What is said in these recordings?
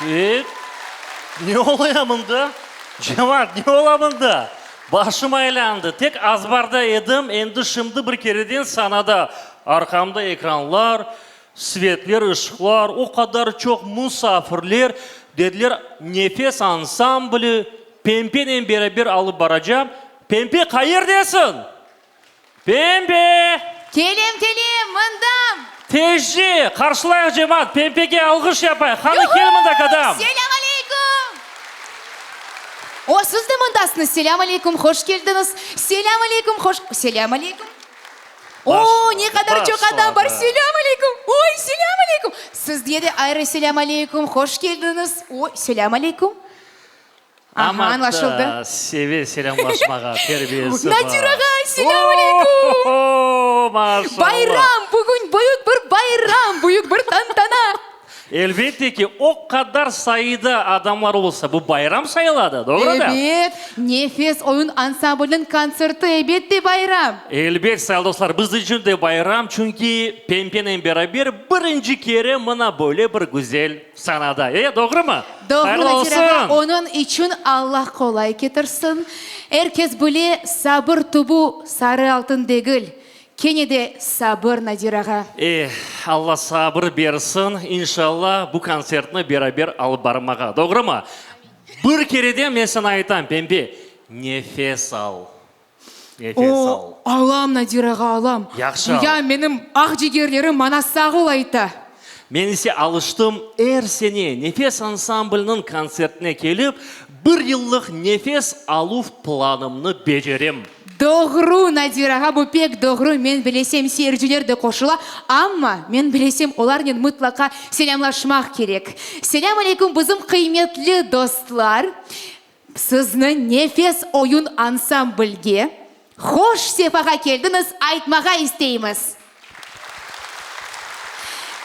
E, ne olaya mında? Cemaat, ne ola mında? Başım aylandı. Tek azbarda edim, endi şimdi bir kereden sanada. Arqamda ekranlar, svetler, ışıqlar, o qadar çoq musafirler. Dediler, Nefes ansambli Pempenen beraber alıp baracam. Pempe, qayerdesiñ? Pempe! Kelem, kelem, mındam! Tezce! Qarşılayıq, cemaat! Pempege alğış yapayıq! Qani, kel mında, kadâm! Selâm aleyküm! O, siz de mındasıñız! Selâm aleyküm, hoş keldiñiz! Selâm aleyküm, hoş... Selâm aleyküm! O, ne qadar çoq adam bar! Selâm aleyküm! Oy, selâm aleyküm! Sizge de ayrı selâm aleyküm, hoş keldiñiz! Oy, selâm aleyküm! Aha, Amma añlaşıldı. da seve selâmlaşmağa, terbiyesi bar. Nadir ağa, selâm aleyküm! O-o-o, maşallah! Bayram, bugün büyük bir bayram, büyük bir tantana! Elbette ki, o qadar sayıda adamlar olsa, bu bayram sayıladı, doğru da? Ebet, Nefes oyun ansambliniñ kontserti, ebette, bayram! Elbet, sayılı dostlar, biz içün de bayram, çünki Pempenen beraber birinci kere mına böyle bir güzel Sanada, e, doğrumı? Doğru, Hayırlı Nadir ağa, olsun! onıñ içün Allah qolay ketirsin. Er kes bile, sabır tübü sarı altın degil. Kene de sabır, Nadir ağa. Eh, Alla sabır bersin, inşalla, bu kontsertni beraber alıp barmağa, doğrumı? Bir kereden men saña aytam, Pembe, nefes al, nefes al. O, alam, Nadir ağa, alam. Yahşı al. Ya menim aqcigerlerim maña sağ ol ayta. Men ise alıştım, er sene Nefes ansambliniñ kontsertine kelip, bir yıllıq nefes aluv planımnı becerem. Doğru, Nadir ağa, bu pek doğru, men bilesem, seyirciler de qoşula, amma, men bilesem, olarnen mıtlaqa selâmlaşmaq kerek. Selâm aleyküm, bizim qıymetli dostlar! Sizni Nefes oyun ansamblge hoş sefağa keldiñiz aytmağa isteymiz.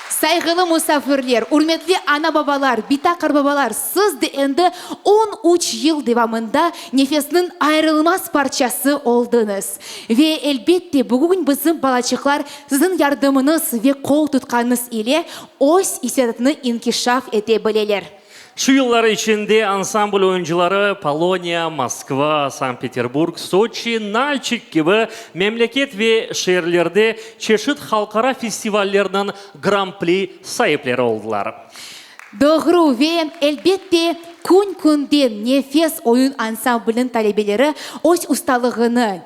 Sayğılı musafirler, ürmetli ana-babalar, bita-qarbabalar, siz de endi on üç yıl devamında Nefesniñ ayırılmaz parçası oldıñız. Ve, elbette, bugün bizim balaçıqlar siziñ yardımıñız ve qol tutqanıñız ile öz istidatını inkişaf ete bileler. Şu yıllar içinde ansambl oyuncıları Poloniya, Moskva, Sankt-Peterburg, Soçi, Nalçik kibi memleket ve şeerlerde çeşit halqara festivallerniñ Gran-pri saipleri oldılar. Doğru ve, elbette, kün-künden Nefes oyun ansambliniñ talebeleri öz ustalığını,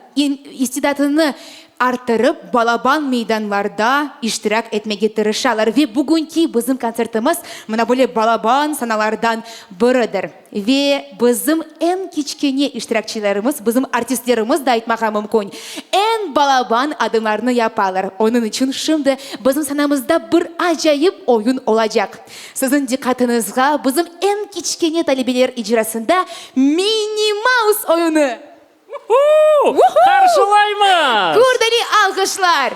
istidatını arttırıp, balaban meydanlarda iştirak etmege tırışalar. Ve bugünki bizim kontsertimiz mına böyle balaban sanalardan biridir. Ve bizim eñ kiçkene iştirakçilerimiz, bizim artistlerimiz de aytmağa mümkün, eñ balaban adımlarnı yapalar. Onıñ içün şimdi bizim sanamızda bir acayip oyun olacaq. Siziñ diqqatıñızğa bizim eñ kiçkene talebeler icrasında Minni Maus oyunı! Vuhu! Qarşılaymız! Gürdeli alğışlar!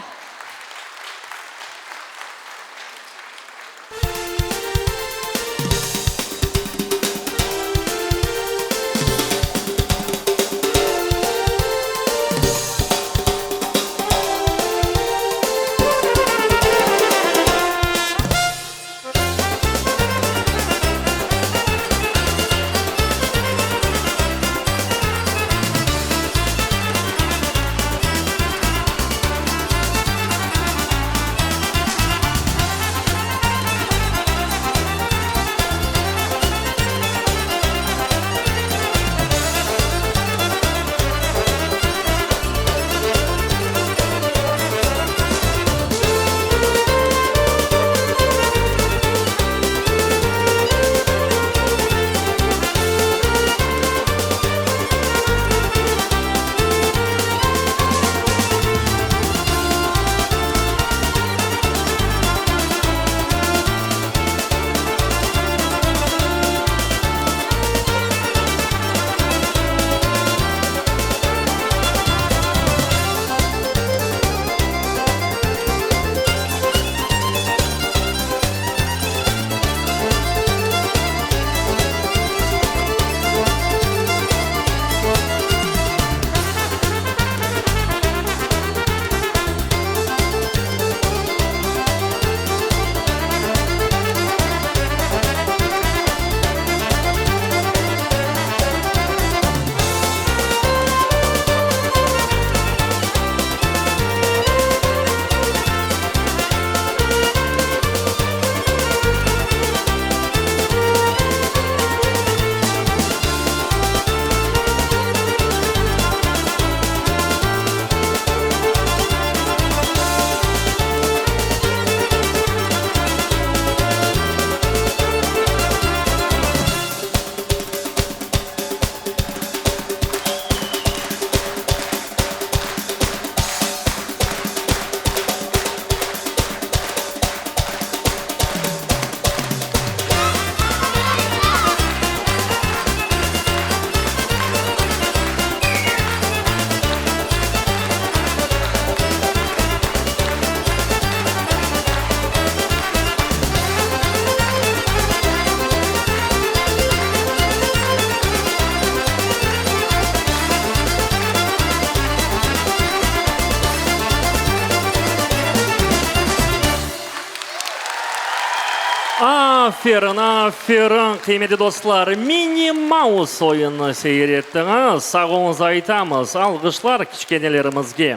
Aferin, aferin, qıymetli dostlar, Minni Maus oyunını seyir ettiñiz. Sağ oluñız aytamız. Alğışlar kiçkenelerimizge.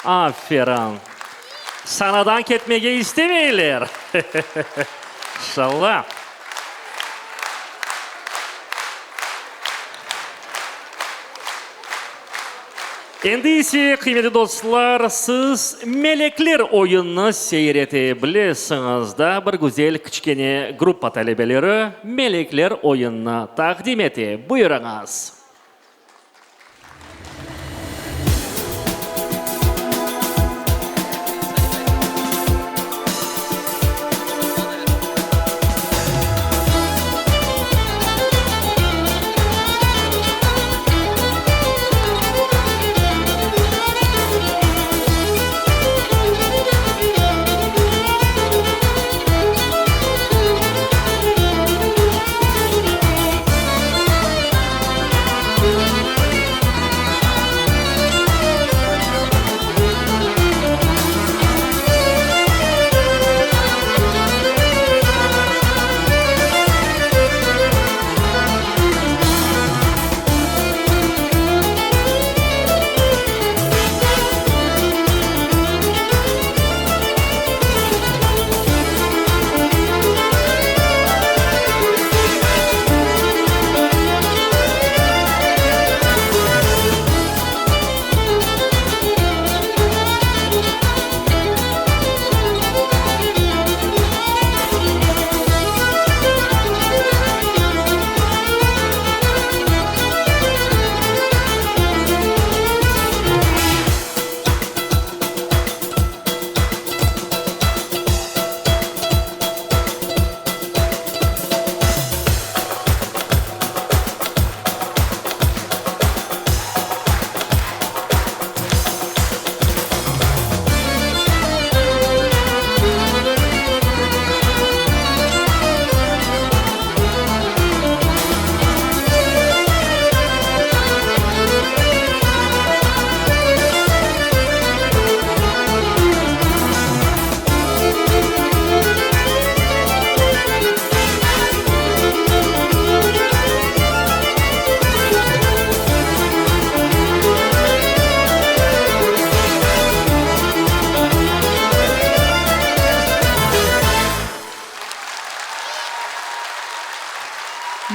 Aferin. Sanadan ketmege istemeyler. İnşallah. Endi ise, qıymetli dostlar, siz Melekler oyunını seyir ete bilesiñiz. Daa bir güzel kiçkene gruppa talebeleri Melekler oyunını taqdim ete. Buyurıñız.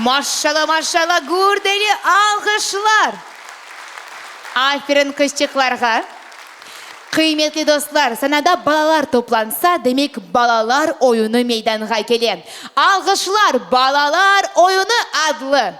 Maşşala, maşşala, gürdeli alğışlar! Aferin qızçıqlarğa! Qıymetli dostlar, sanada balalar toplansa, demek balalar oyunı meydanğa kele. Alğışlar, Balalar oyunı adlı!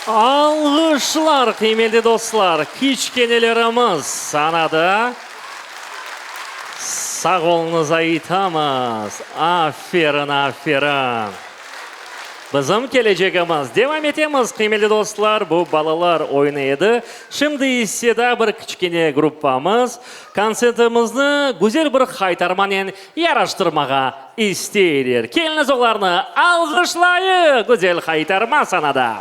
Alğışlar, qıymetli dostlar, kiçkenelerimiz sanada sağ oluñız aytamız. Aferin, aferin. Bizim kelecegimiz. Devam etemiz, qıymetli dostlar, bu balalar oyunı edi. Şimdi ise daa bir kiçkene gruppamız kontsertimizni güzel bir haytarmanen yaraştırmağa isteyler. Keliñiz olarnı alğışlayıq, güzel haytarma sanada.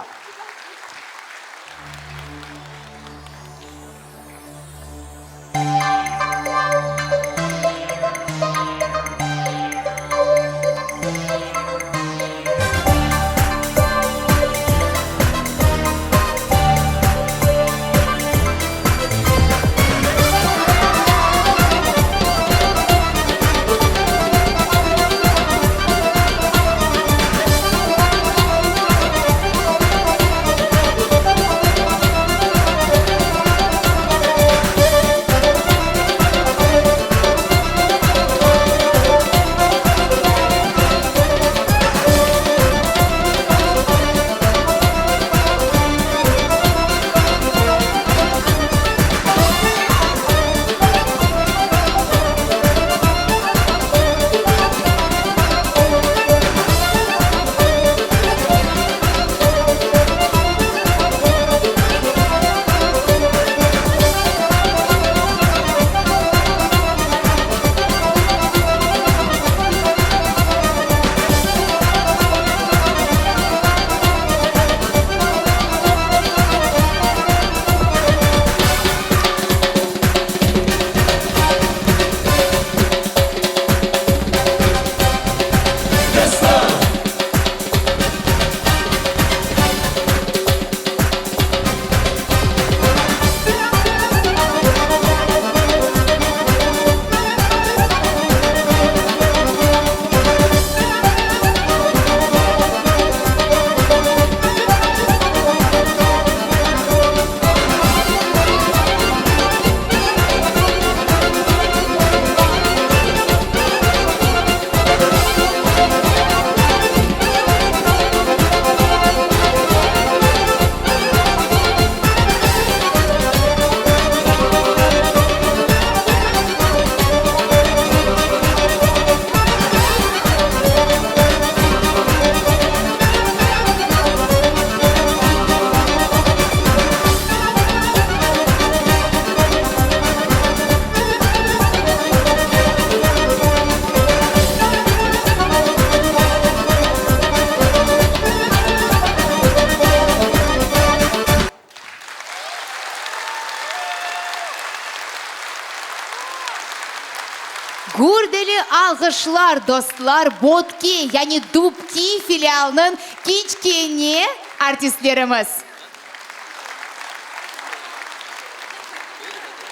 Gürdeli alğışlar, dostlar, Botke, yani Dubki filialınıñ kiçkene artistlerimiz.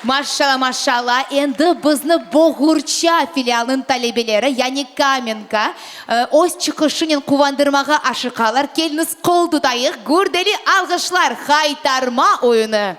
Maşşala, maşşala, endi bizni Boğurça filialınıñ talebeleri, yani Kamenka, öz çıqışınen quvandırmağa aşıqalar. Keliñiz, qol tutayıq, gürdeli alğışlar, Haytarma oyunı!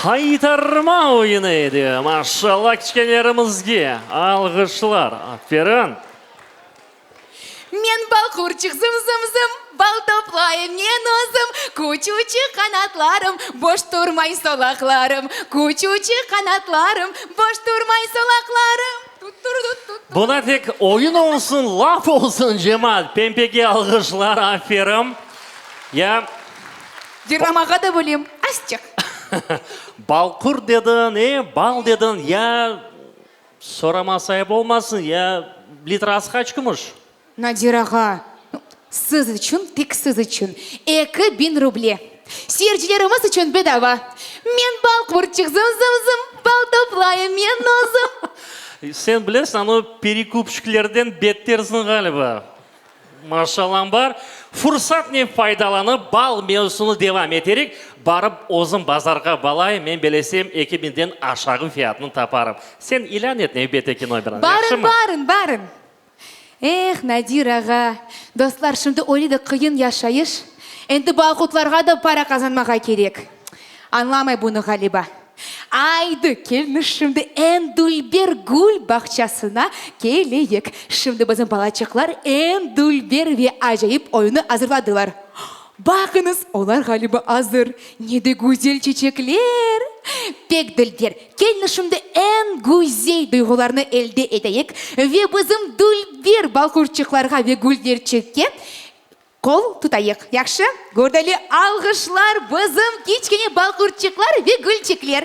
Haytarma oyunı edi. Maşallah kiçkenlerimizge. Alğışlar. Aferin. Men balqurçıq zım-zım-zım, bal toplayım men özüm, Küçüçik qanatlarım, boş turmay solaqlarım, Küçüçik qanatlarım, boş turmay solaqlarım. Tut-tur-tut-tut-tut. Buna tek oyun olsun, laf olsun, cemaat. Pempege alğışlar, aferin. Ya. Yırlamağa da bilem, azçıq. Balqur dediñ, e, bal dediñ, ya Soraması ayıp olmasın, ya litrası qaç kümüş? Nadir ağa, siz içün, tek siz içün, 2000 ruble. Seyircilerimiz içün bedava. Men bal qurtçıq, zım-zım-zım, bal toplayım men özüm. Sen bilesiñ, anavı perekupşiklerden bettersiñ ğaliba. Maşallam bar. Fursatnen faydalanıp, bal mevzusını devam eterek, barıp özüm bazarğa balayım, men belesem eki biñden aşağı fiyatını taparım. Sen ilân et nevbetteki nomerini, Barın, yahşımı? barın, barın. Eh, Nadir ağa, dostlar, şimdi öyle de qıyın yaşayış, endi balqutlarğa da para qazanmağa kerek. Añlamay bunı ğaliba. Aydı, kelñiz şimdi eñ dülber gül bağçasına keleyik. Şimdi bizim balaçıqlar eñ dülber ve acayip oyunı azırladılar. Baqıñız, olar ğaliba azır. Ne de güzel çiçekler! Pek dülber. Kelñiz şimdi eñ güzel duyğularnı elde eteyik ve bizim dülber balqurtçıqlarğa ve güllerçikke Qol tutayıq, yahşı? Gürdeli alğışlar bizim kiçkene balqurtçıqlar ve gülçikler!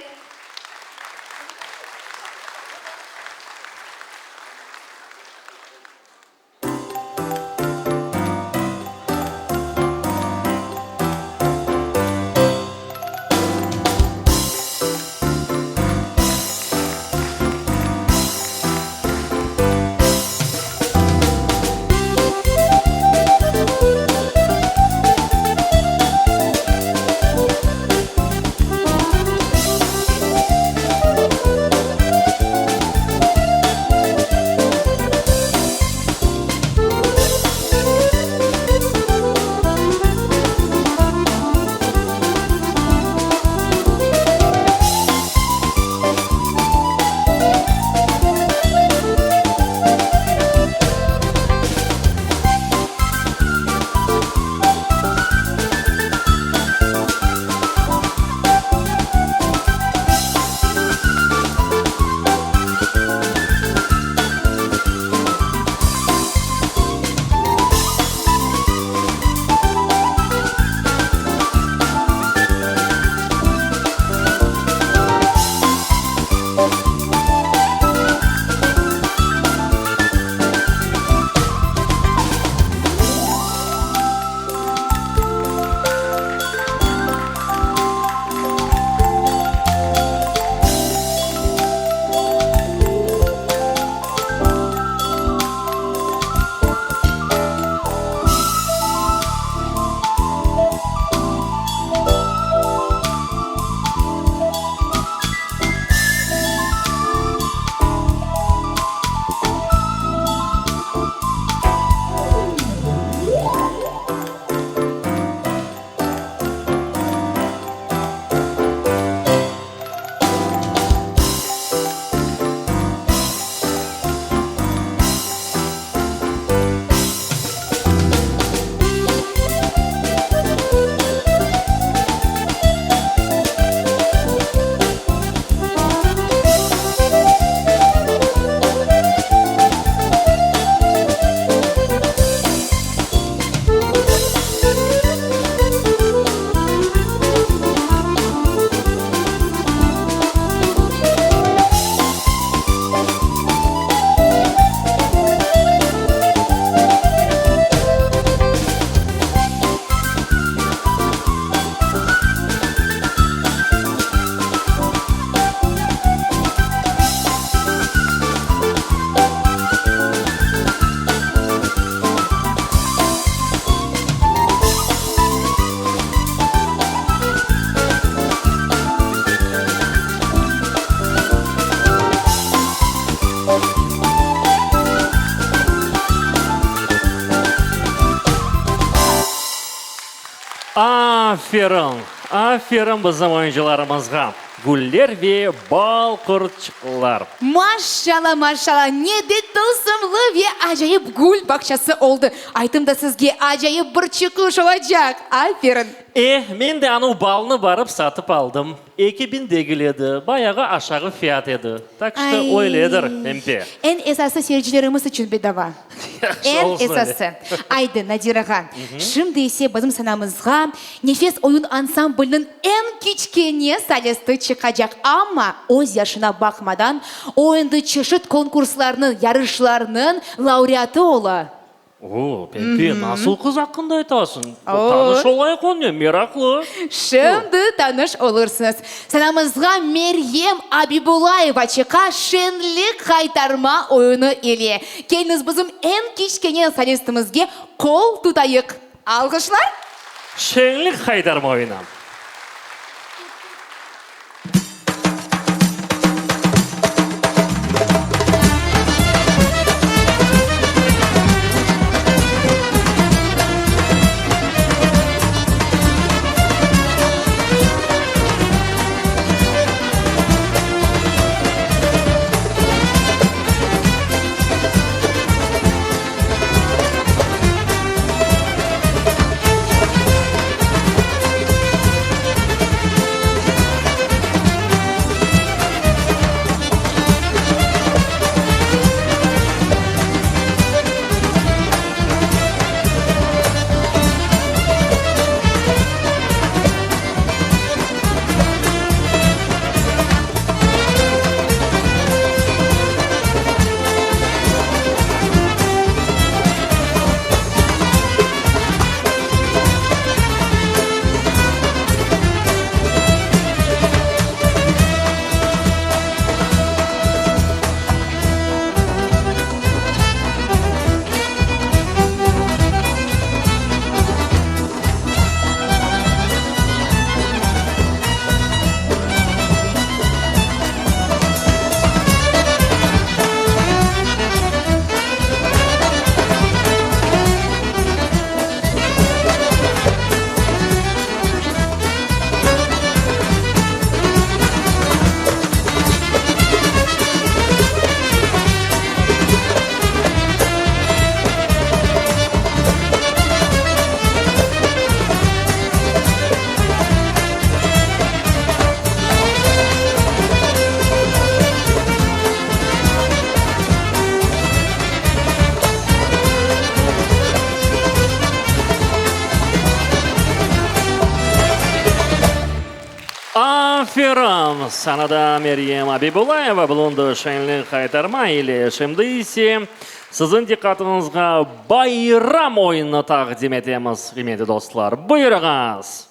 Aferin! Aferin bizim oyuncılarımızğa! Güller ve bal qurtçıqlar. Maşşala, maşşala, ne de tılsımlı ve acayip gül bağçası oldı! Aytım da sizge, acayip bir çıqış olacaq! Aferin! Eh, men de anu balnı barıp satıp aldım. 2000 degil edi, bayağı aşağı fiyat edi. Tak şto, Ay, öyledir, Pempe. Eñ esası seyircilerimiz içün bedava. Yahşı Eñ olsun öyle. esası. Aydı, Nadir ağa, şimdi ise bizim sanamızğa Nefes oyun ansambliniñ eñ kiçkene solisti çıqacaq. Amma öz yaşına baqmadan, o endi çeşit konkurslarnıñ, yarışlarnıñ laureatı ola. O, Pempe, nasıl qız aqqında aytasıñ? Tanış olayıq onnen, meraqlı. Şimdi tanış olursıñız. Sanamızğa Meryem Abibulayeva çıqa Şenlik qaytarma oyunı ile. Keliñiz bizim eñ kiçkene solistimizge qol tutayıq. Alğışlar! Şenlik qaytarma oyunı. Aferin! Sanada Meryem Abibulayeva bulundı Şenlik qaytarma ile. Şimdi ise siziñ diqqatıñızğa bayram oyunını taqdim etemiz, qıymetli dostlar. Buyurıñız!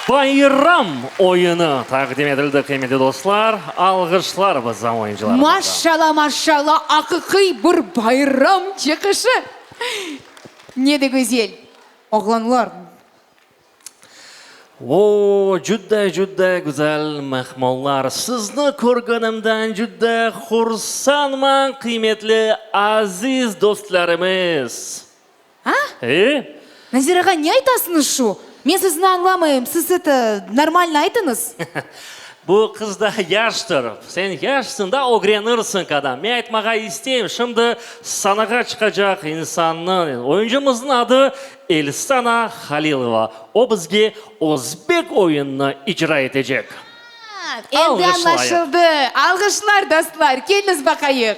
Bayram oyunı taqdim etildi, qıymetli dostlar. Alğışlar bizim oyuncılarımızğa. Maşşala, maşşala, aqiqiy bir bayram çıqışı! Ne de güzel, oğlanlar! O, cüdde, cüdde güzel mehmonlar! Sizni körgenimden cüdde hursanman, qıymetli aziz dostlarımız! A? E? Nazir ağa, ne aytasıñız şu? Men sizni añlamayım, siz eto, normalno aytıñız. Bu qız da yaştır. Sen yaşsıñ da, ögrenirsiñ kadâm. Men aytmağa isteyim, şimdi sanağa çıqacaq insannıñ, oyuncımıznıñ adı Elsana Halilova. O bizge özbek oyunını icra etecek. Endi Alğışlayıq. añlaşıldı. Alğışlar, dostlar. Keliñiz baqayıq.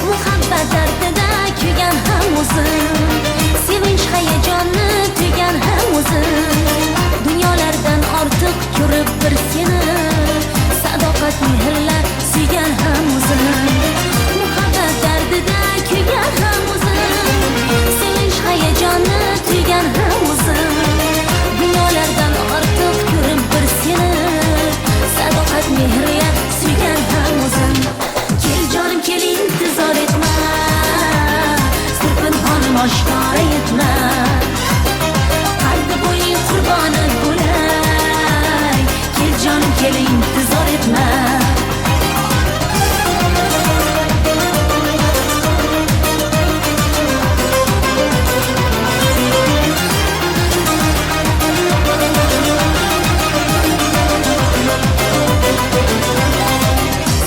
Muhabbat dardida kuygan ham o'zim, Sevinch hayajonni tuygan ham o'zim. Dunyolardan ortiq ko'rib bir seni, Sadoqat mehrla suygan ham o'zim. Muhabbat dardida kuygan ham o'zim, Sevinch hayajonni tuygan ham o'zim. Dunyolardan ortiq ko'rib bir seni, Sadoqat mehrla suygan ham o'zim. Kel jonim kel intizor etma, Sir pinhonim oshkora etma. Qaddi bo'ying qurboni bo'lay, Kel jonim kel intizor etma.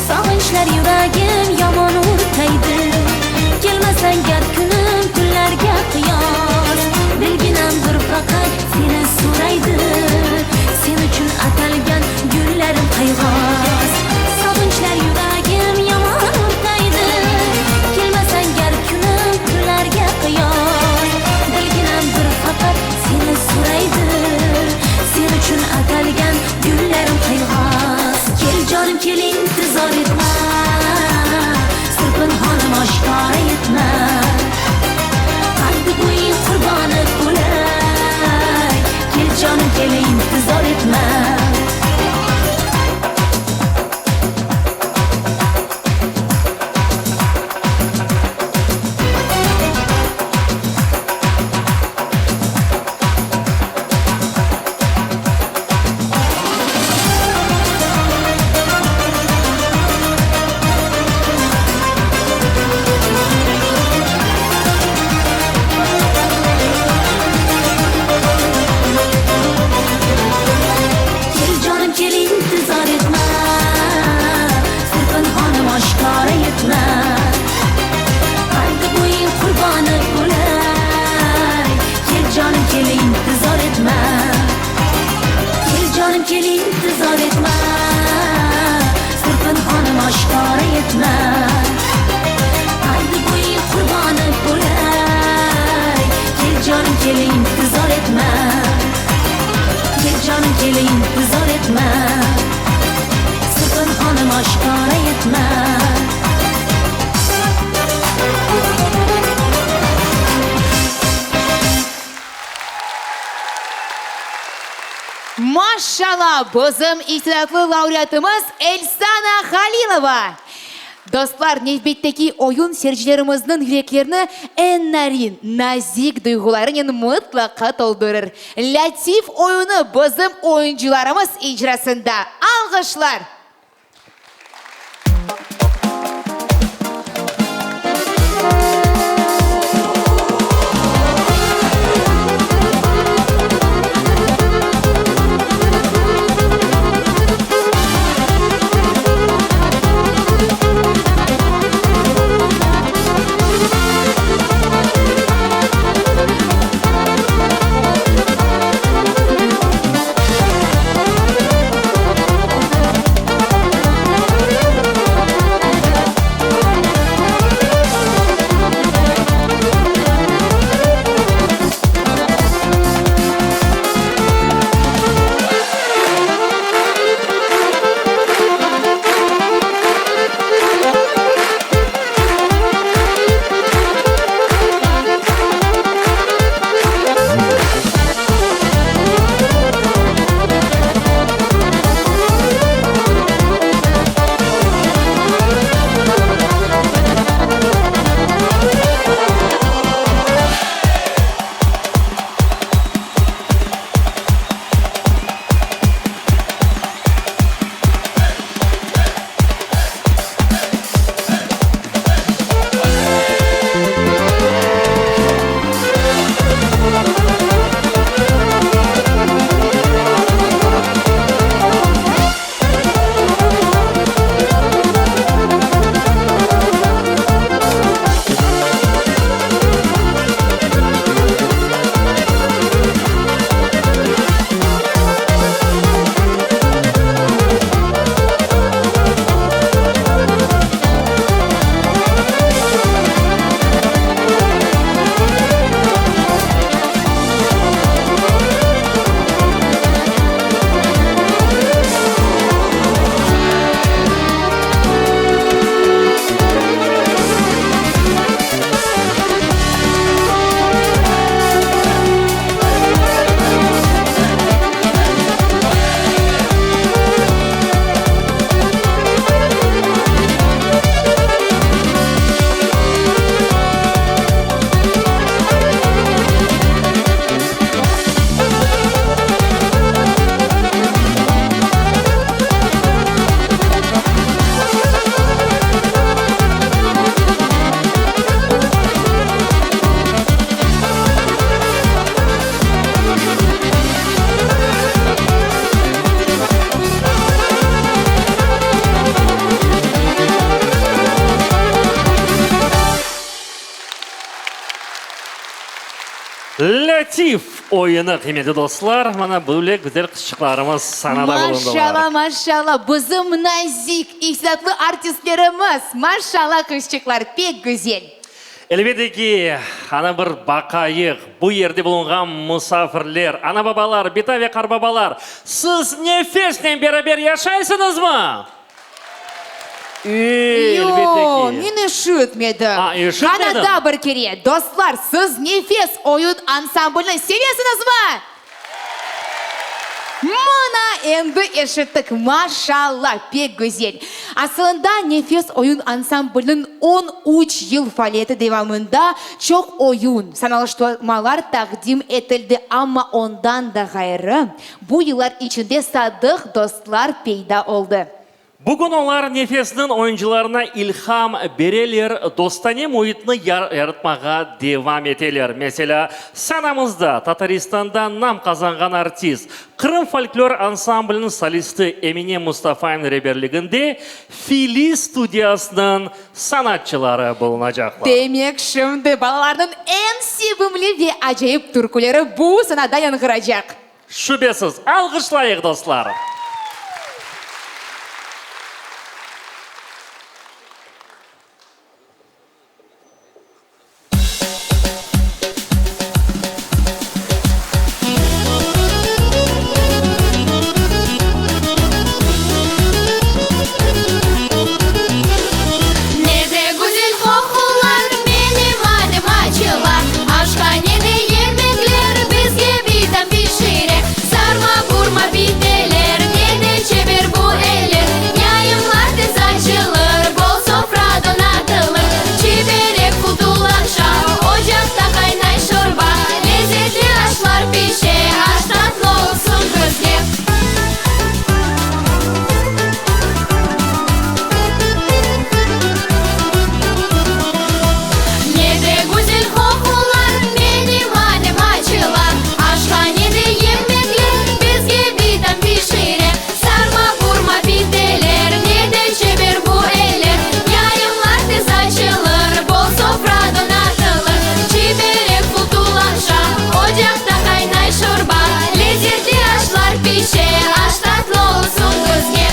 Sog'inchlar yuragim yomon o'rtaydi, Kelmasang gar kunim tunlarga qiyos. Bilginam bir faqat seni so'raydi, Sen uchun atalgan gullarim qayg'os. Sog'inchlar yuragim yomon o'rtaydi, Kelmasang gar kunim tunlarga qiyos. Bilginam bir faqat seni so'raydi, Sen uchun atalgan gullarim qayg'os. Kel jonim kel intizor etma, Sir pinhonim oshkora etma. Qaddi bo'ying qurboni bo'lay, Kel jonim kel intizor etma. Kel jonim kel intizor etma, Sir pinhonim oshkora etma. Qaddi bo'ying qurboni bo'lay, Kel jonim kel intizor etma. Kel jonim kel intizor etma, Sir pinhonim oshkora etma. Qaddi bo'ying qurboni bo'lay, Kel jonim kel intizor etma. Kel jonim kel intizor etma, Sir pinhonim oshkora etma. Maşşala, bizim istidatlı laureatımız Elsana Halilova! Dostlar, nevbetteki oyun seyircilerimizniñ yüreklerini eñ narin, nazik duyğularınen mıtlaqa toldurır. Lâtif oyunı bizim oyuncılarımız icrasında. Alğışlar! Lâtif oyunı, qıymetli dostlar, mana böyle güzel qızçıqlarımız sanada bulundılar. Maşalla, maşalla, bizim nazik, istidatlı artistlerimiz! Maşalla, qızçıqlar, pek güzel! Elbette ki, ana bir baqayıq, bu yerde bulunğan musafirler, ana-babalar, bita ve qarbabalar, siz Nefesnen beraber yaşaysıñızmı? Elbette Yoq, ki. men eşitmedim. A, eşitmediñ? Qana daa bir kere, dostlar, siz Nefes oyun ansamblini sevesiñizmi? Mına, endi eşittik, maşalla, pek güzel. Asılında, Nefes oyun ansambliniñ 13 yıl faaliyeti devamında çoq oyun, sanalıştırmalar taqdim etildi, amma ondan da ğayrı, Bu yıllar içinde sadıq dostlar peyda oldı. Bugün olar Nefesniñ oyuncılarına ilham bereler, dostane müitni yaratmağa devam eteler. Meselâ, sanamızda Tataristanda nam qazanğan artist, Qırım folklor ansambliniñ solisti Emine Mustafayev reberliginde Filiz studiyasınıñ sanatçıları bulunacaqlar. Demek, şimdi balalarnıñ eñ sevimli ve acayip türküleri bu sanada yañğıracaq. Şübesiz, alğışlayıq, dostlar! Ne de güzel qoqular, menim anem açıla, Aşhanede yemekler bizge bitam pişire, Sarma, burma, piteler, ne de çeber bu eller, Yayımlar tez açılır, bol sofra donatılır, Çiberek qutulaşa, ocaqta qaynay şorba, Lezetli aşlar pişe, aş tatlı olsun bizge. Ne de güzel qoqular, menim anem açıla, Aşhanede yemekler bizge bitam pişire, Sarma, burma, piteler, ne de çeber bu eller, Yayımlar tez açılır, bol sofra donatılır, Çiberek qutulaşa, ocaqta qaynay şorba, Lezetli aşlar pişe, aş tatlı olsun bizge.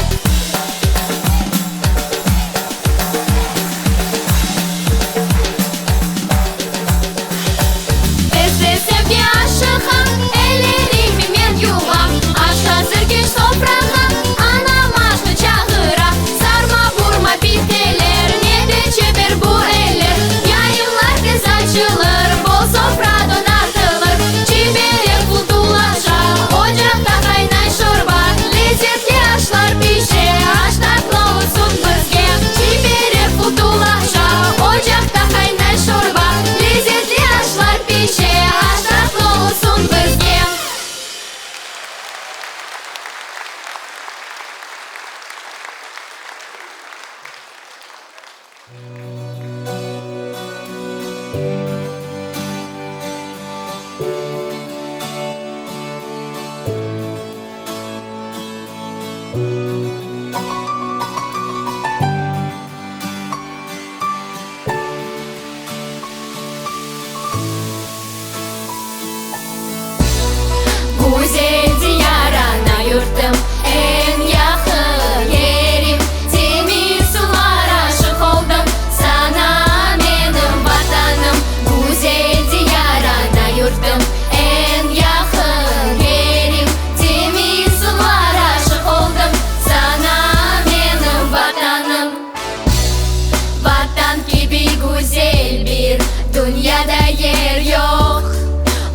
Tez-tez evge aşıqam, ellerimi men yuvam, Aş azır keç sofrağa, anam aşnı çağıra. Sarma, burma, piteler, ne de çeber bu eller, Yayımlar tez açılır, bol sofra donatılır, Çiberek qutulaşa, ocaqta qaynay şorba, Lezetli aşlar pişe, aş tatlı olsun bizge. Çiberek qutulaşa, ocaqta qaynay şorba, Lezetli aşlar pişe, aş tatlı olsun bizge. Güzel diyar, ana yurtum, eñ yaqın yerim, Temiz suvlar aşıq oldım saña, menim Vatanım. Güzel diyar, ana yurtum, eñ yaqın yerim, Temiz suvlar aşıq oldım saña, menim Vatanım. Vatan kibi güzel bir dünyada yer yoq,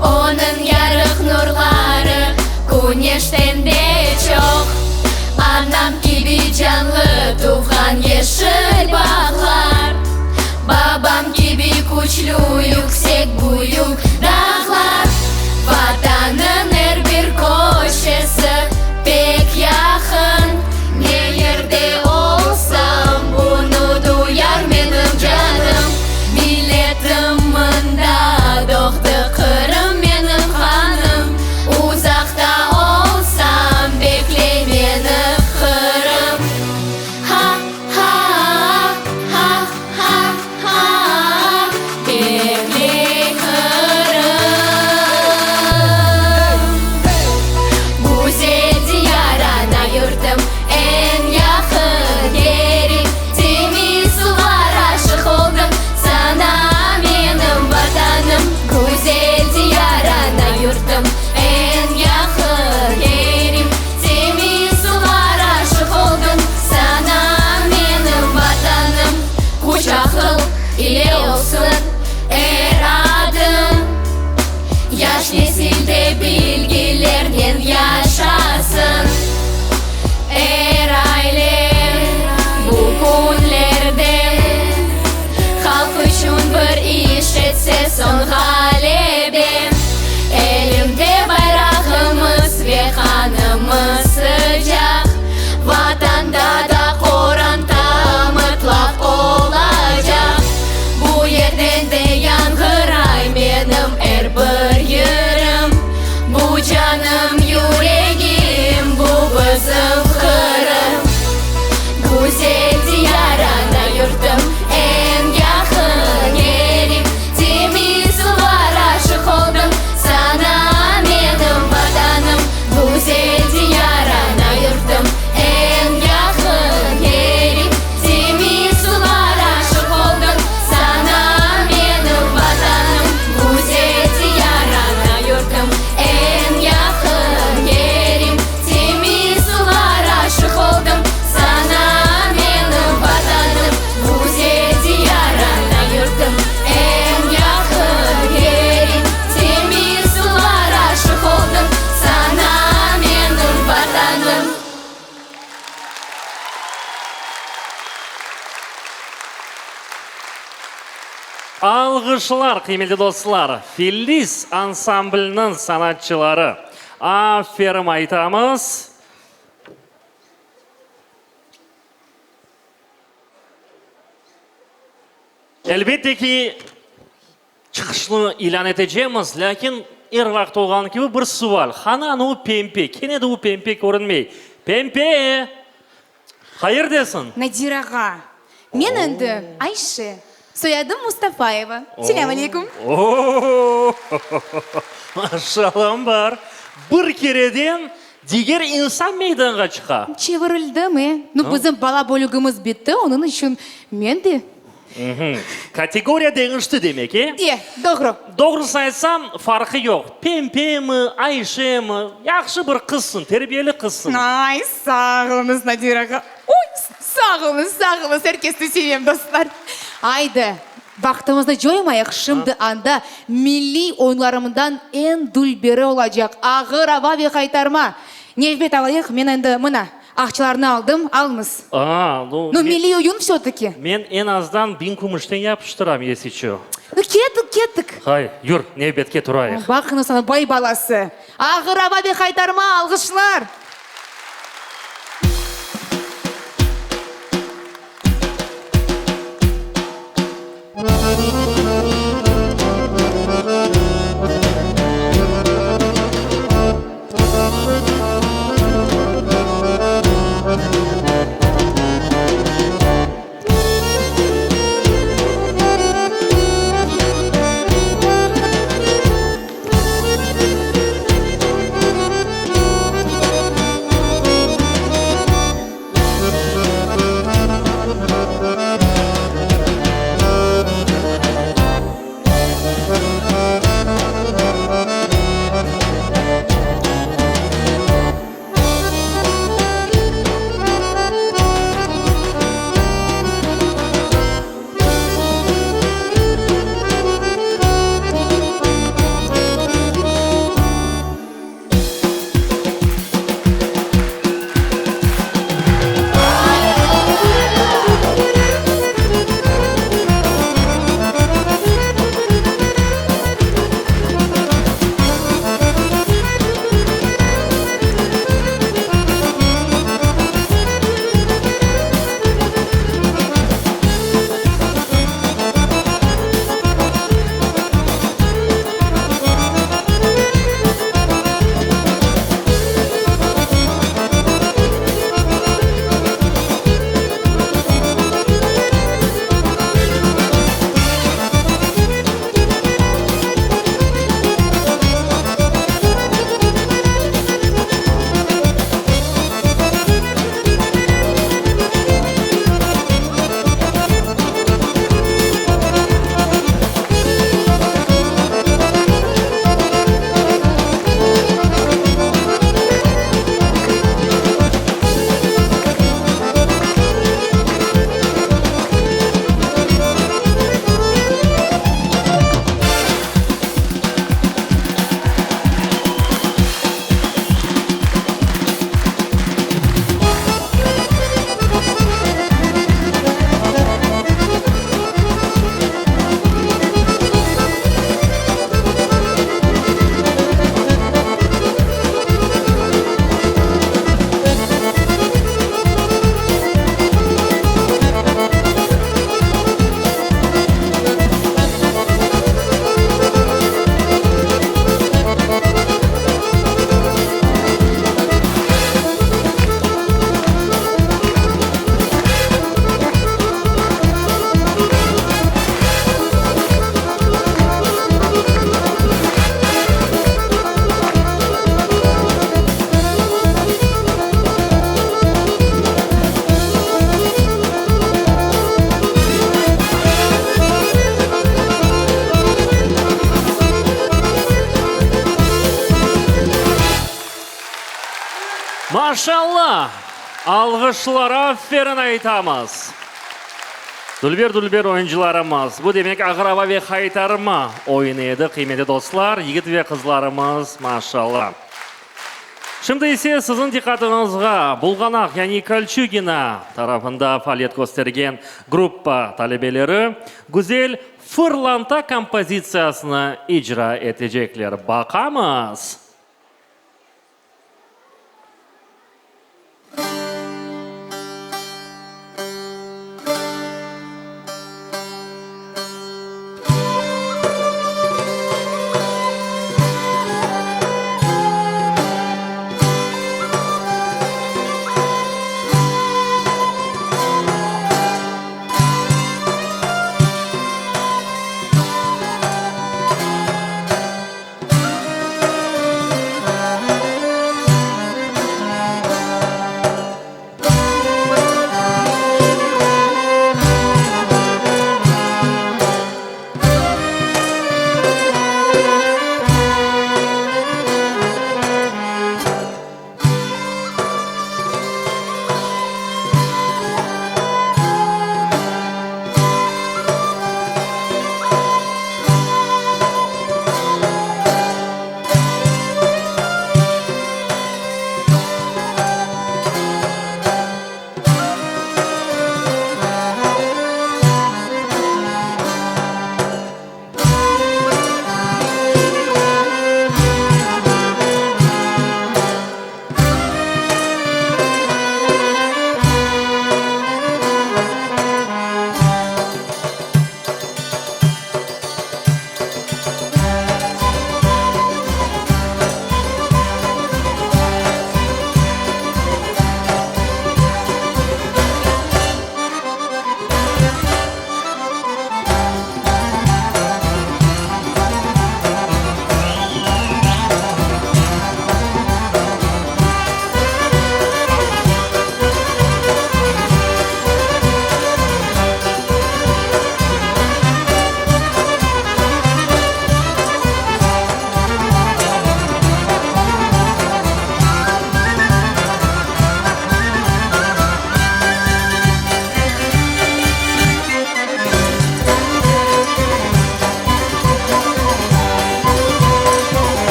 Onıñ yarıq nurları küneşten de çoq. Anam kibi canlı tuvğan yeşil bağlar, Babam kibi küçlü yüksek büyük dağlar. Vatanıñ er bir köşesi pek yaqın, Ne yerde olsam, bunı duyar menim canım. Milletim mında doğdı, Qırım menim hanım, Uzaqta olsam, bekley meni Qırım. Ha, ha, ha, ha, ha, bekley. Alğışlar, qıymetli dostlar, Filiz ansambliniñ sanatçıları. Aferin aytamız. Elbette ki, çıqışnı ilân etecemiz, lâkin er vaqıt olğanı kibi bir sual, Qani anavı Pempe? Kene de o Pempe körünmey. Pempe! Hayır desin! Nadir ağa, men endi Ayşe, soyadım Mustafayeva. Selâm aleykum! O-o-o! Maşallam bar! Bir kereden diger insan meydanğa çıqa. Çevirildim, e. Nu, bizim bala bölügimiz bitti, onıñ içün men de. Kategoriya deñişti demek, e? E, doğru. Doğrusını aytsam, farqı yoq. Pempemi, Ayşemi, yahşı bir qızsıñ, terbiyeli qızsıñ. Ay, sağ oluñız, Nadir ağa. Oy, sağ oluñız, sağ oluñız, er kesni sevem, dostlar. Aydı, vaqtımıznı coymayıq, şimdi anda milliy oyunlarımdan eñ dülberi olacaq, ağır ava ve qaytarma. Nevbet alayıq, men endi, mına, aqçalarnı aldım, alıñız. Aa, nu, Nu, milliy oyun vse-taki. Men eñ azdan biñ kümüşten yapıştıram, yesiço. Nu, kettik, kettik. Hay, yür, nevbetke turayıq. Baqıñız ana, bay balası. Ağır ava ve qaytarma, alğışlar! Maşalla! Alğışlar, aferin aytamız! Dülber-dülber oyuncılarımız! Bu demek ağır ava ve haytarma oyunı edi, qıymetli dostlar, yigit ve qızlarımız, maşalla! Şimdi ise siziñ diqqatıñızğa Bulğanaq, yani Kolçugino tarafında faaliyet köstergen gruppa talebeleri güzel Fırlanta kompozitsiyasını icra etecekler. Baqamız!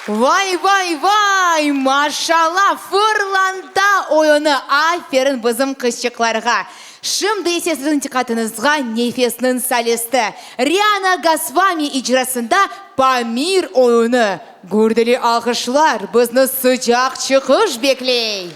Vay, vay, vay, maşalla, fırlanta oyunı, aferin bizim qızçıqlarğa! Şimdi ise siziñ diqqatıñızğa Nefesniñ solisti Riana Gosvami icrasında Pamir oyunı. Gürdeli alğışlar bizni sıcaq çıqış bekley!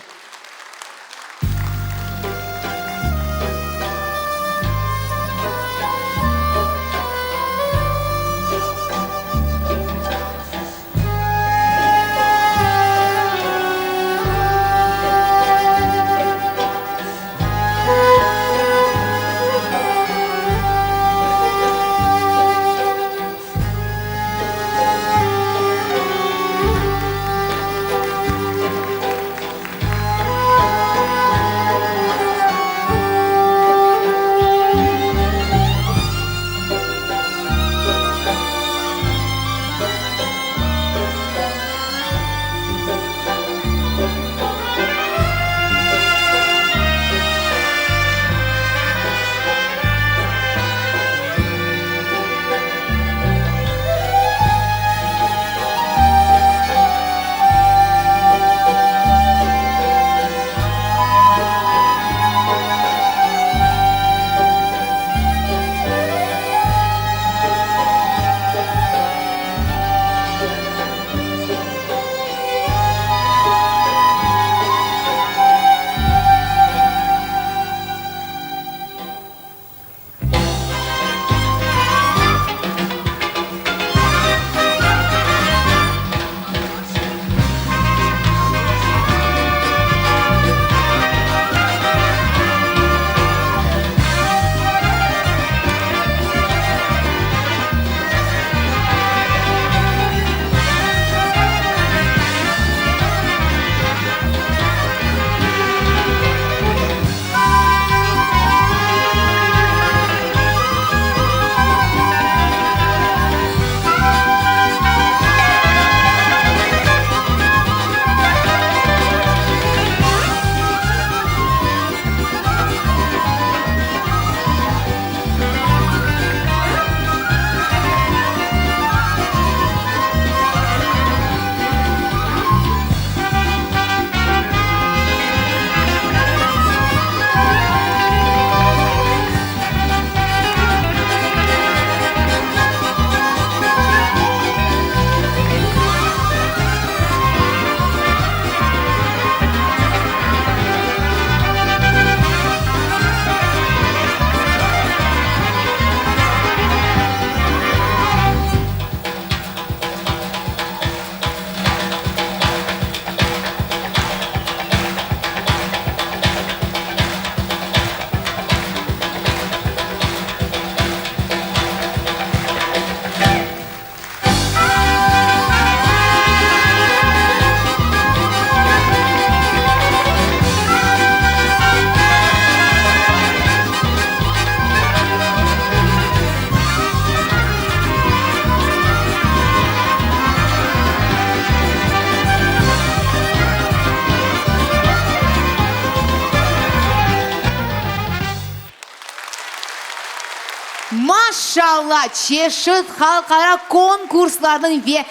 Maşalla, çeşit halqara konkurslarnıñ ve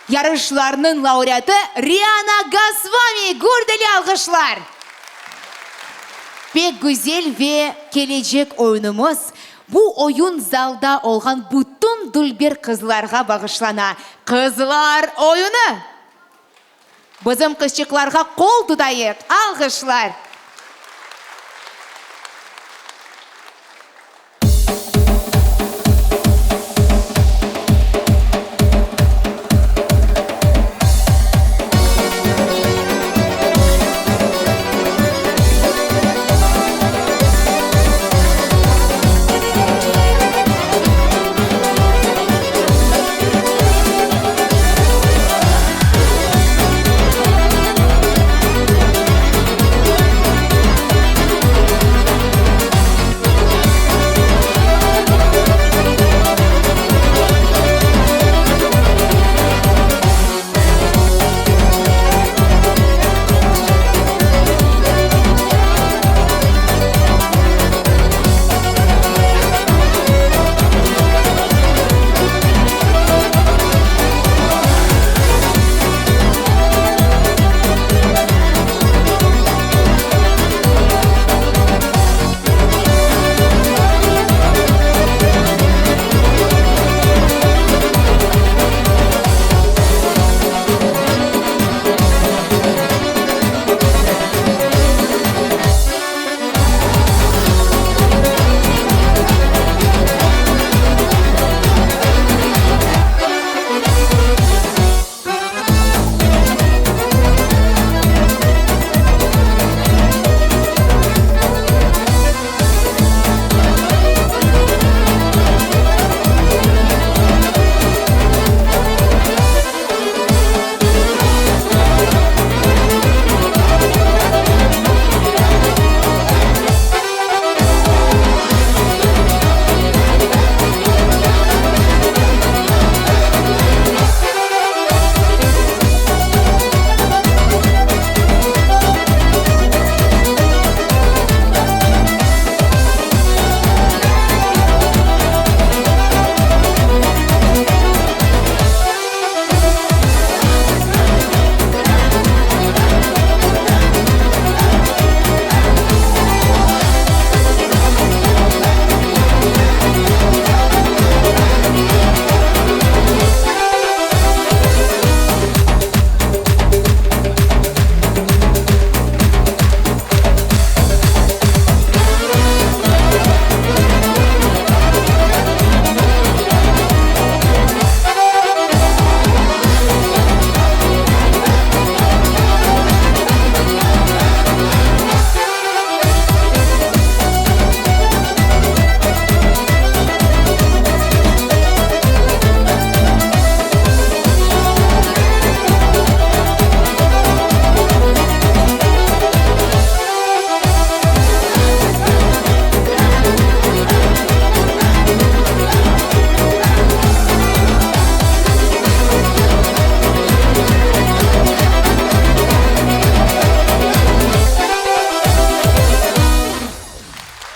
yarışlarnıñ laureatı Riana Gosvami! Gürdeli alğışlar! Pek güzel ve kelecek oyunımız, bu oyun zalda olğan bütün dülber qızlarğa bağışlana, Qızlar oyunı! Bizim qızçıqlarğa qol tutayıq! Alğışlar!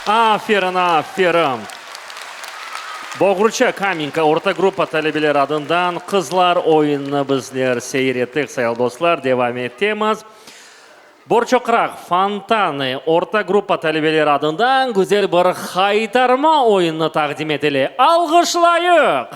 Aferin, aferin! Boğurça, Kamenka, orta gruppa talebeleri adından Qızlar oyunını bizler seyir ettik, sayılı dostlar, devam etemiz. Borçoqraq, Fontanı, orta gruppa talebeleri adından güzel bir Haytarma oyunını taqdim etile. Alğışlayıq!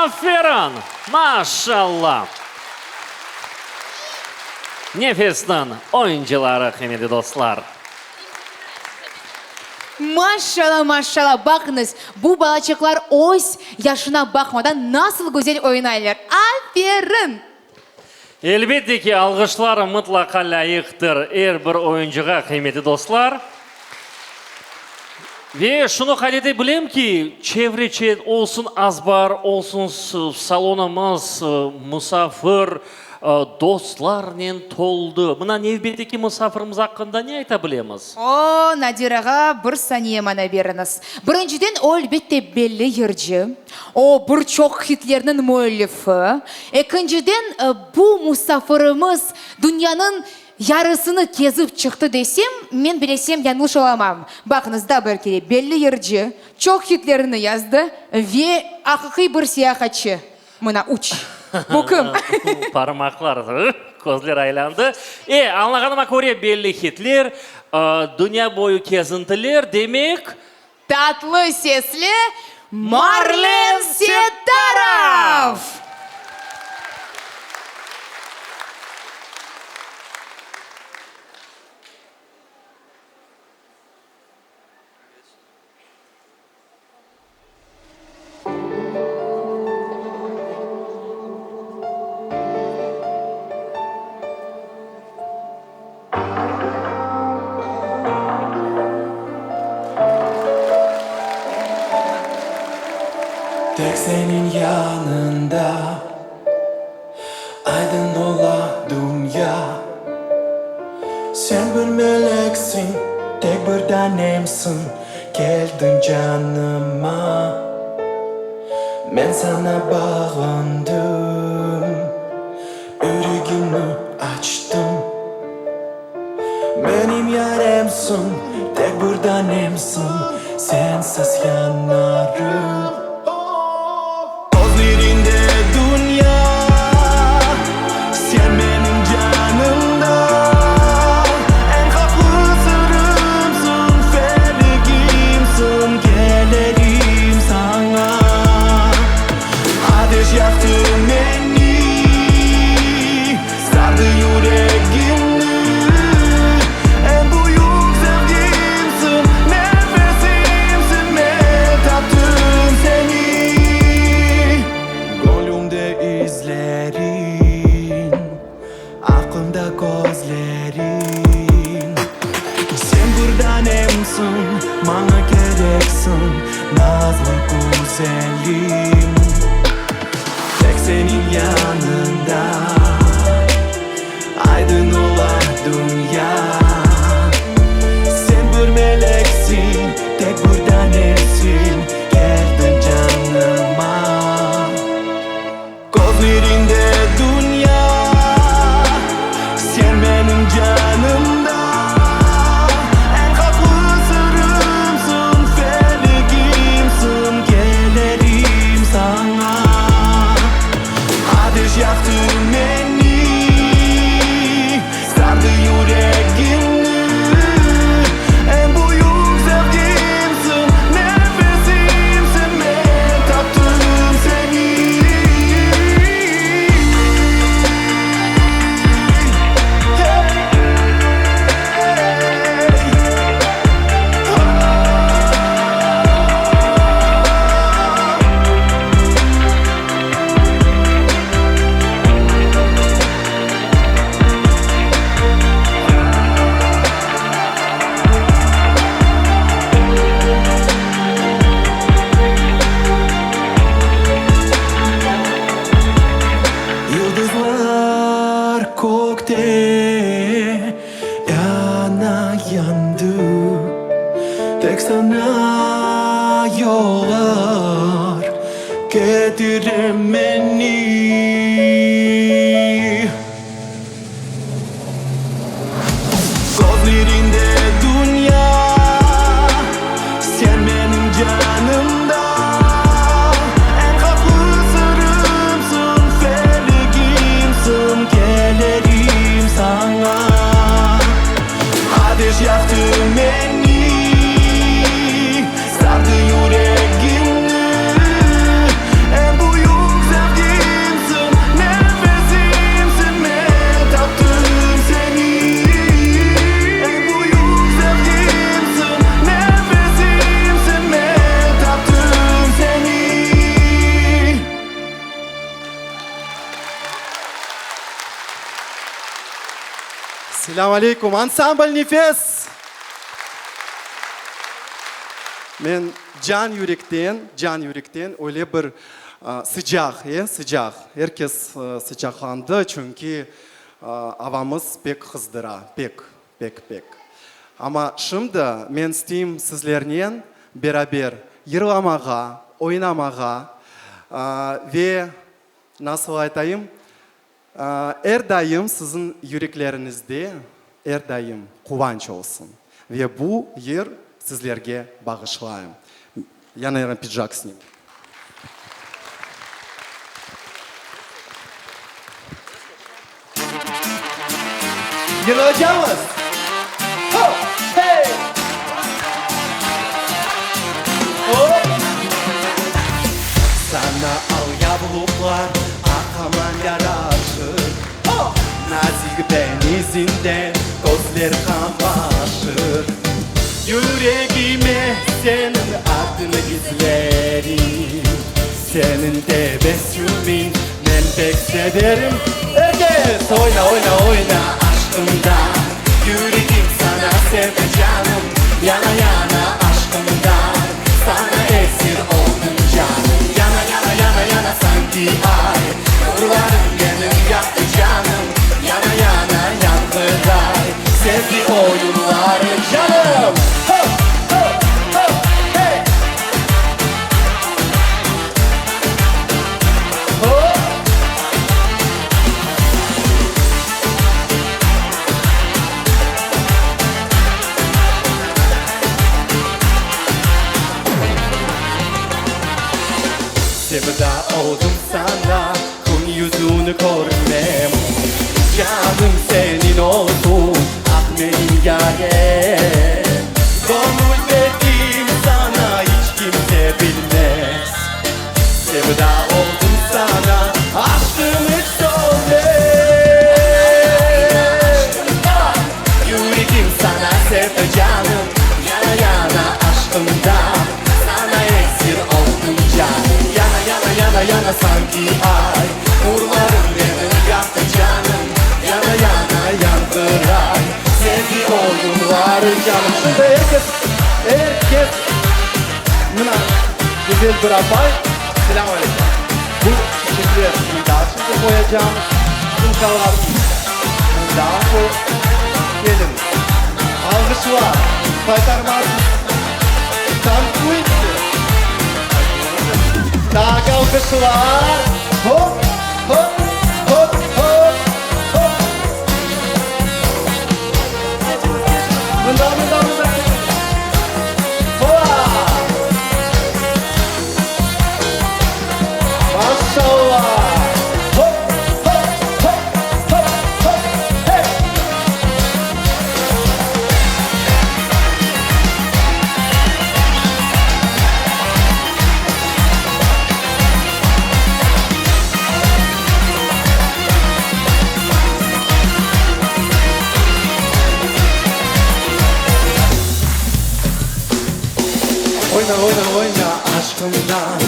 Aferin! Maşalla! Nefesniñ oyuncıları, qıymetli dostlar! Maşalla, maşalla, baqıñız, bu balaçıqlar öz yaşına baqmadan nasıl güzel oynaylar! Aferin! Elbette ki, alğışlar mıtlaqa lâyıqtır er bir oyuncığa, qıymetli dostlar. Ve şunı qayd ete bilem ki, çevre-çet, olsun azbar, olsun salonımız musafir, dostlarnen toldı. Mına nevbetteki musafirimiz aqqında ne ayta bilemiz? O, Nadir ağa, bir saniye maña beriñiz. Birinciden, o, elbette, belli yırcı. O, bir çoq hitlerniñ müellifi. Ekinciden, bu musafirimiz dünyanıñ yarısını kezip çıqtı desem, men bilesem yañlış olamam. Baqıñız, daa bir kere, belli yırcı, çoq hitlerini yazdı ve aqiqiy bir seyahatçı. Mına üç. Bu kim? Parmaqlar, közler aylandı. E, añlağanıma köre, belli hitler, dünya boyu kezintiler, demek, Tatlı sesli Marlen Settarov! Tek seniñ yanıñda aydın ola dünya. Sen bir meleksiñ, tek bir danemsiñ, keldiñ canıma. Men saña bağlandım. Yüregimni açtım. Menim yaremsiñ, tek bir danemsiñ, sensiz yanarım. Közleriñde dünya, sen menim canımda. Eñ havflı sırımsıñ, felegimsiñ, kelerim saña. Ateş yaqtı meni, sardı yüregimni. Eñ büyük sevgimsiñ, nefesimsiñ, men taptım seni. Göñlümde izleriñ. Aqlımda közleriñ. Sen bir danemsiñ, maña kereksiñ, nazlı güzelim. Tek seniñ yanıñda aydın ola dünya. Sen bir meleksiñ, tek bir danemsiñ, keldiñ canıma. Közleriñde dünya, sen menim canımda. Eñ havflı sırımsıñ, felegimsiñ, kelerim saña. Ateş yaqtı meni, sardı yüregimni. Eñ büyük sevgimsiñ, nefesimsiñ, men taptım seni. Yıldızlar kökte yana yandı, Tek saña yollar ketire meni. Közleriñde dünya, sen menim canımda. Eñ havflı sırımsıñ, felegimsiñ, kelerim saña. Ateş yaqtı meni, sardı yüregimni. Eñ büyük. Selâm aleykum, ansambl Nefes! Men can yürekten, can yürekten öyle bir sıcaq, e, sıcaq, er kes sıcaqlandı, çünki avamız pek qızdıra, pek, pek, pek. Amma şimdi men isteyim sizlernen beraber yırlamağa, oynamağa ve, nasıl aytayım, Er daim siziñ yürekleriñizde er daim quvanç olsun. Ve bu yır sizlerge bağışlayım. Ya, naverno, pidjak snimu. Yırlaycamız! Ho! Hey! Hop! Sana al yavluqlar aqaman yaraşır, Nazik benizinden közler qamaşır. Yüregime seniñ adıñ gizlerim, Seniñ tebessümiñ men pek severim. Er kes, oyna, oyna, oyna aşqımdan, Yüregim sana sevdi canım, Yana, yana aşqımdan, Sana esir oldım canım. Yana, yana, yana, yana sanki ay, Nurlarıñ menim yaqtı canım, Yana, yana yanğıray sevgi oyunları canım. Hop, hop, hop, hey! Hop! Sevda oldım sana, kün yüzüni körmem, Canım seniñ olsun, ah menim yarem. Göñül berdim sana, iç kimse bilmez, Sevda oldım sana, aşqım iç sönmez. Yüregim sana sevdi canım, Yana-yana aşqımdan, Sana esir oldım canım. Yana-yana, yana-yana sanki ay, Nurlarıñ meni yaqtı canım, Yana-yana yanğıray sevgi oyunları canım. Şimdi er kes, er kes, mına, güzel bir apay, Selâm aleyküm. Bu çiçekler mında şimdi qoyacağımız, sumkalar mında qoy, keliñiz. Alğışlar, qaytarmasız, tantsuyte. Tak, alğışlar, hop, hop, hop, hop, hop. Mında, mında, mında. Hopa! Maşallah! Hop, hop, hop, hop, hop, hey! Oyna, oyna, oyna aşqımdan,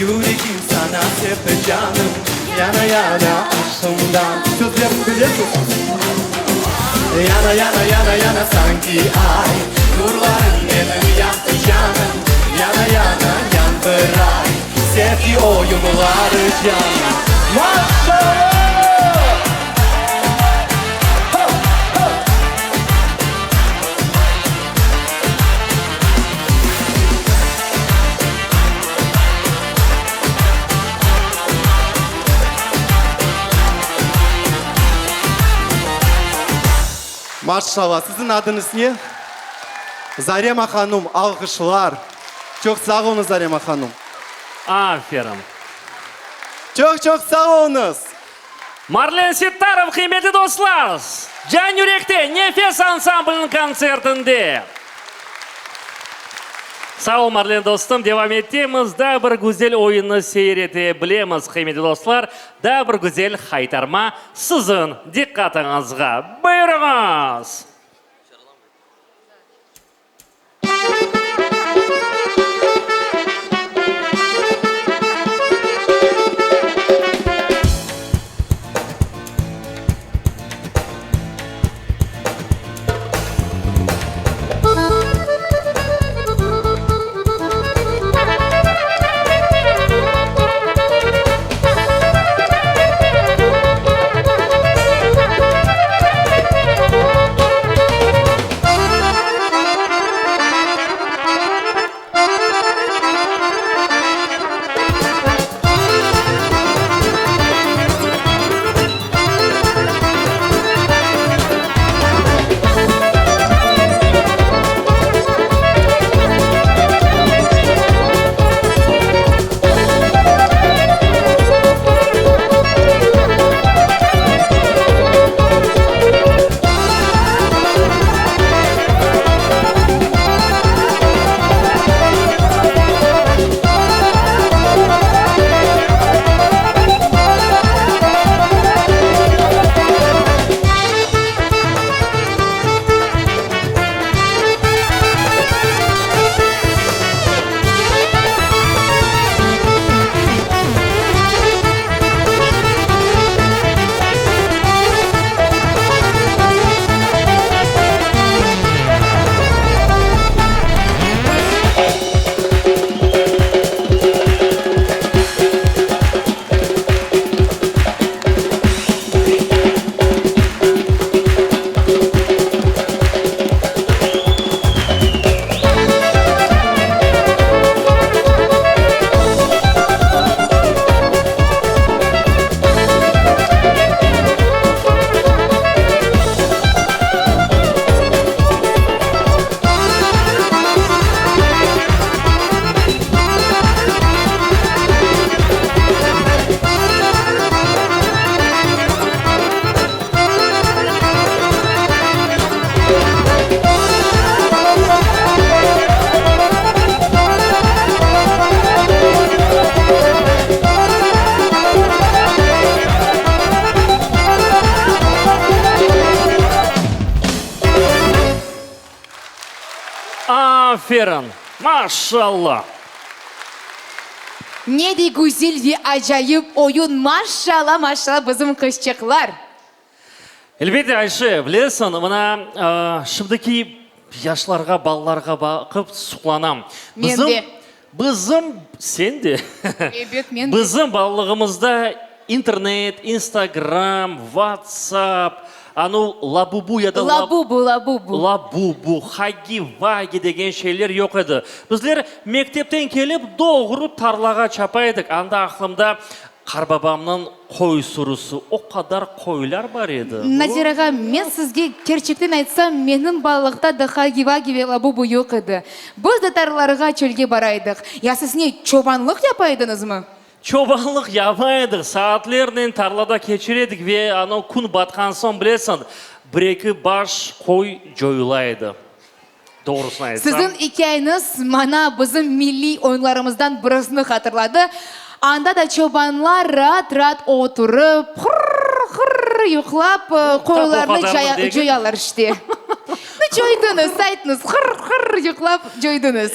Yüregim sana sevdi canım, Yana, yana aşqımdan. Sözlerini bilesiz? Yana, yana, yana, yana sanki ay, Nurlarıñ meni yaqtı canım, Yana, yana yanğıray sevgi oyunları canım. Maşallah! Hop, hop! Maşallah, siziñ adıñız ne? Zarema hanum, alğışlar. Çoq sağ oluñız, Zarema hanum. Aferin. Çoq-çoq sağ oluñız. Marlen Settarov, qıymetli dostlar, Can yürekte Nefes ansambliniñ kontsertinde. Sağ ol, Marlen dostum. Devam etemiz. Daa bir güzel oyunnı seyir ete bilemiz, qıymetli dostlar. Daa bir güzel haytarma siziñ diqqatıñızğa. Buyurıñız! Aferin! Maşşalla! Ne de güzel ve acayip oyun, maşşalla, maşşalla bizim qızçıqlar! Elbette, Ayşe, bilesiñ, mına, şimdiki yaşlarğa, balalarğa baqıp suqlanam. Men de. Bizim, sen de. Ebet, men de. Bizim balalığımızda internet, instagram, whatsapp, anu labubu ya da. Labubu, labubu. Labubu, hagi-vagi degen şeyler yoq edi. Bizler mektepten kelip doğru tarlağa çapa edik. Anda aqlımda Qarbabamnıñ qoy sürüsi, o qadar qoylar bar edi. Nazir ağa, men sizge kerçekten aytsam, menim balalıqta da hagi-vagi ve labubu yoq edi. Biz de tarlalarğa, çölge bara edik. Ya siz ne, çobanlıq yapa ediñizmi? Çobanlıq yapa edik, saatlernen tarlada keçire edik ve anau kün batqan soñ, bilesiñ, bir-eki baş qoy coyula edi. Doğrusını aytsam. Siziñ ikâyeñiz maña bizim milliy oyunlarımızdan birisini hatırladı. Anda da çobanlar raat-raat oturıp, hırr-hırr yuqlap, qoylarnı coyalar işte. Nu, coydıñız, aytıñız, hırr-hırr yuqlap coydıñız.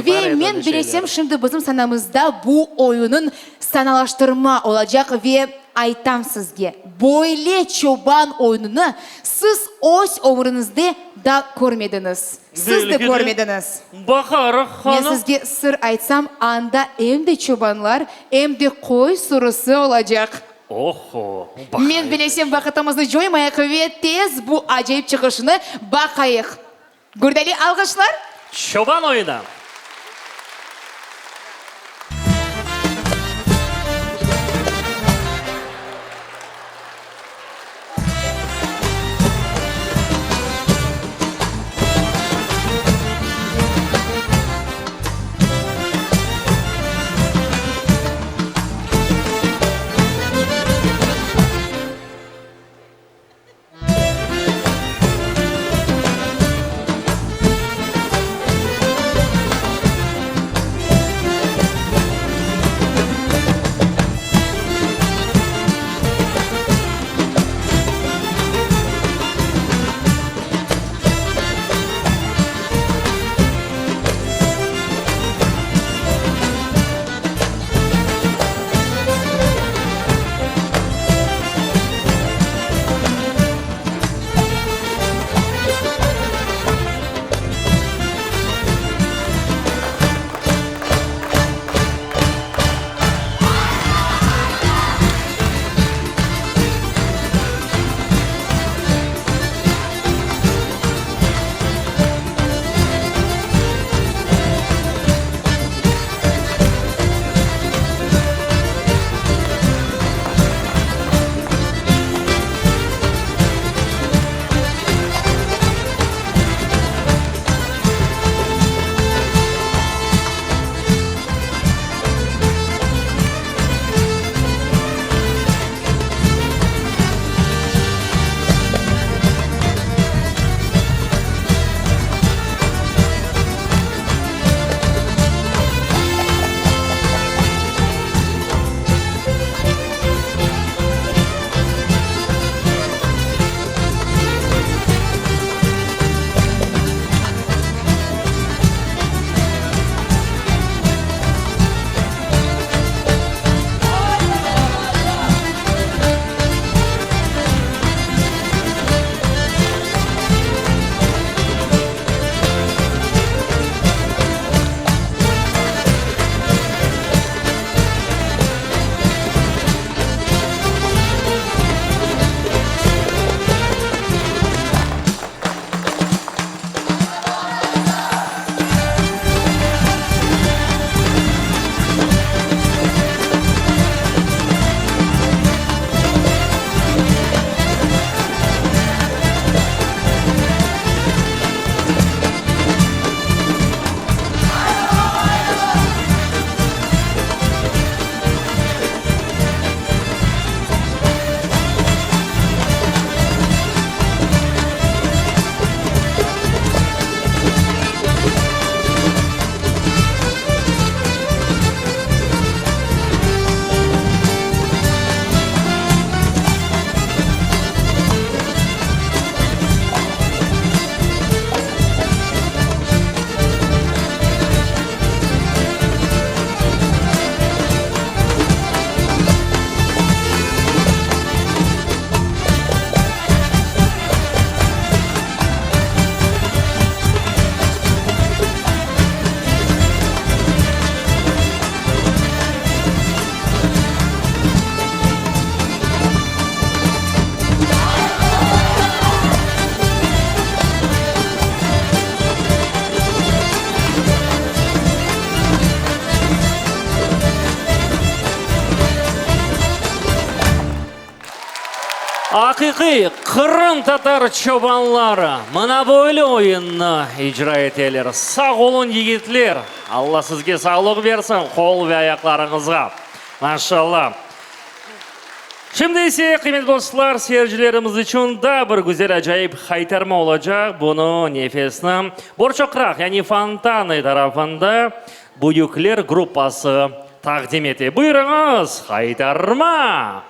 Ve men bilesem, şimdi bizim sanamızda bu oyunıñ sanalaştırma olacaq ve aytam sizge, böyle çoban oyunını siz öz ömrüñizde da körmediñiz. Siz de körmediñiz. Baqarıq, hanım. Men sizge sır aytsam, anda em de çobanlar, em de qoy sürüsi olacaq. Oho, baqayıq. Men bilesem, vaqıtımıznı coymayıq ve tez bu acayip çıqışnı baqayıq. Gürdeli alğışlar! Çoban oyunı. Aqiqiy qırımtatar çobanları mına böyle oyunnı icra eteler. Sağ oluñ, yigitler! Alla sizge sağlıq bersin, qol ve ayaqlarıñızğa. Maşallah! Şimdi ise, qıymetli dostlar, seyircilerimiz içün daa bir güzel acayip haytarma olacaq. Bunı Nefesniñ Borçoqraq, yani Fontanı tarafında Büyükler gruppası taqdim ete. Buyurıñız, haytarma!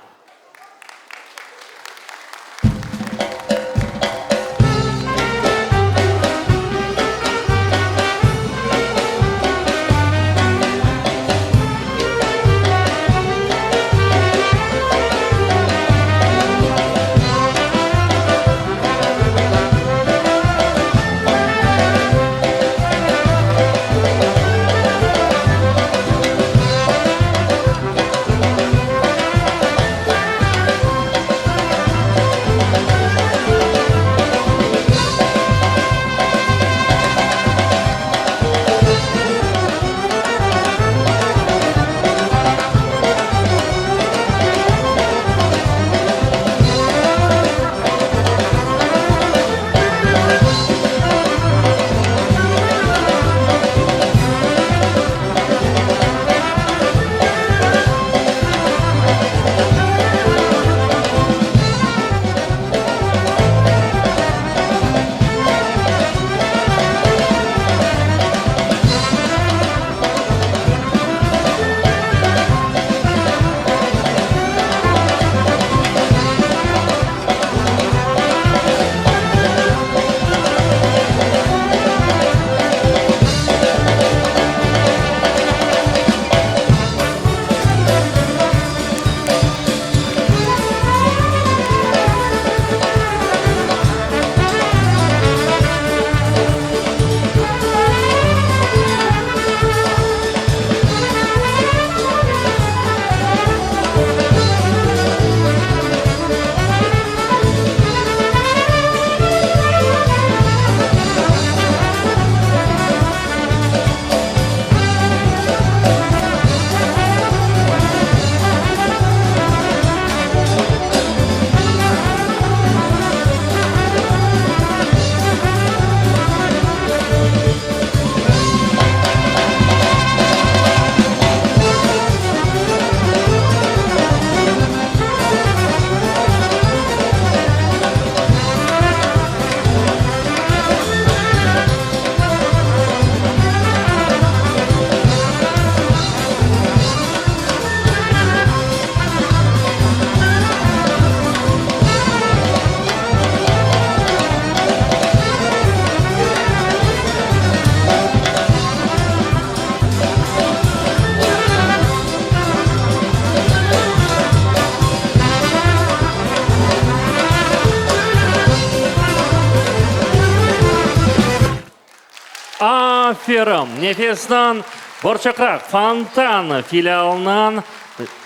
Aferin! Nefesniñ Borçoqraq Fontan filialınıñ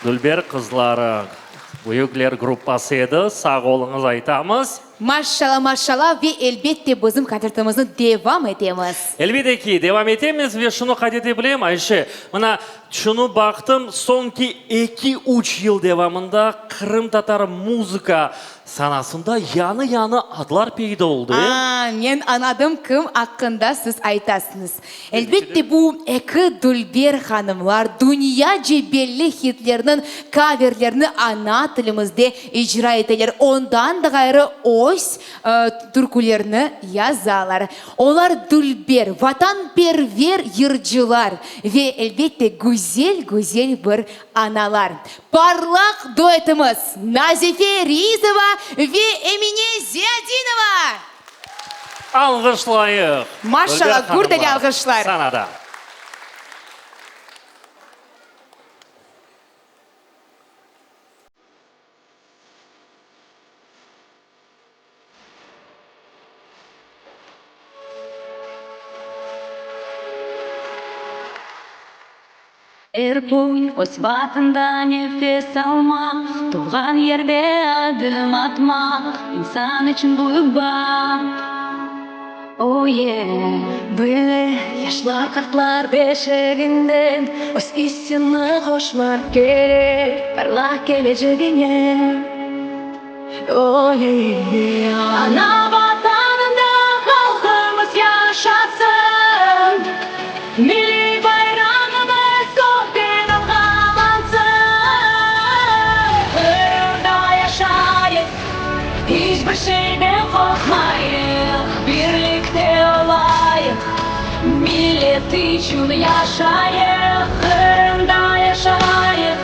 dülber qızları, büyükler gruppası edi. Sağ oluñız aytamız. Maşşala, maşşala ve elbette bizim kontsertimizni devam etemiz. Elbette ki, devam etemiz ve şunı qayd ete bilem, Ayşe, mına şunı baqtım, soñki eki-üç yıl devamında qırımtatar muzıka sanasında yañı-yañı adlar peyda oldı. A, men añladım kim aqqında siz aytasıñız. Elbette, bu eki dülber hanımlar dünyaca belli hitlerniñ kaverlerini ana tilimizde icra eteler, ondan da ğayrı öz türkülerini yazalar. Olar dülber, vatanperver yırcılar ve, elbette, güzel-güzel bir analar. Parlaq duetimiz, Nazife Rizova ve Emine Ziyadinova! Alğışlayıq! Maşşala, gürdeli alğışlar! Sana da. Er kün öz Vatanda nefes almaq, Tuvğan yerde adım atmaq, İnsan içün büyük baht, oh-ye. Böyle yaşlar, qartlar beşiginden Öz isseni qoşmaq kerek parlaq kelecegiñe. Ana Vatanında halqımız yaşasın, Milliy bayrağımız kökte dalğalansın. Qırımda yaşayıq, iç bir şeyden qorqmayıq, Birlikte olayıq, millet içün yaşayıq. Qırımda yaşayıq,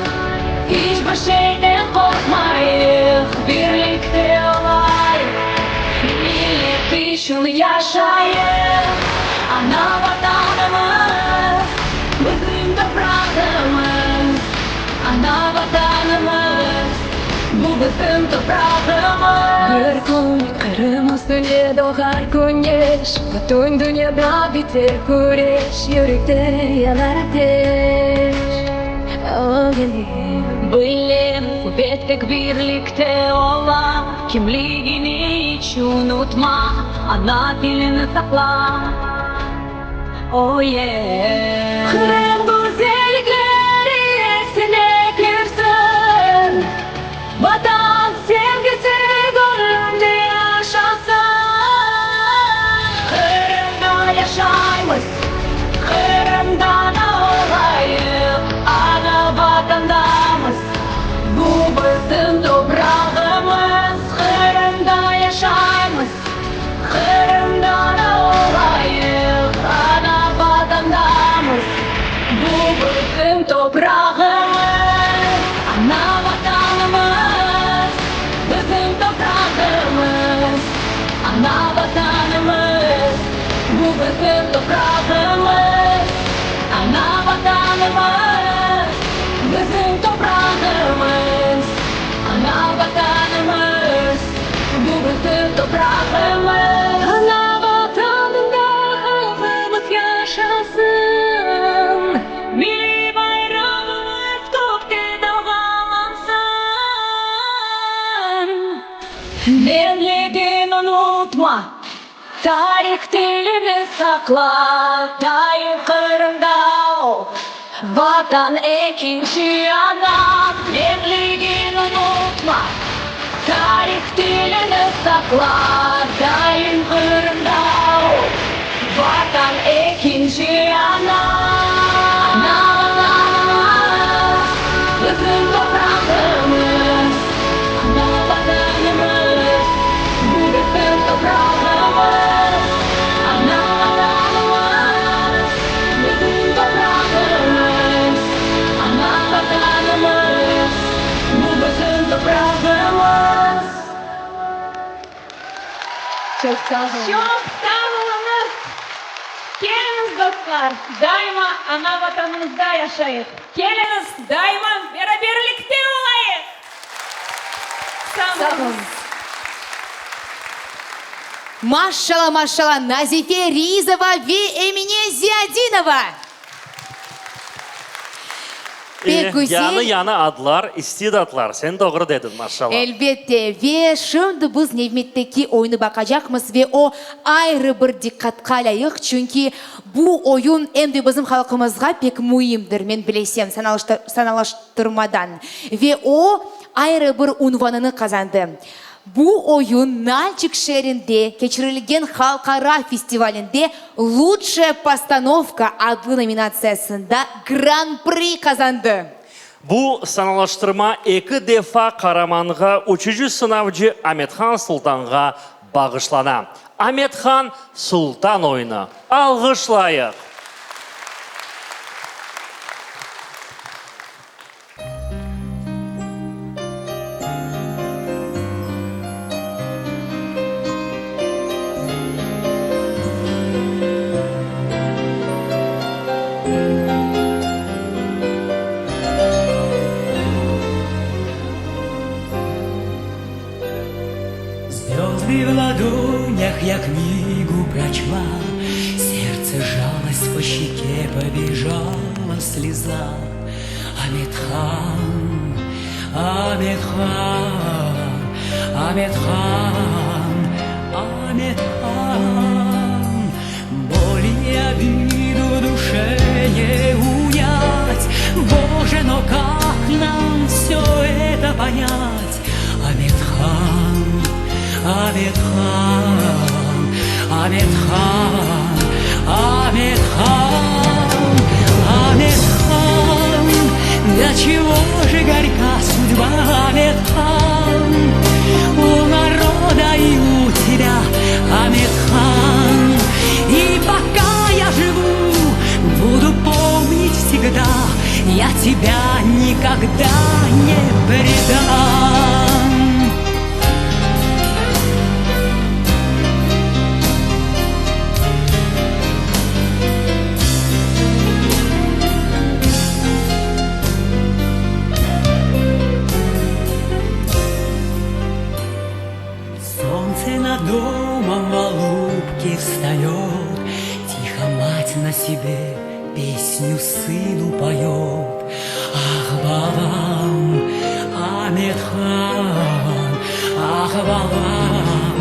iç bir şeyden qorqmayıq, Birlikte olayıq, millet içün yaşayıq. Ana Vatanımız, bizim toprağımız, Ana Vatanımız, bu bizim toprağımız. Bir kün Qırım üstüne doğar küneş, Bütün dünyada biter küreş, Yürekte yanar ateş. Bilem, quvet tek birlikte ola, Kimligini iç unutma, Ana tilini saqla. Oh yeah. Qırım güzellikleri esine kirsin, Vatan sevgisi göñlünde yaşasın. Qırımda yaşaymız, Qırımda da olayıq, Ana Vatandamız, bu bizim toprağımız. Qırımda yaşaymız, Qırımda da olayıq, Ana Vatandamız, bu bizim toprağımız. Ana Vatanımız, bizim toprağımız. Ana Vatanımız, bu bizim toprağımız. Ana Vatanımız, bizim toprağımız. Ana Vatanımız, bu bizim toprağımız. Ana Vatanında halqımız yaşasın, Milliy bayrağımız kökte dalğalansın. Menligin unutma, tarih tilini saqla, Daim Qırımda ol, Vatan ekinci ana. Menligin unutma, tarih tilini saqla, Daim Qırımda ol, Vatan ekinci ana. Ana Vatanımız, bizim toprağımız, Ana Vatanımız, bu bizim toprağımız. Ana Vatanımız, bizim toprağımız, Ana Vatanımız, bu bizim toprağımız. Çoq sağ oluñ. Çoq sağ oluñız! Keliñiz, dostlar, daima ana Vatanımızda yaşayıq! Keliñiz, daima beraberlikte olayıq! Sağ Sağ oluñız! oluñız. Maşşala, maşşala, Nazife Rizova ve Emine Ziyadinova! Pek güzel. Yañı-yañı adlar, istidatlar. Sen doğru dediñ, maşşala. Elbette. Ve şimdi biz nevbetteki oyunı baqacaqmız ve o ayrı bir diqqatqa lâyıq, çünki bu oyun em de bizim halqımızğa pek müimdir, men bilesem, sanalaştırmadan. Ve o ayrı bir unvanını qazandı. Bu oyun Nalçik şeerinde keçirilgen halqara festivalinde Lutşaya postanovka adlı nominatsiyasında Gran-pri qazandı. Bu sanalaştırma eki defa qaramanğa uçucı sınavcı Amethan Sultanğa bağışlana. Amethan Sultan oyunı. Alğışlayıq! Звезды в ладонях я книгу прочла, Сердце сжалось, по щеке побежала слеза. Amethan, Amethan, Amethan, Amethan. Боль и обиду в душе не унять. Боже, но как нам все это понять? Amethan. Amethan, Amethan, Amethan, Amethan, До чего же горька судьба, Аметхан, У народа и у тебя, Аметхан. И пока я живу, буду помнить всегда, Я тебя никогда не предам. Солнце над домом в Алупке встает, Тихо мать на себе песню сыну поет. Ах, балам, Аметхан, ах, балам,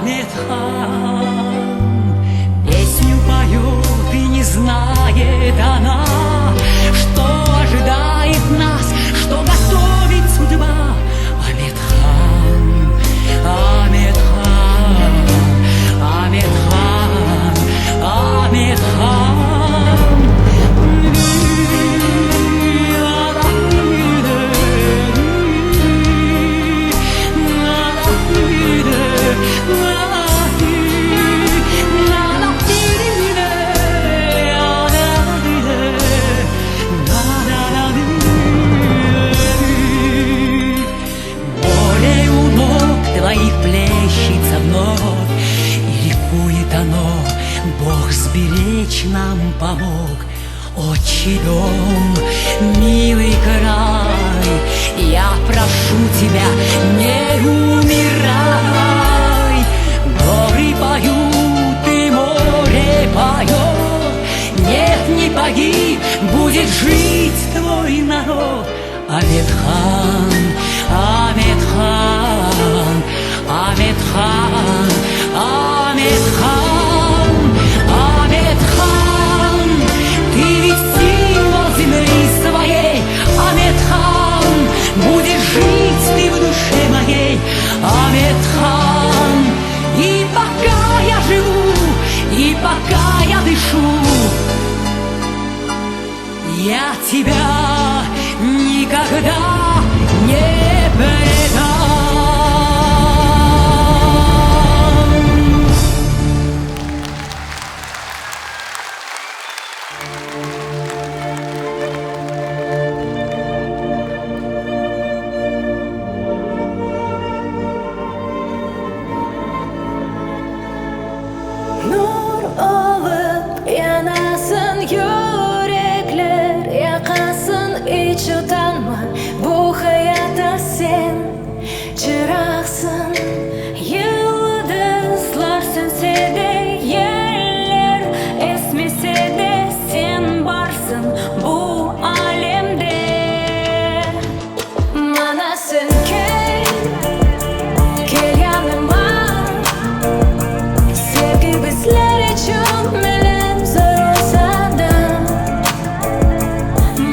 Аметхан. Песню поет и не знает она, Что ожидает нас, что готовит судьба. Аметхан, Аметхан, Аметхан, Аметхан. Море у ног твоих плещется вновь, И ликует оно, Бог сберечь нам помог. Отчий дом, милый край, Я прошу тебя, не умирай. Горы поют и море поет, Нет, не погиб, будет жить твой народ. Аметхан, Аметхан, Аметхан, Аметхан, Аметхан, ты ведь символ земли своей, Аметхан, будешь жить ты в душе моей, Аметхан, и пока я живу, и пока я дышу, я тебя никогда не предам. Nur olıp yanasıñ yürekler yaqasıñ iç utanma bu hayatta sen çıraqsıñ Yıldızlar sönse de yeller esmese de sen barsıñ bu alemde Maña sen kel, kel yanıma Sevgi bizler içün melem zor olsa da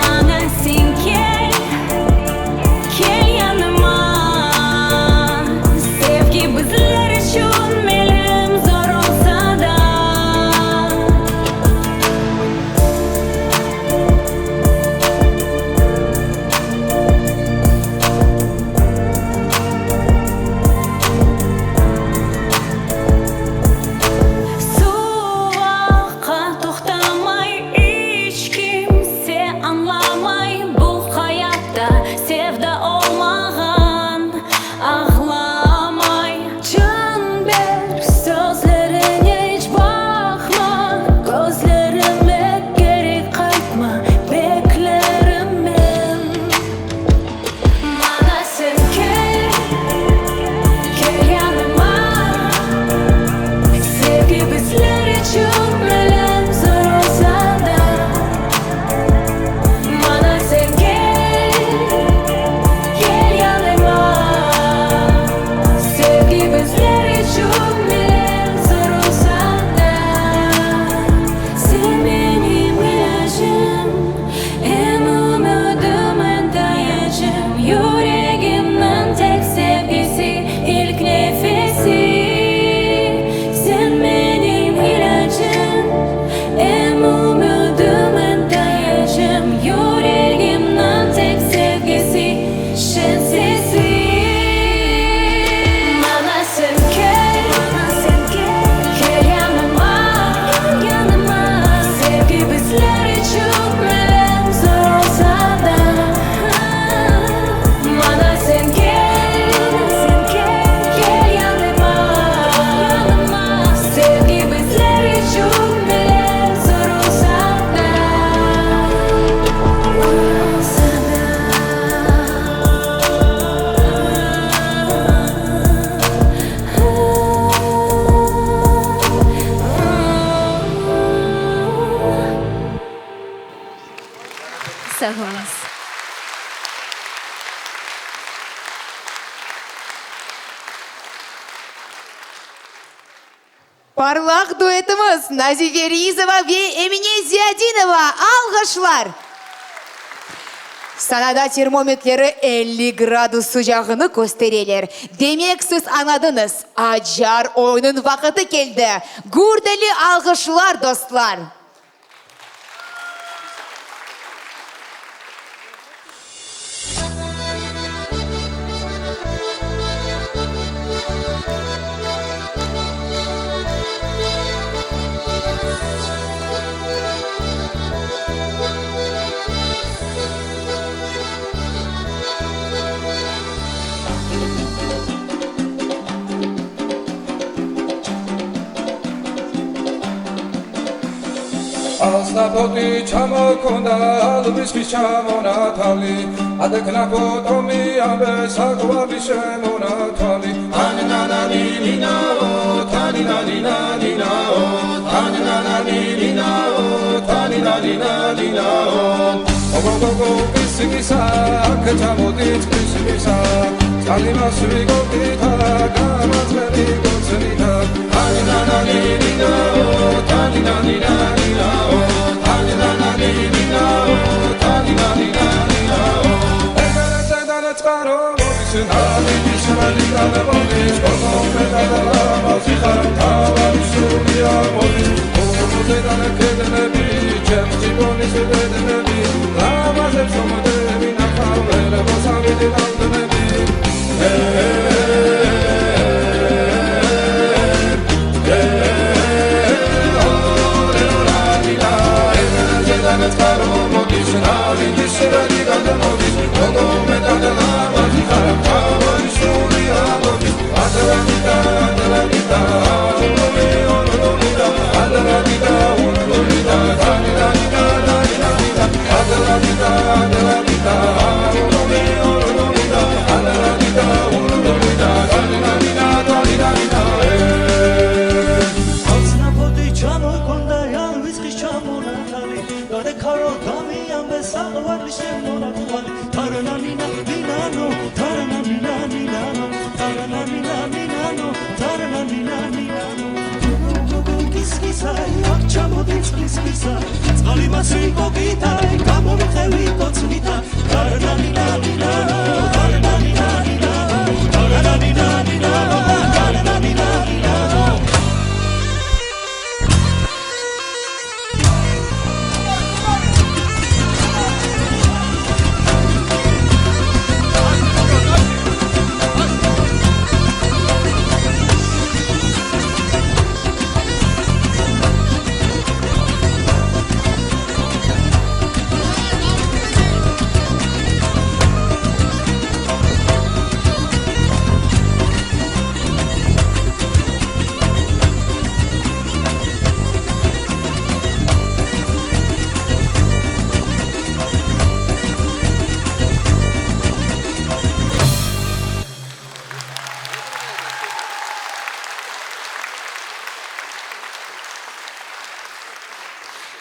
Maña sen kel. Parlaq duetimiz, Nazife Rizova ve Emine Ziyadinova! Alğışlar! Sanada termometleri 50 gradus sıcağını köstereler. Demek siz añladıñız, acar oyunıñ vaqıtı keldi! Gürdeli alğışlar, dostlar!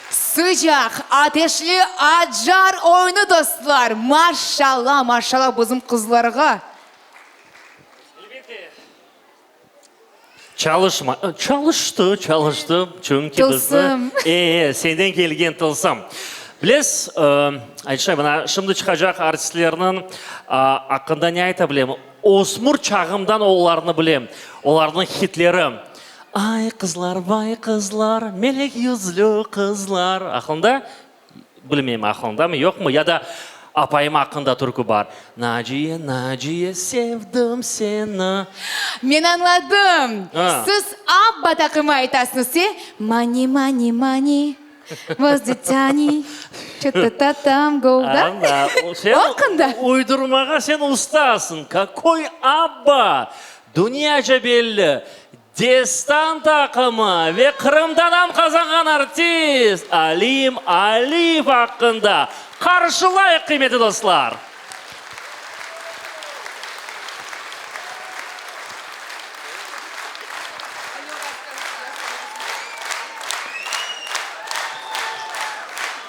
Sıcaq, ateşli acar oyunı, dostlar! Maşalla, maşalla bizim qızlarğa! Çalışma, çalıştı, çalıştı, çünki bizni, Tılsım. e, e, senden kelgen tılsım. Bilesiz, Ayşe, mına şimdi çıqacaq artistlerniñ aqqında ne ayta bilem? Ösmür çağımdan olarnı bilem, olarnıñ hitleri. Ay, qızlar, vay, qızlar, melek yüzlü qızlar. Aqlıñda? Bilmeyim, aqlıñdamı, yoqmı? Ya da apayım aqqında türkü bar. Naciye, Naciye, sevdim seni. Men añladım. Siz Abba taqımı aytasıñız, e? Mani, mani, mani, vozdetâni, ço-to-ta tam go, da? Anda, sen O aqqında? uydurmağa sen ustasıñ. Kakoy Abba? Dünyaca belli Destan taqımı ve Qırımda nam qazanğan artist Alim Aliyev aqqında qarşılayıq, qıymetli dostlar!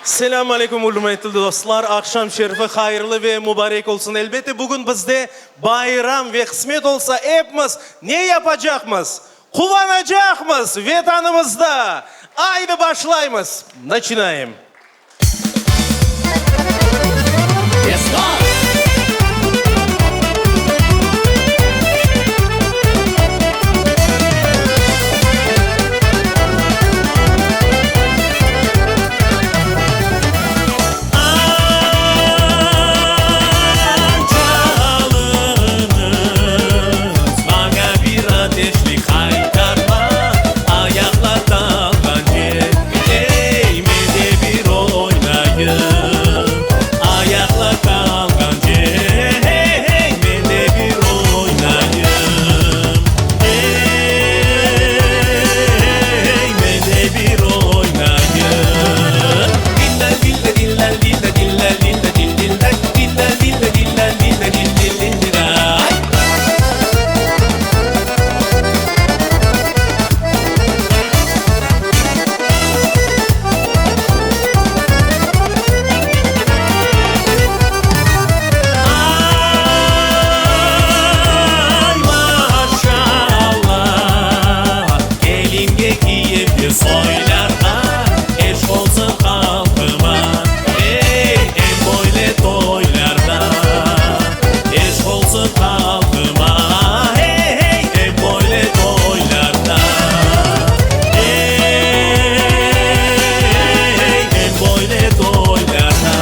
Selâm aleyküm, ürmetli dostlar! Aqşam şerifi hayırlı ve mubarek olsun! Elbette, bugün bizde bayram ve qısmet olsa, epimiz ne yapacaqmız? Quvanacaqmız Vetanımızda! Aydı başlaymız! Načinayem! Çalıñız maña bir ateşli haytarma, Ayaqlar talğance, ey, men de bir oynayım. Ayaqlar talğance, hey, men de bir oynayım. Ey, men de bir oynayım. Ay, maşallah, kelinge kiyevge soylarğa Eş olsun halqıma, ey, em böyle toylarda Eş olsun halqıma, hey, hey, em böyle toylarda Ey, em böyle toylarda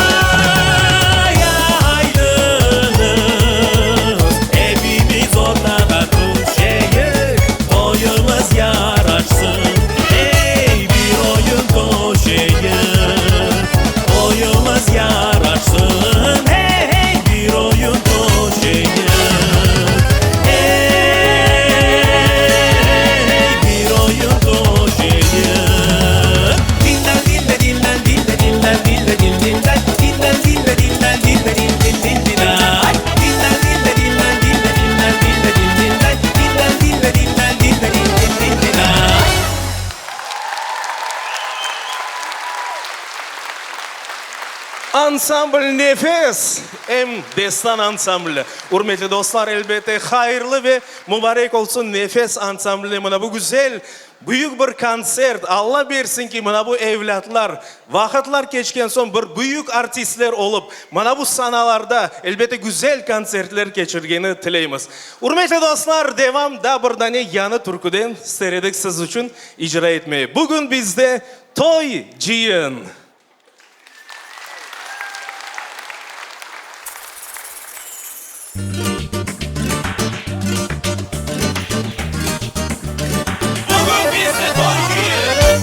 Ay, aydıñız, epimiz ortağa tüşeyik, Toyumız yaraşsın, ey, bir oyun köşeyik. Toyumız yaraşsın, hey, hey, bir oyun köşeyik. Ey, bir oyun köşeyik. Ansambl Nefes, em Destan ansambli. Ürmetli dostlar, elbette, hayırlı ve mubarek olsun Nefes ansambline mına bu güzel, büyük bir kontsert. Alla bersin ki, mına bu evlâtlar vaqıtlar keçken soñ bir büyük artistler olıp, mına bu sanalarda, elbette, güzel kontsertler keçirgeni tileymiz. Ürmetli dostlar, devam da bir dane yañı türküden ister edik siz içün icra etmeye. Bugün bizde toy, cıyın. Bugün bizde toy cıyın.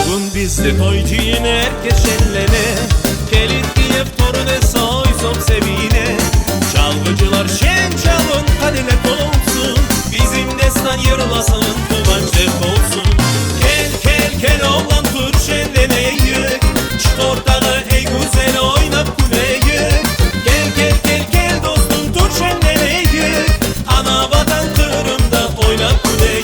Bugün bizde toy cıyın er kes şenlene Kelin kiyev torun soy-sop sevine Çalğıcılar şen çalın kadehler tolsun Bizim destan yırlasın quvanç dert olsun Kel kel kel oğlan tur şenleneyik Çıq ortağa ey güzel oynap küleyik Kel kel kel kel dostum tur şenleneyik Ana Vatan Qırımda oynap küleyik.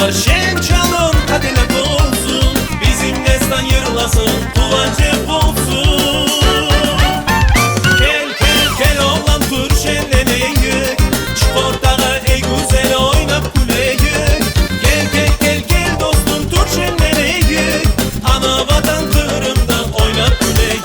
Çalğıcılar şen çalın, qadeler tolsun, Bizim destan yırlasın, quvanç ep olsun. Kel, kel, kel, oğlan, tur şenleneyik, Çıq ortağa, ey güzel, oynap küleyik. Kel, kel, kel, kel, dostum, tur şenleneyik, Ana Vatan Qırımda oynap küleyik.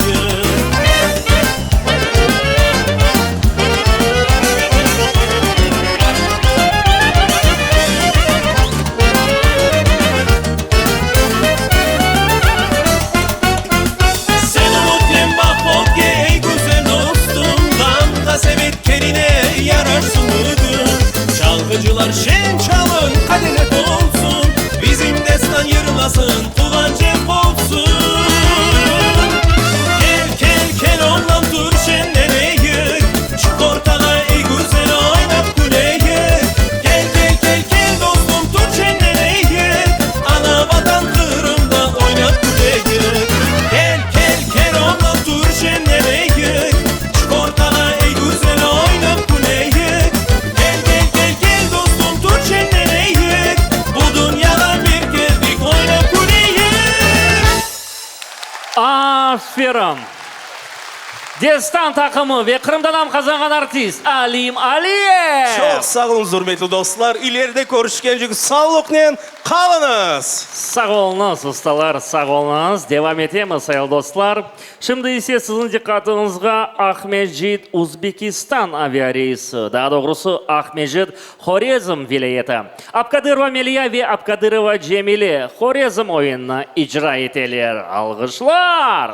Sen umutnen baq ögge, ey güzel dostum, Ğam-qasevet keline yararsıñ bugün. Çalğıcılar şeñ çalın, qadeler tolsun, Bizim destan yırlasın, quvanç ep olsun. Kel, kel, kel, oğlan, tur şeñleneyik, Çıq ortağa, ey güzel, oynap küleyik. Kel, kel, kel, kel, dostum, tur şeñleneyik, Ana Vatan Qırımda oynap küleyik. Kel, kel, kel, oğlan, tur şeñleneyik, Çıq ortağa, ey güzel, oynap küleyik. Kel, kel, kel, kel, dostum, tur şeñleneyik, Bu dünyağa bir keldik, oynap küleyik. Aferin! Destan taqımı ve Qırımda nam qazanğan artist Alim Aliyev! Çoq sağ oluñız, ürmetli dostlar! İleride körüşkencek sağlıqnen qalıñız! Sağ oluñız, ustalar, sağ oluñız! Devam etemiz, sayılı dostlar. Şimdi ise siziñ diqqatıñızğa Aqmescit, Uzbekistan aviareysi, daa doğrusı Aqmescit, Horezm vilâyeti. Abkadırova Meliya ve Abkadırova Cemile Horezm oyunını icra eteler. Alğışlar!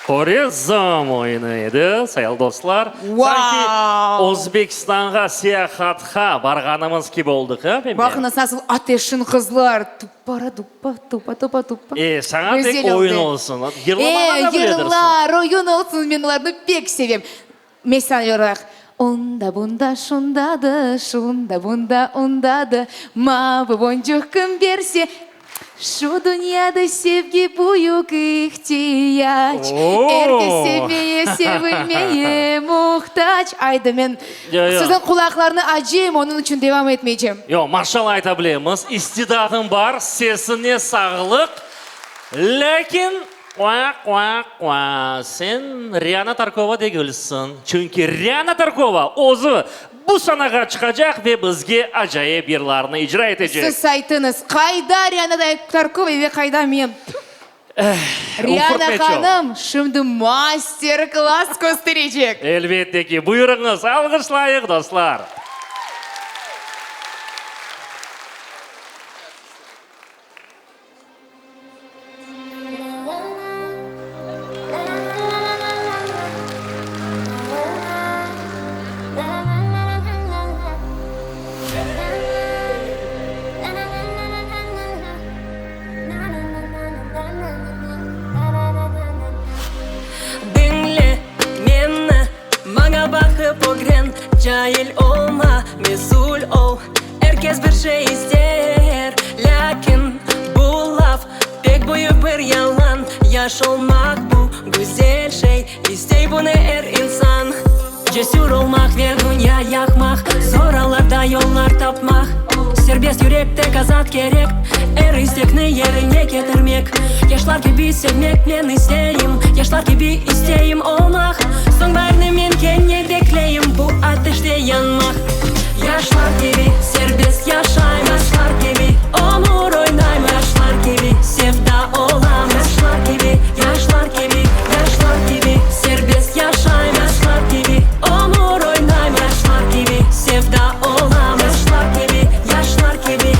Horezm oyunı edi, sayılı dostlar. Sanki Özbekistanğa seyahatqa barğanımız kibi oldıq, a, Pembe? Baqıñız, nasıl ateşin qızlar! Tuppa-ra-duppa, tupa-tupa-tuppa. E, saña tek Güzel oyun oldı. olsun. Yırlamağa E, da biledirsiñ. yırlar, oyun olsun, men olarnı pek sevem. Mesel olaraq, Onda, bunda, şunda da, şunda, bunda, onda da, mavı boncuq kim berse. Şu dünyada sevgi büyük ihtiyac, Er kes sevmeye, sevilmeye muhtac. Aydı, men siziñ qulaqlarnı acıyım, onıñ içün devam etmeycem. Yoq, maşallah ayta bilemiz, istidadıñ bar, sesine sağlıq, lâkin, qua-qua-qua, sen Riana Tarkova degilsiñ, çünki Riana Tarkova özü Bu sanağa çıqacaq ve bizge acayip yırlarnı icra etecek. Siz aytıñız, qayda Riana Tarkova ve qayda men? Riana hanım şimdi master-klass kösterecek. Elbette ki, buyurıñız, alğışlayıq, dostlar! Diñle meni, maña baqıp ögren, Cail olma, mesül ol. Er kes bir şey ister, lâkin bu laf pek büyük bir yalan. Yaş olmaq bu güzel şey, istey bunı er insan. Cesür olmaq ve dünya yaqmaq, zor allarda yollar tapmaq. Serbest yürek tek azat kerek, er istekni yerine ketirmek. Yaşlar kibi sevmek men isteyim, yaşlar kibi isteyim olmaq. Soñ baarni men kene bekleyim, bu ateşte yanmaq. Yaşlar kibi serbest yaşaym, yaşlar kibi ömür oynaym, yaşlar kibi sevda olam, yaşlar kibi, yaşlar kibi, yaşlar kibi serbest yaşaym, yaşlar kibi ömür oynaym, yaşlar kibi sevda olam, yaşlar kibi, yaşlar kibi.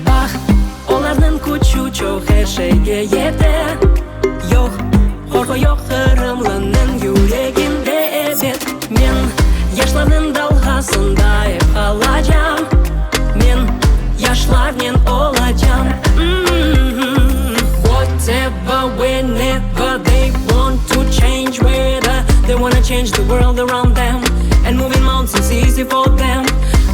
Baq, olarnıñ küçü çoq, er şeyge yete. Yoq, qorqu yoq qırımlınıñ yüreginde, ebet. Men yaşlarnıñ dalğasında ep qalacam. Men yaşlarnen olacam. Whatever, whenever they want to change weather They wanna change the world around them And moving mountains easy for them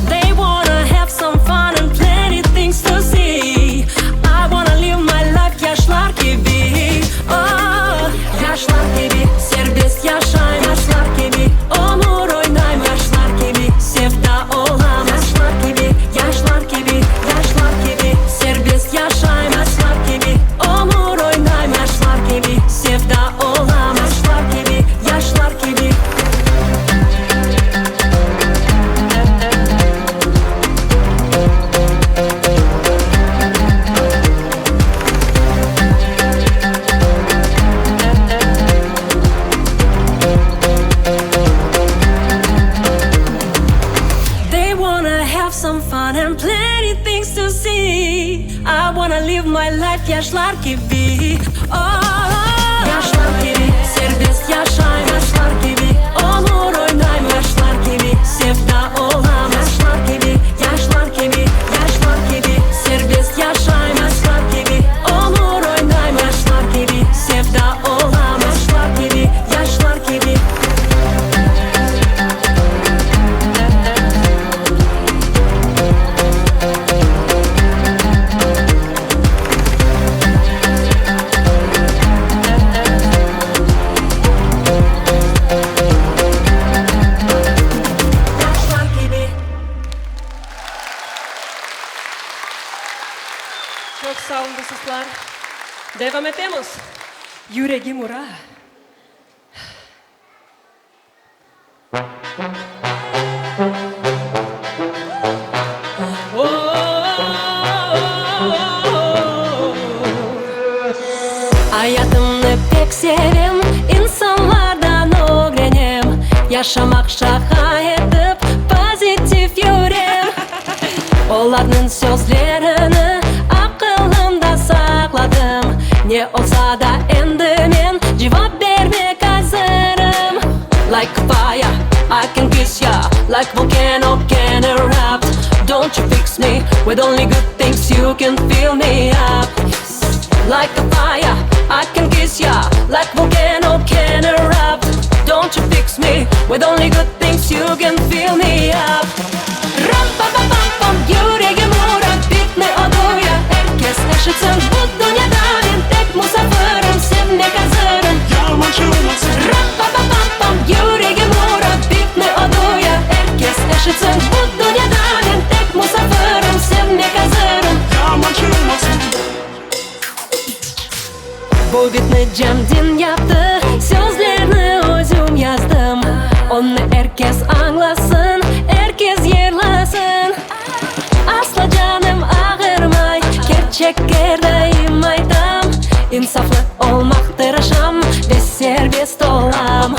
They wanna have some fun and plenty things to see I wanna live my life yaşlar kibi Oh, yaşlar kibi serbest yaşaym Yaşlar kibi ömür oynaym Yaşlar kibi sevda olam Yaşlar kibi, yaşlar kibi, yaşlar kibi serbest yaşaym Yaşlar kibi ömür oynaym Yaşlar kibi sevda olam Yaşlar kibi, yaşlar kibi. They wanna have some fun and plenty things to see I wanna live my life yaşlar kibi Oh, yaşlar kibi serbest yaşaym Yaşlar kibi ömür oynaym Yaşlar kibi sevda olam Yaşlar kibi, yaşlar kibi, yaşlar kibi serbest yaşaym Yaşlar kibi ömür oynaym Yaşlar kibi sevda olam Yaşlar kibi, yaşlar kibi. Yaşlar kibi. Çoq sağ olun, dostlar. Devam etemiz. Yüregim ura. Ayatımnı pek sevem, insanlardan ögrenem, Yaşamaq şaqa etip, pozitiv yürem. Olarnıñ sözlerini aqılımda saqladım, Ne olsa da endi men cevap bermek azırım. Like fire, I can kiss ya. Like volcano can erupt Don't you fix me with only good things You can fill me up Like a fire, I can kiss ya Like volcano can erupt Don't you fix me with only good things You can fill me up Ram-pa-pa-pam-pam, yüregim ura Bitni oduya, er kes eşitsin Bu dünyada men tek musafirim Sevmek azırım Ram-pa-pa-pam-pam, yüregim ura Bitni oduya, er kes eşitsin Bu dünyada men tek musafirim Sevmek azırım Bu bitni Cemdin yaptı, Sözlerni özüm yazdım. Onı er kes añlasın, Er kes yırlasın. Asla canım ağırmay, Kerçek er daim aytam. İnsaflı olmaq tırışam Ve serbest olam.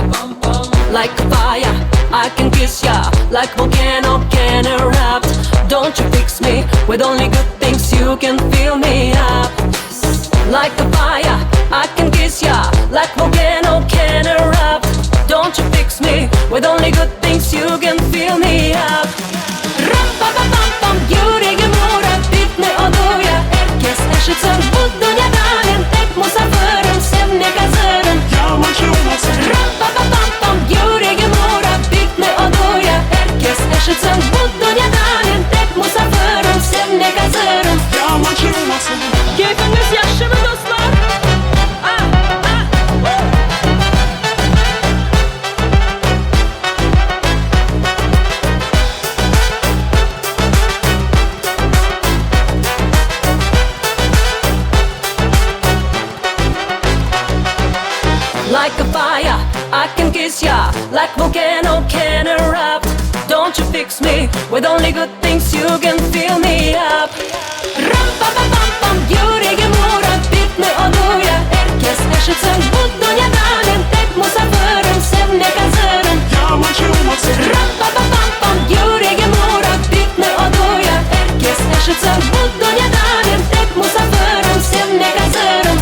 Like a fire, I can kiss ya Like volcano can erupt Don't you fix me with only good things You can fill me up Like a fire, I can kiss ya Like volcano can erupt Don't you fix me with only good things You can fill me up Ram-pa-pa-pam-pam, yüregim ura Bitni oduya, er kes eşitsin Bu dünyada men tek musafirim Sevmek azırım Ram-pa-pa-pam-pam, yüregim ura Bitni oduya, er kes eşitsin Bu dünyada men tek musafirim Sevmek azırım Keyfiñiz yahşımı, dostlar? A, a, u! Like a fire, I can kiss ya Like volcano can erupt Don't you fix me with only good things You can fill me up Ram-pa-pa-pam-pam, yüregim ura Bitni oduya, er kes eşitsin Bu dünyada men tek musafirim Sevmek azırım Ram-pa-pa-pam-pam, yüregim ura Bitni oduya, er kes eşitsin Bu dünyada men tek musafirim Sevmek azırım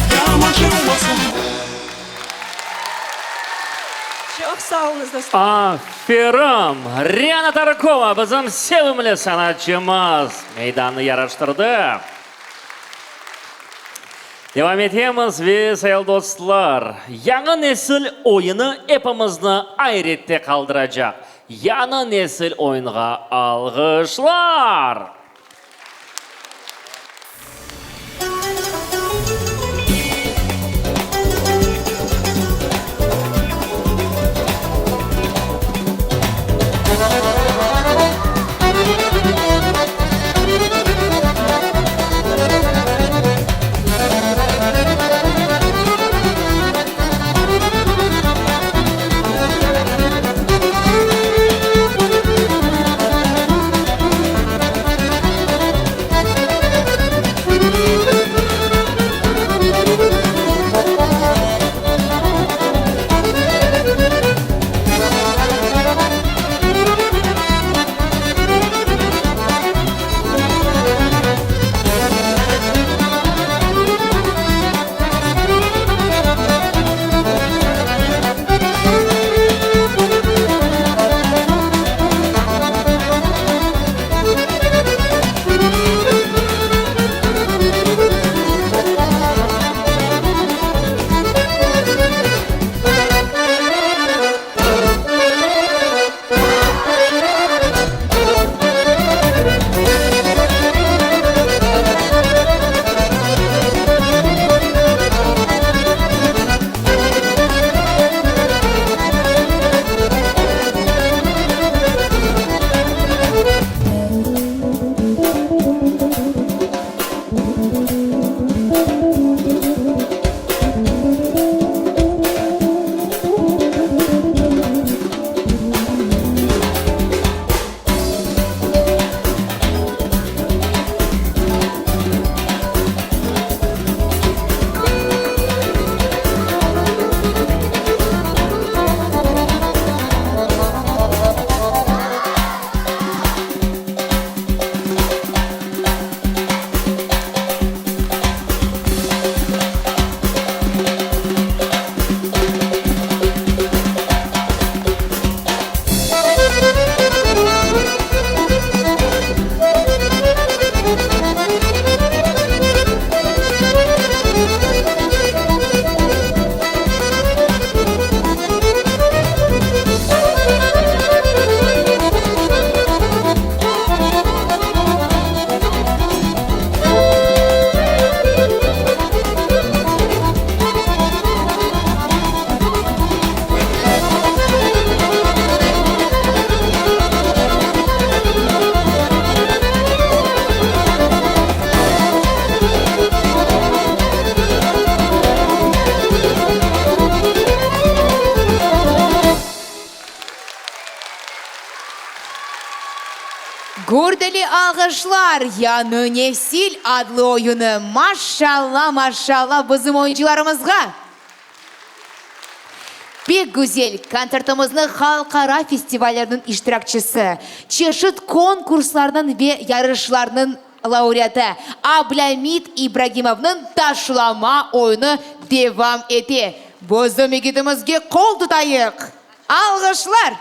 Çoq sağ oluñız, dostlar. Aferin! Riana Tarkova bizim sevimli sanatçımız meydanı yaraştırdı. Devam etemiz ve, sayılı dostlar, yañı nesil oyunı epimizni ayrette qaldıracaq. Yañı nesil oyunğa alğışlar! Gürdeli alğışlar, Yañı nesil adlı oyunı. Maşalla, maşalla bizim oyuncılarımızğa! Pek güzel kontsertimizni halqara festivallerniñ iştirakçisi, çeşit konkurslarnıñ ve yarışlarnıñ laureatı Ablâmit İbragimovnıñ Taşlama oyunı devam ete. Bizim yigitimizge qol tutayıq! Alğışlar!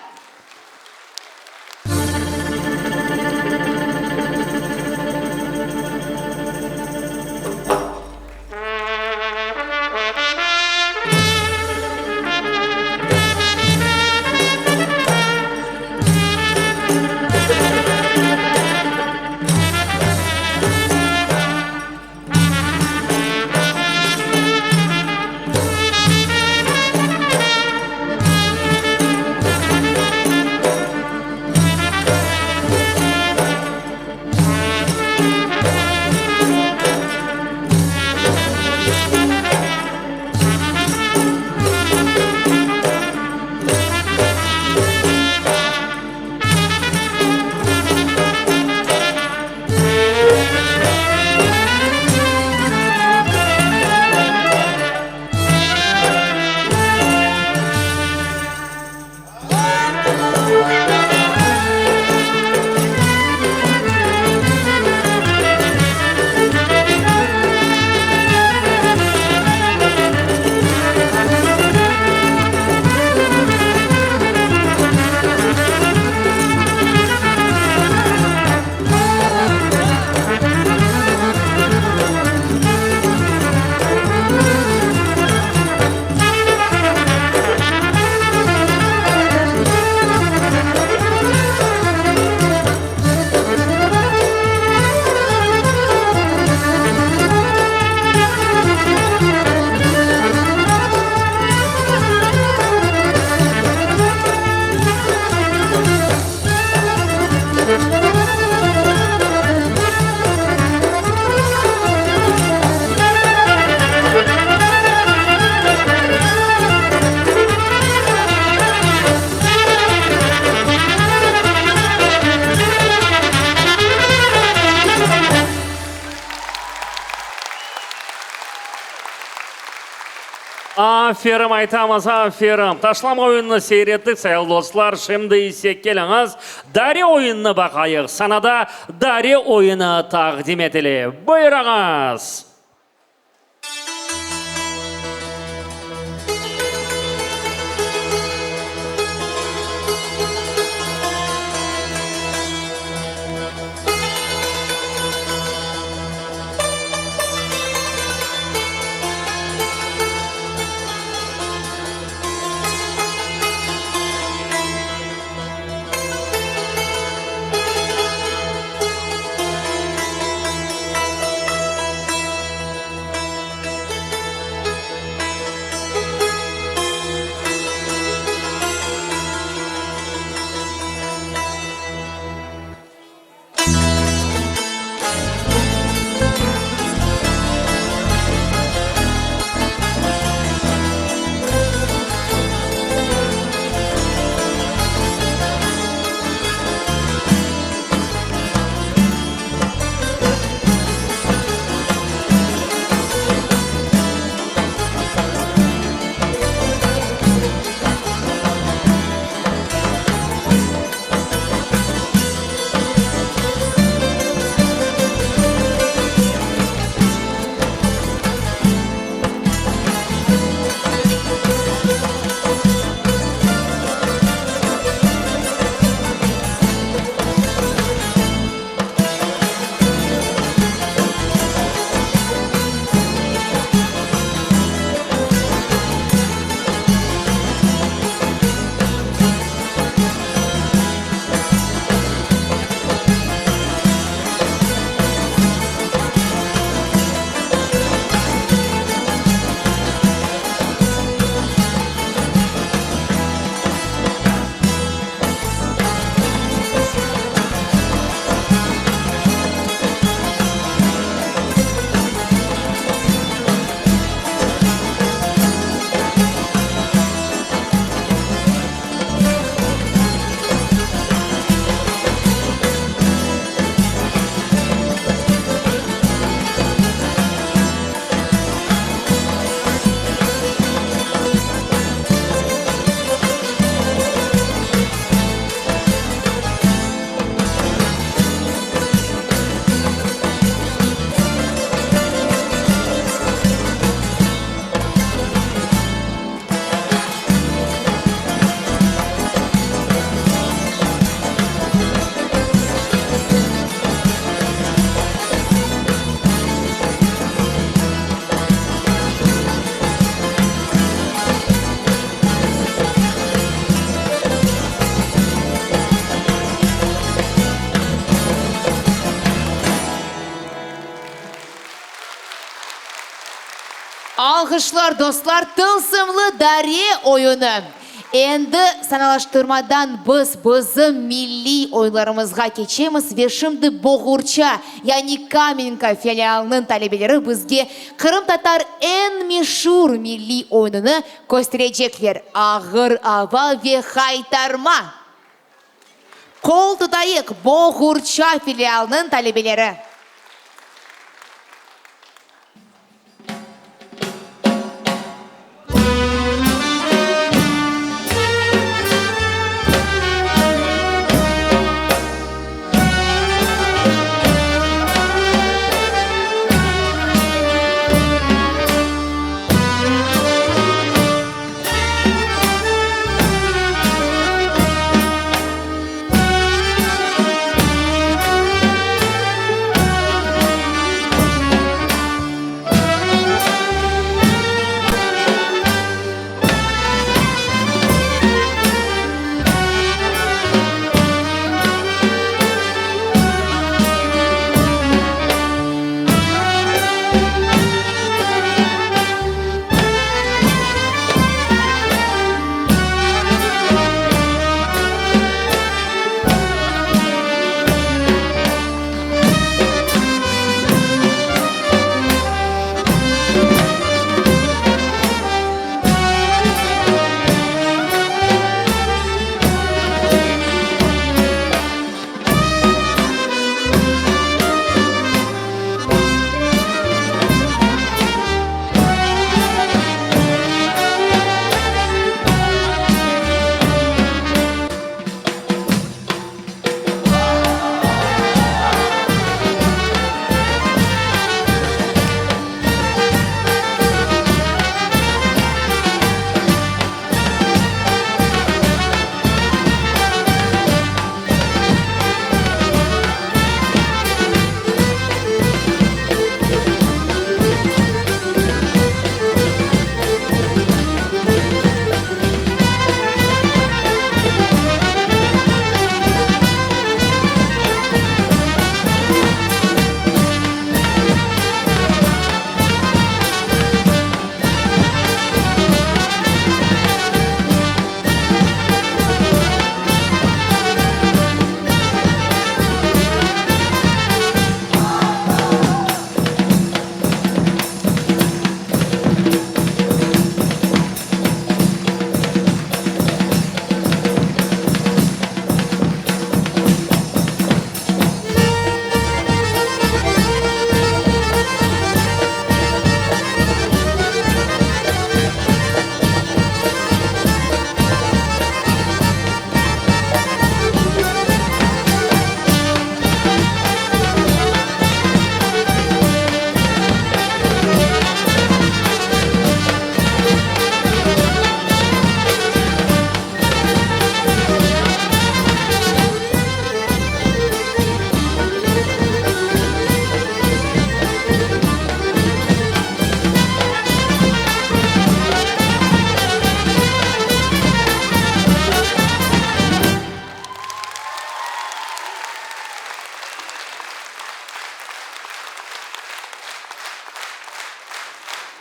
Aferim aytamız, aferim! Taşlama oyunını seyir ettik, sayılı dostlar, şimdi ise keliñiz, dare oyunını baqayıq. Sanada dare oyunı taqdim etile. Buyurıñız! Alğışlar, dostlar, tılsımlı dare oyunı! Endi sanalaştırmadan biz bizim milliy oyunlarımızğa keçemiz ve şimdi Boğurça, yani Kamenka filialınıñ talebeleri bizge qırımtatar eñ meşur milliy oyunını kösterecekler, Ağır ava ve haytarma! Qol tutayıq, Boğurça filialınıñ talebeleri!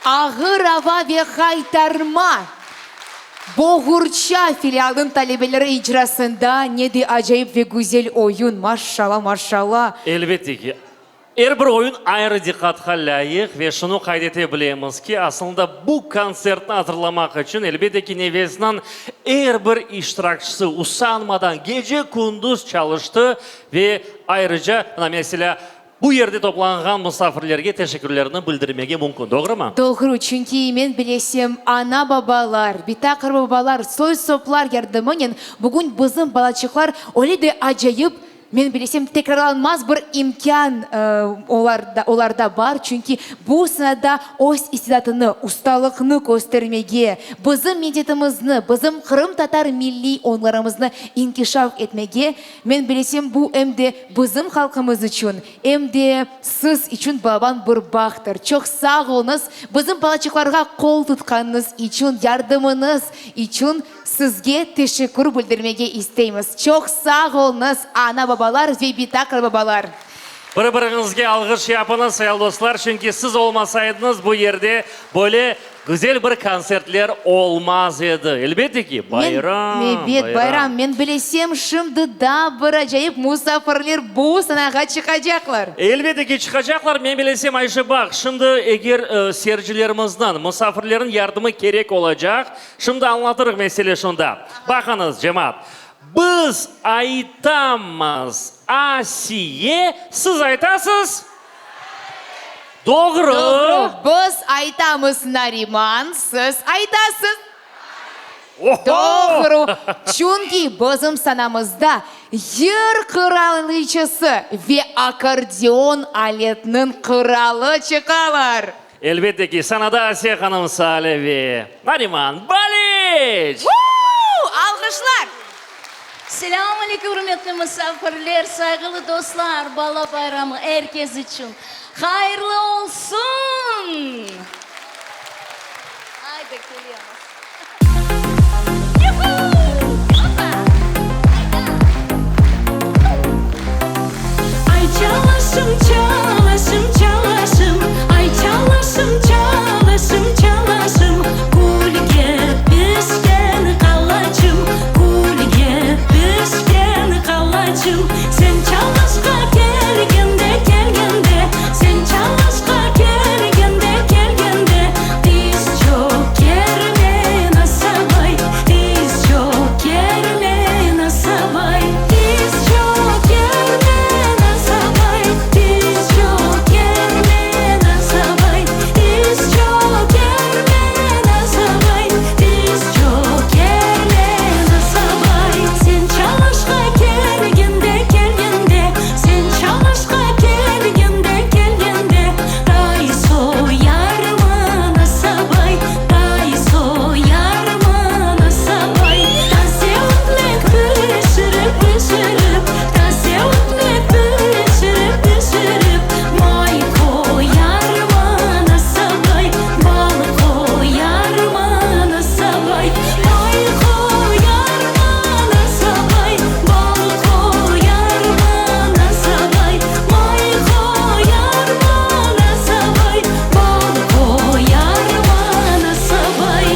Ağır ava ve haytarma! Boğurça filialınıñ talebeleri icrasında ne de acayip ve güzel oyun, maşşala, maşşala! Elbette ki, er bir oyun ayrı diqqatqa lâyıq ve şunı qayd ete bilemiz ki, aslında bu kontsertni azırlamaq içün, elbette ki, Nevesniñ er bir iştirakçisi usanmadan gece-kündüz çalıştı ve ayrıca, mına, meselâ, Bu yerde toplanğan musafirlerge teşekkürlerini bildirmege mümkün, doğrumı? Doğru, çünki men bilesem, ana-babalar, bita-qarbabalar, soy-soplar yardımınen bugün bizim balaçıqlar öyle de acayip, men bilesem, tekrarlanmaz bir imkân olarda bar, çünki bu sanada öz istidatını, ustalıqnı köstermege, bizim medeniyetimizni, bizim qırımtatar milliy oyunlarımıznı inkişaf etmege Men bilesem, bu em de bizim halqımız içün, em de siz içün balaban bir bahtır. Çoq sağ oluñız, bizim balaçıqlarğa qol tutqanıñız içün, yardımıñız içün sizge teşekkür bildirmege isteymiz. Çoq sağ oluñız, ana-babalar ve bita-qarbabalar! Biri-biriñizge alğış yapıñız, sayılı dostlar, çünki siz olmasaydıñız, bu yerde böyle güzel bir kontsertler olmaz edi. Elbette ki, bayram, Men, ebet, bayram. Men bilesem, şimdi daa bir acayip musafirler bu sanağa çıqacaqlar. Elbette ki, çıqacaqlar. Men bilesem, Ayşe, baq, şimdi eger seyircilerimizniñ, musafirlerniñ yardımı kerek olacaq, şimdi añlatırıq mesele şunda. Baqıñız, cemaat, biz aytamız Asiye, siz aytasız Doğru. Doğru. Biz aytamız Nariman, siz aytasız Doğru. Çünki bizim sanamızda yır qıraliçesi ve akkordeon aletiniñ qıralı çıqalar. Elbette ki, sanada Asiye hanım Sale ve Nariman Baliç! Vuu! Alğışlar! Selâm aleyküm, ürmetli musafirler, sayğılı dostlar, bala bayramı er kes içün hayırlı olsun! Ayda, kelemiz! Ay çalışım, çalışım, çalışım, Ay çalışım, çalışım, çalışım, Külge pişken qalaçım, Külge pişken qalaçım, Sen çalışqa kelgende, kelgende, Sen çalışqa kelgende, kelgende, Tiz çökermen asabay, Tiz çökermen asabay, Tiz çökermen asabay, Tiz çökermen asabay, Tiz çökermen asabay, Tiz çökermen asabay. Sen çalışqa kelgende, kelgende, Sen çalışqa kelgende, kelgende, Tay soyarman asabay, Tay soyarman asabay. Taze ötmek pişirip, pişirip, Taze ötmek pişirip, pişirip, May qoyarman asabay, Bal qoyarman asabay. May qoyarman asabay, Bal qoyarman asabay. May qoyarman asabay, Bal qoyarman asabay.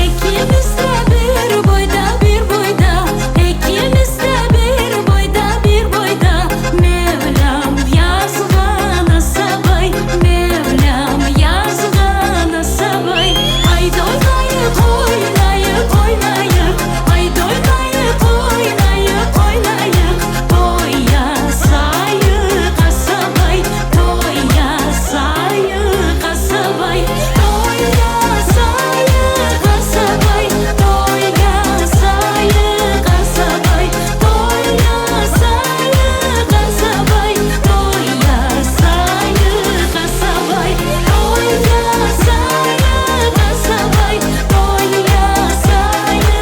Ekimiz de bir boyda, bir boyda, Ekimiz de bir boyda, bir boyda, Mevlam yazğan asabay, Mevlam yazğan asabay. Aydı oynayıq, oynayıq, oynayıq, Aydı oynayıq, oynayıq, oynayıq, Toy yasayıq asabay, Toy yasayıq asabay, Toy yasayıq asabay, Toy yasayıq asabay, Toy yasayıq asabay, Toy yasayıq asabay, Toy yasayıq asabay, Toy yasayıq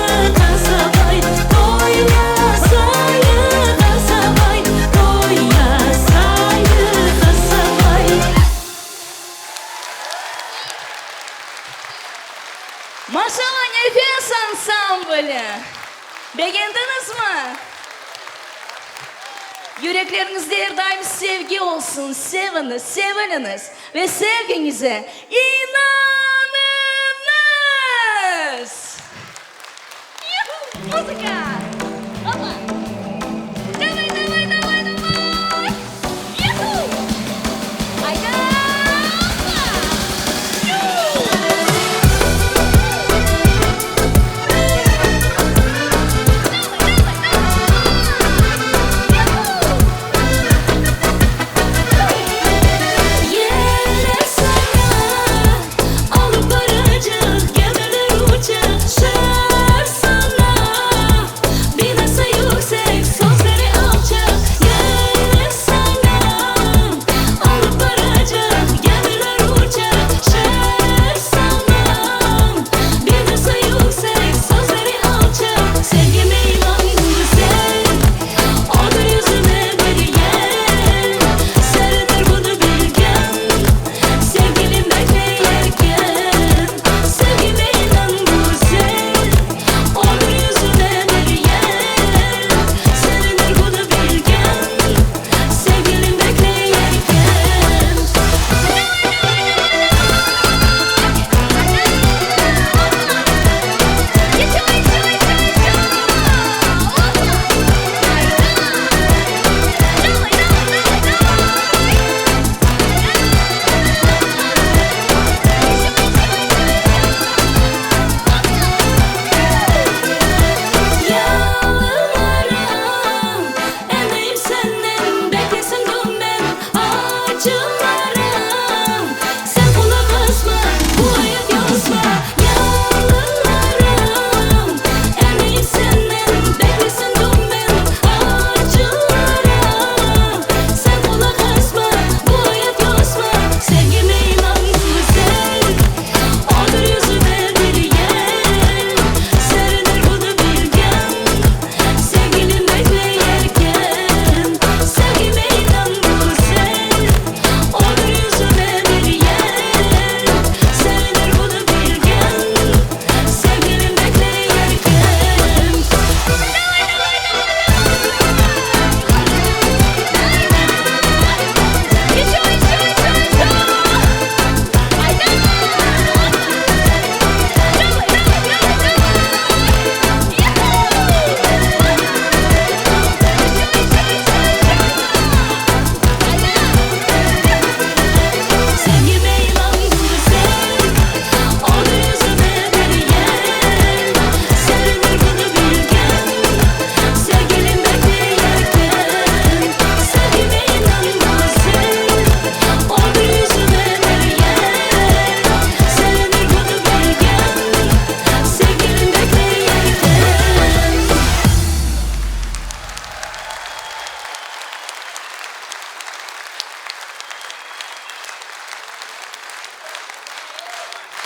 asabay, Toy yasayıq asabay, Toy yasayıq asabay. Maşalla, Nefes ansambli! Begendiñizmi? Yürekleriñizde er daim sevgi olsun, seviñiz, seviliñiz ve sevgiñize inanıñız! Yuhu! Muzıka! Opa! Davay, davay, davay, davay! Yuhu! Ayda! Opa! Yuhu! Yeller saña alıp baracaq, gemiler uçaq, şeer saña.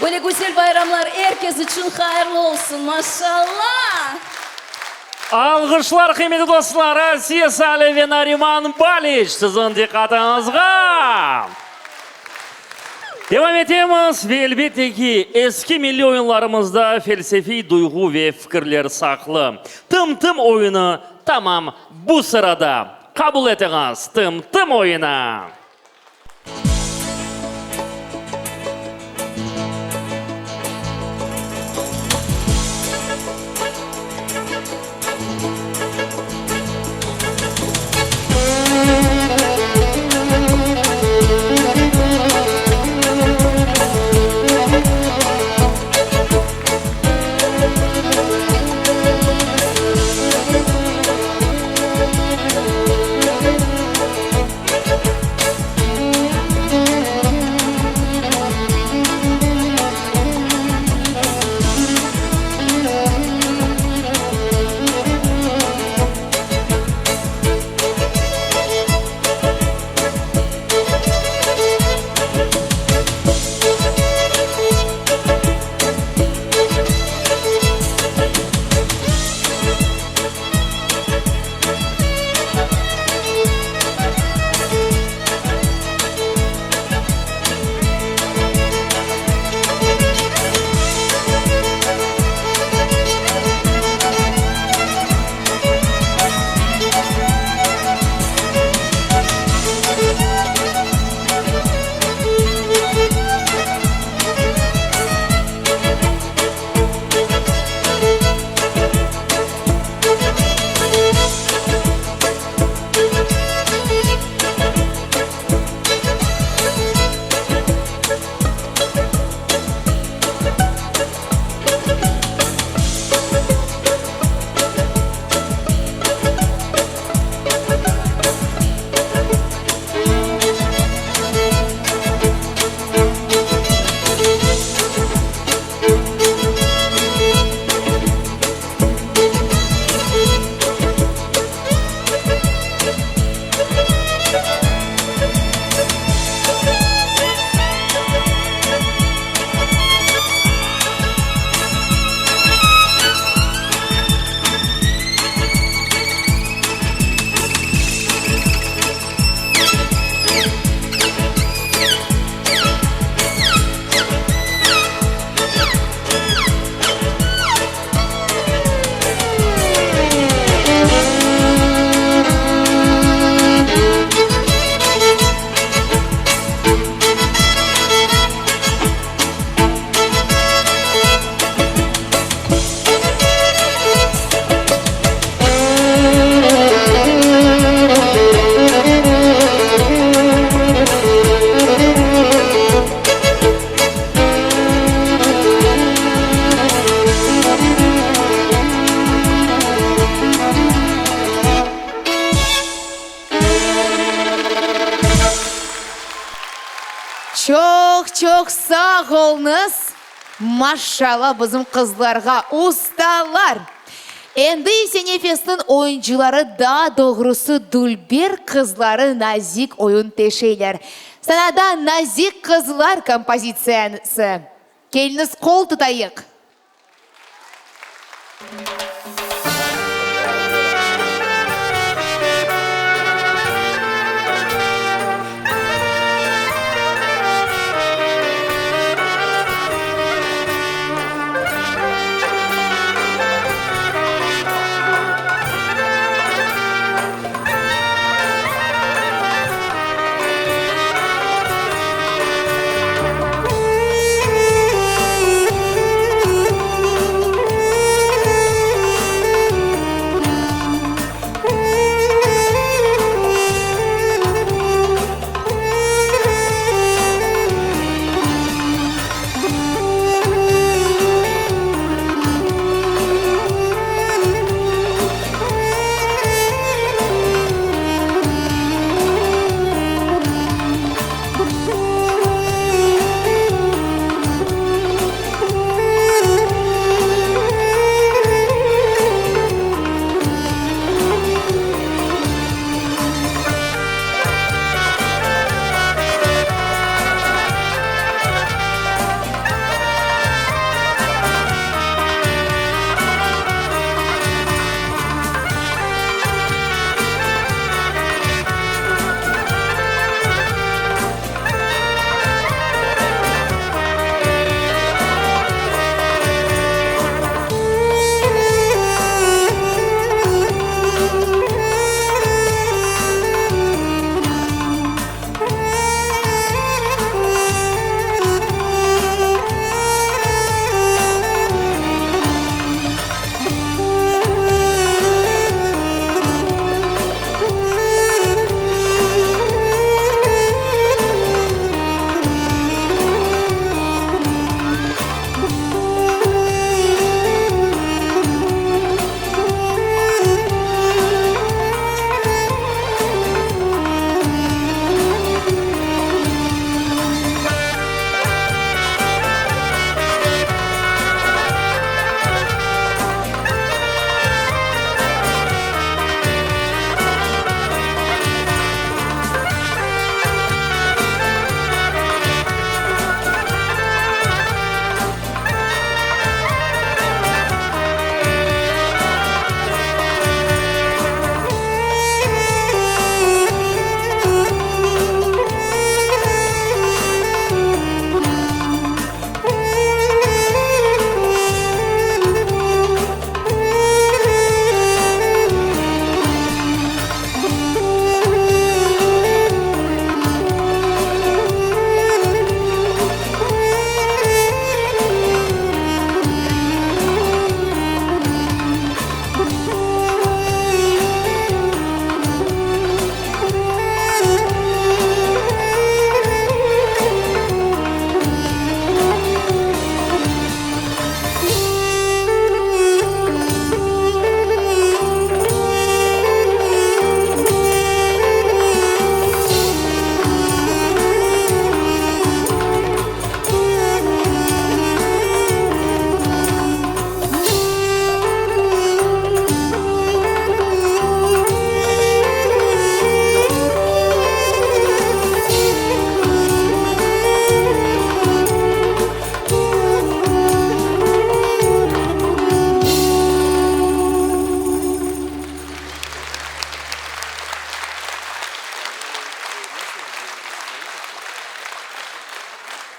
Böyle güzel bayramlar er kes içün hayırlı olsun, maşallah! Alğışlar, qıymetli dostlar, Asiye Salih ve Nariman Baliç siziñ diqqatıñızğa! Devam etemiz ve elbette ki, eski milliy oyunlarımızda felsefiy duyğu ve fikirler saqlı. Tım-tım oyunı tamam bu sırada. Qabul etiñiz, Tım-tım oyunı! Çoq çoq sağ olunız, maşşalla bizim qızlarğa, ustalar! Endi ise Nefesniñ oyuncıları, daa doğrusı dülber qızları nazik oyun teşeyler. Sanada Nazik qızlar kompozitsiyası. Keliñiz qol tutayıq!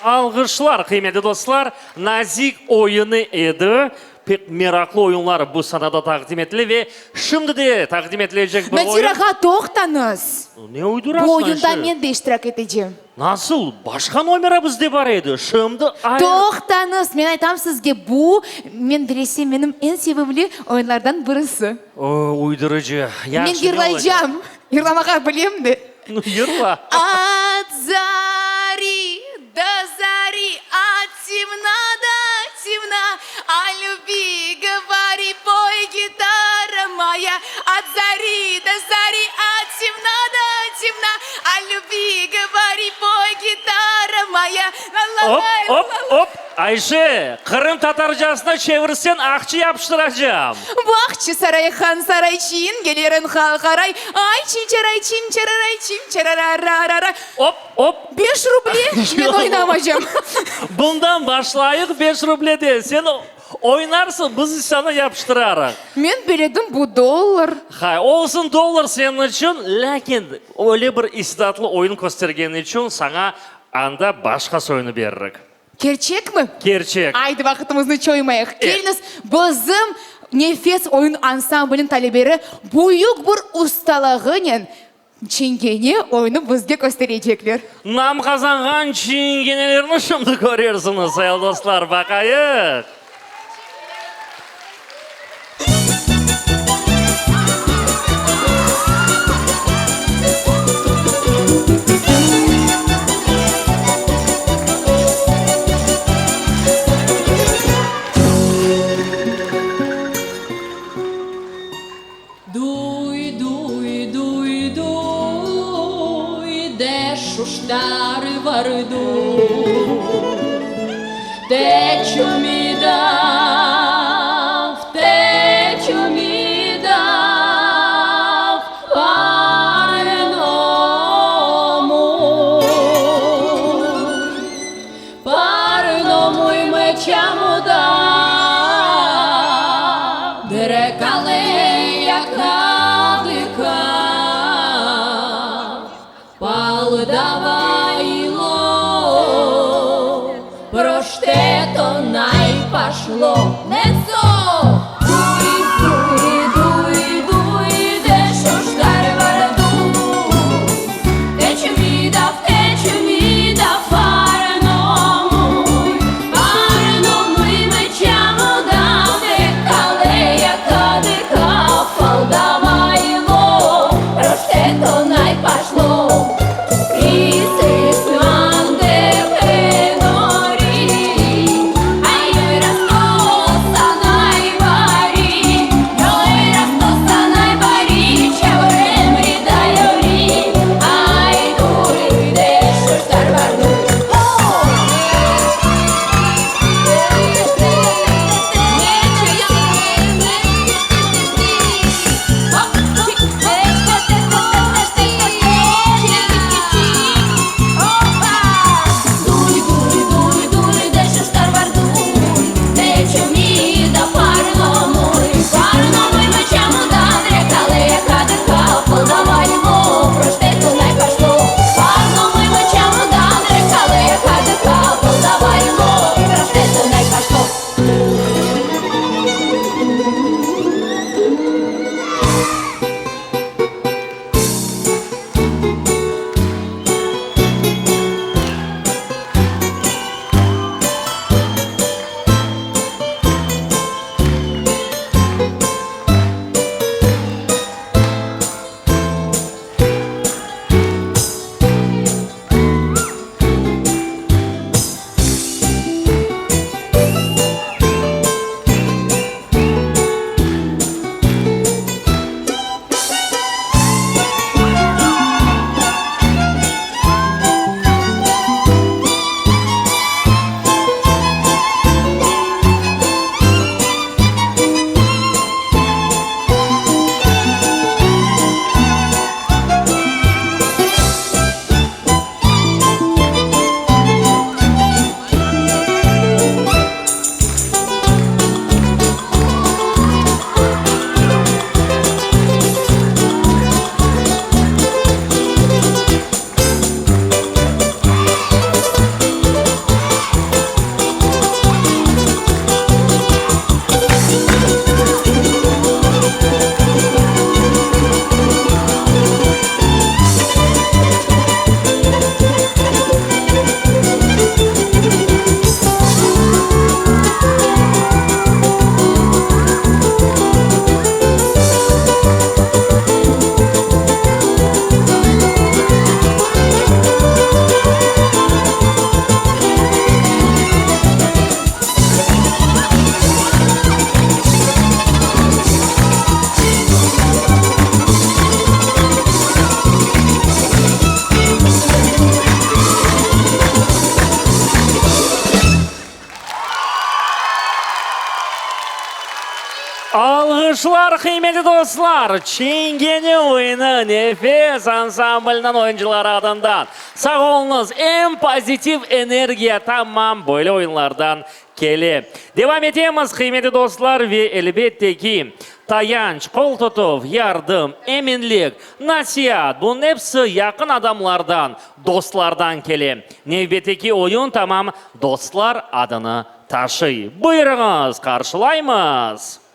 Alğışlar, qıymetli dostlar, nazik oyunı edi. Pek meraqlı oyunlar bu sanada taqdim etile ve şimdi de taqdim etilecek bir oyun. Nazir ağa, toqtañız! Ne uydurasıñ, Bu oyunda Ayşe? men de iştirak etecem. Nasıl? Başqa nomera bizde bar edi. Şimdi ayrı. Toqtañız! Men aytam sizge, bu, men bilesem, menim eñ sevimli oyunlardan birisi. O, uydurıcı. Men Yahşı, ne olacaq? yırlaycam. Yırlamağa bilem de. Nu, yırla. At zari do zari, at temna do temna, O lyubvi govori, poy, gitara moya. At zari do zari, at temna do temna, O lyubvi govori, poy, gitara moya. Op, op, op! Ayşe, qırımtatarcasına çevirsen, aqçı yapıştıracam. Bağçasaray, Hansaray, çingelerin halqaray, Ay, çinçaray, çimçararay, çimçarararararay. Op, op! Beş ruble men oynamacam. Bundan başlayıq, beş rubleden. Sen oynarsıñ, biz saña yapıştırarıq. Men beledim, bu dollar. Hay, olsun dollar seniñ içün, lâkin öyle bir istidatlı oyun köstergeniñ içün saña anda başqa soyunı beririk. Kerçekmi? Kerçek. Aydı, vaqıtımıznı çoymayıq. Keliñiz, bizim Nefes oyun ansambliniñ talebeleri büyük bir ustalığınen çingene oyunı bizge kösterecekler. Nam qazanğan çingenelerni şimdi körersiñiz, sayılı dostlar, baqayıq. Duy, duy, duy, duy, de şuştarı vardı, Tечу mi dav, tечу mi dav, Parnomu, Parnomu й мечам дав, Дерекали, яка дика, Палдавайло, Проште то най пошло, Нецо! Дуй, дуй, дуй, дуй, де шуштар варду, Течу ми дав, течу ми дав парному, парному й мечам дав, Декале, яка дика, фалдавайло, Проште то най пошло. Alğışlar, qıymetli dostlar, Çingene oyunı Nefes ansambliniñ oyuncıları adından. Sağ oluñız, eñ pozitiv energiya tamam böyle oyunlardan kele. Devam etemiz, qıymetli dostlar, ve elbette ki, tayanç, qol tutuv, yardım, eminlik, nasiat, bunıñ episi yaqın adamlardan, dostlardan kele. Nevbetteki oyun tamam dostlar adını taşıy. Buyurıñız, qarşılaymız!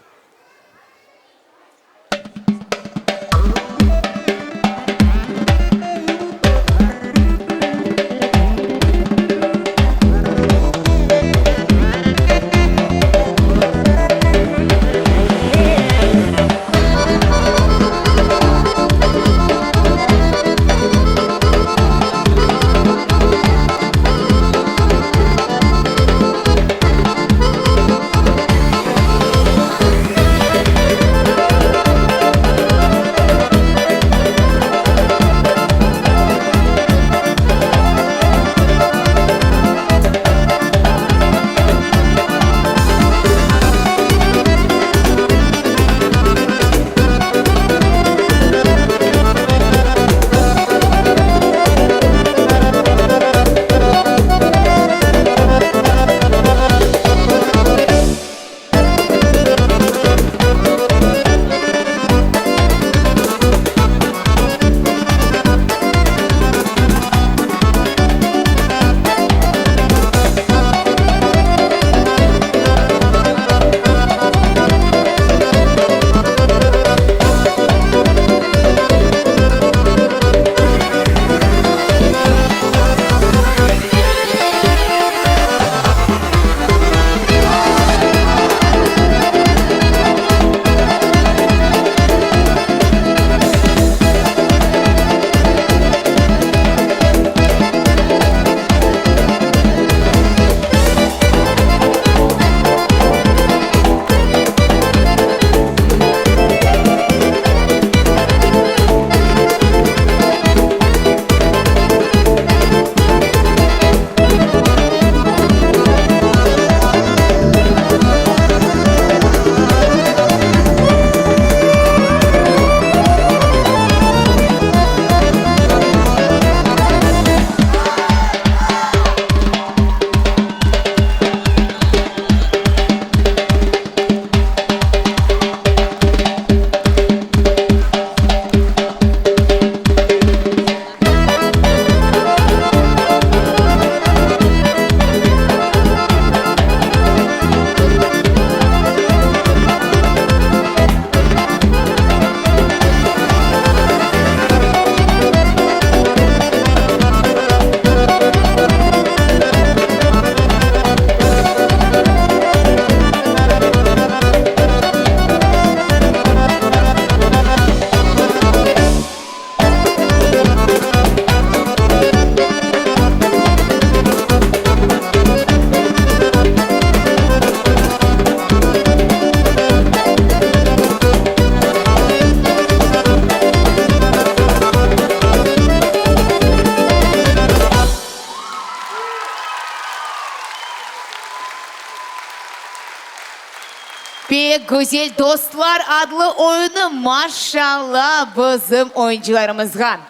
Pek güzel Dostlar adlı oyunı maşalla bizim oyuncılarımızğa.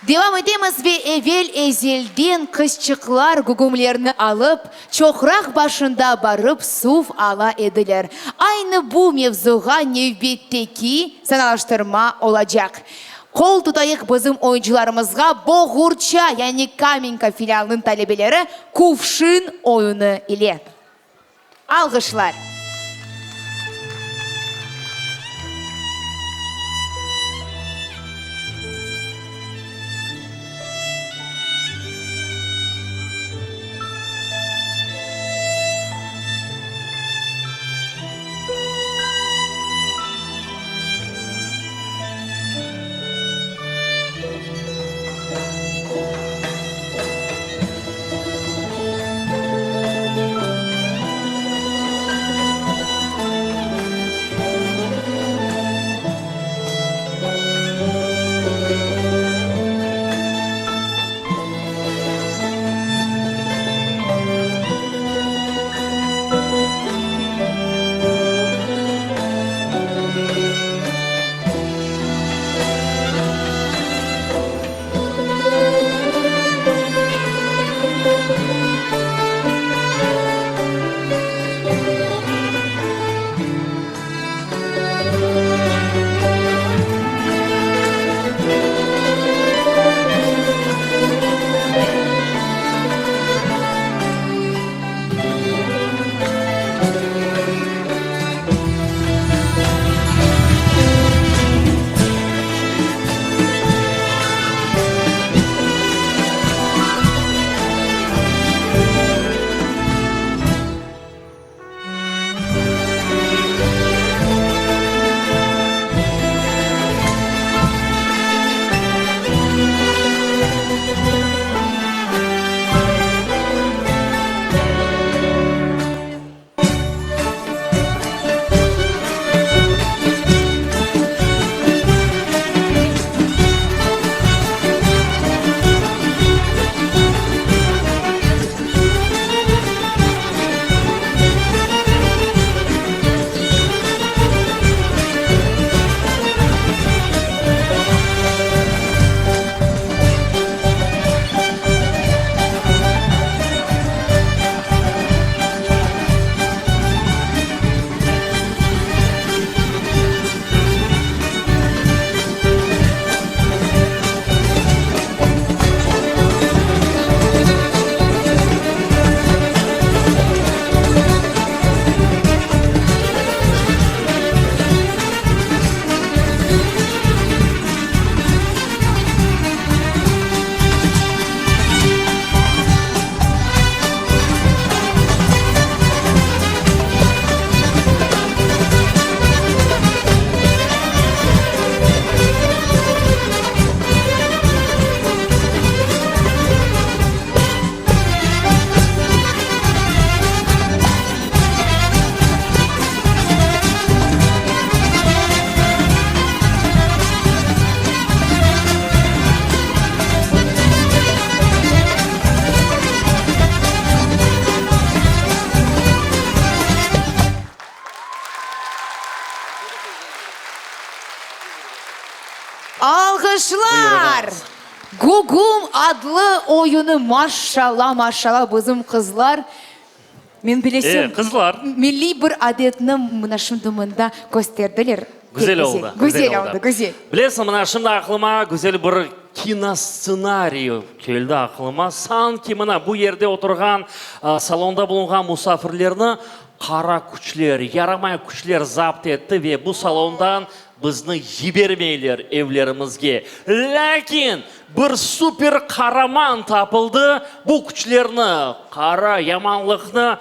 Devam etemiz ve evel-ezelden qızçıqlar gügümlerini alıp, çoqraq başında barıp suv ala ediler. Aynı bu mevzuğa nevbetteki sanalaştırma olacaq. Qol tutayıq bizim oyuncılarımızğa Boğurça, yani Kamenka filialınıñ talebeleri Kuvşin oyunı ile. Alğışlar. Alğışlar! Gügüm adlı oyunı, maşşalla, maşşalla, bizim qızlar, men bilesem, E, qızlar. milliy bir adetni mına şimdi mında kösterdiler. Güzel oldı. Güzel oldı, güzel. Bilesiñ, mına şimdi aqlıma güzel bir kinosstsenariy keldi aqlıma. Sanki mına bu yerde oturğan, salonda bulunğan musafirlerni qara küçler, yaramay küçler zapt etti ve bu salondan bizni yibermeyler evlerimizge. Lâkin bir super qaraman tapıldı, bu küçlerni, qara yamanlıqnı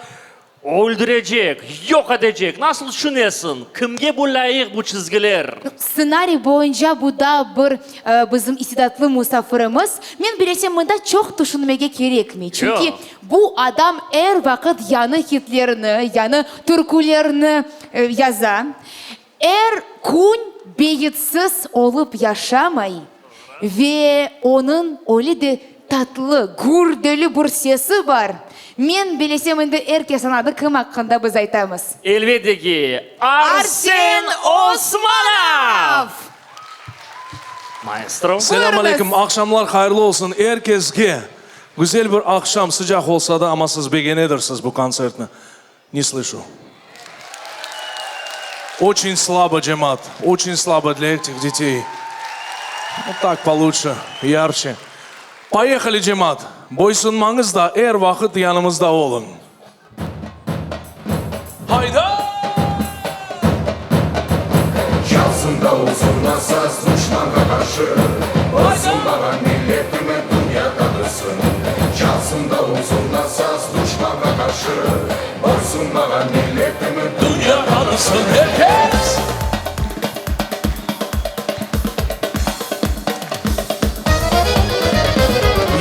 Öldürecek, yoq etecek. Nasıl tüşünesiñ, kimge bu lâyıq bu çizgiler? Stsenariy boyunca bu da bir bizim istidatlı musafirimiz. Men bilesem, mında çoq tüşünmege kerekmey. Çünki bu adam er vaqıt yañı hitlerni, yañı türkülerni yaza. Er kün beyitsiz olıp yaşamay ve onıñ öyle de tatlı, gürdeli bir sesi bar. Men bilesem, endi er kes añladı, kim aqqında biz aytamız. Elbette ki, Arsen Osmanov! Maestro. Selâm aleyküm, aqşamlar hayırlı olsun er kesge. Güzel bir aqşam, sıcaq olsa da, amma siz begenedirsiz bu kontsertni. Ne slışu. Oçin slabo, cemaat, oçin slabo dlâ etih detey. Nu tak poluçşe, yarçe. Poyehali, cemaat, boysunmañız da, er vaqıt yanımızda oluñ. Hayda! Çalsın davul zurna saz duşmanğa qarşı, Boysunmağan milletimi dünya tanısın. Çalsın davul zurna saz duşmanğa qarşı, Boysunmağan milletimi dünya tanısın. Er kes!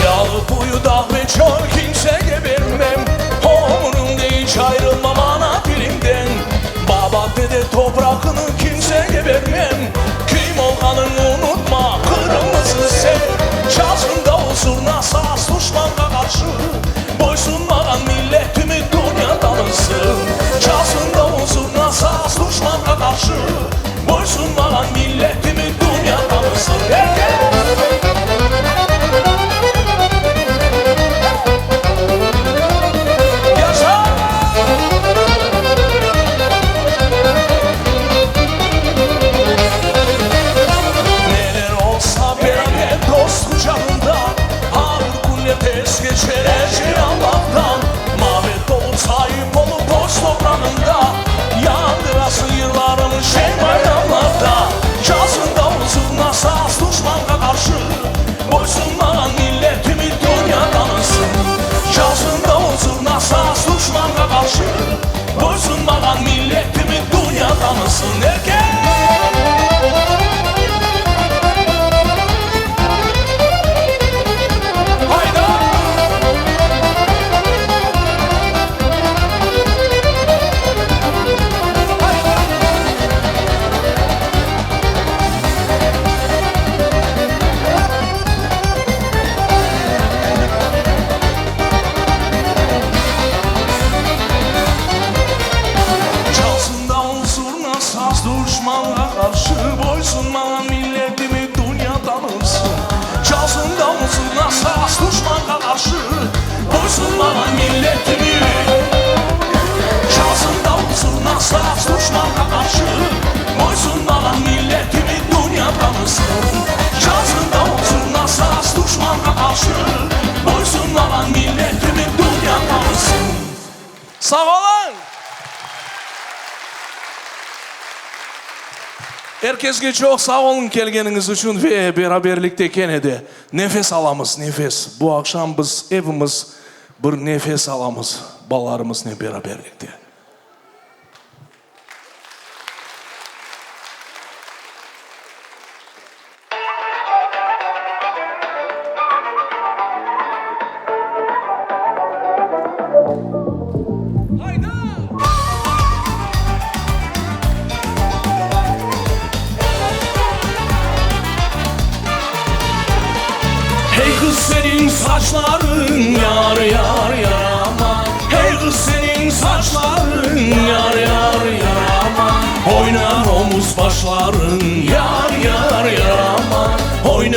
Yalı quyu, dağ ve çöl kimsege bermem, Ömrümde iç ayrılmam ana tilimden. Baba, dede toprağını kimsege bermem, Kim olğanıñı unutma, Qırımlısıñ sen. Çalsın davul zurna saz duşmanğa qarşı, Boysunmağan milletimi dünya tanısın. Çalsın davul zurna saz duşmanğa qarşı, Boysunmağan milletimi dünya tanısın. Er kes! Yaşa! Neler olsa beraber dost quçağında, Ağır künler tez keçer, er şey Allahtan. Mabet olıp, saip olıp öz toprağında, Yañğırasın yırlarımız şeñ bayramlarda. Çalsın davul zurna saz duşmanğa qarşı, Boysunmağan milletimi dünya tanısın. Çalsın davul zurna saz duşmanğa qarşı, Boysunmağan milletimi dünya tanısın. Er kes! Hayda! Çalsın davul zurna saz duşmanğa qarşı, Boysunmağan milletimi dünya tanısın. Çalsın davul zurna saz duşmanğa qarşı, Boysunmağan milletimi. Çalsın davul zurna saz duşmanğa qarşı, Boysunmağan milletimi dünya tanısın. Çalsın davul zurna saz duşmanğa qarşı, Boysunmağan milletimi dünya tanısın. Sağ oluñ! Er kesge çoq sağ oluñ kelgeniñiz içün ve beraberlikte kene de nefes alamız, nefes. Bu aqşam biz epimiz bir nefes alamız balalarımıznen beraberlikte. Hey qız seniñ saçlarıñ yar yar yaraman Hey qız seniñ saçlarıñ yar yar yaraman Oynar omuz başlarıñ yar yar yaraman Oynar.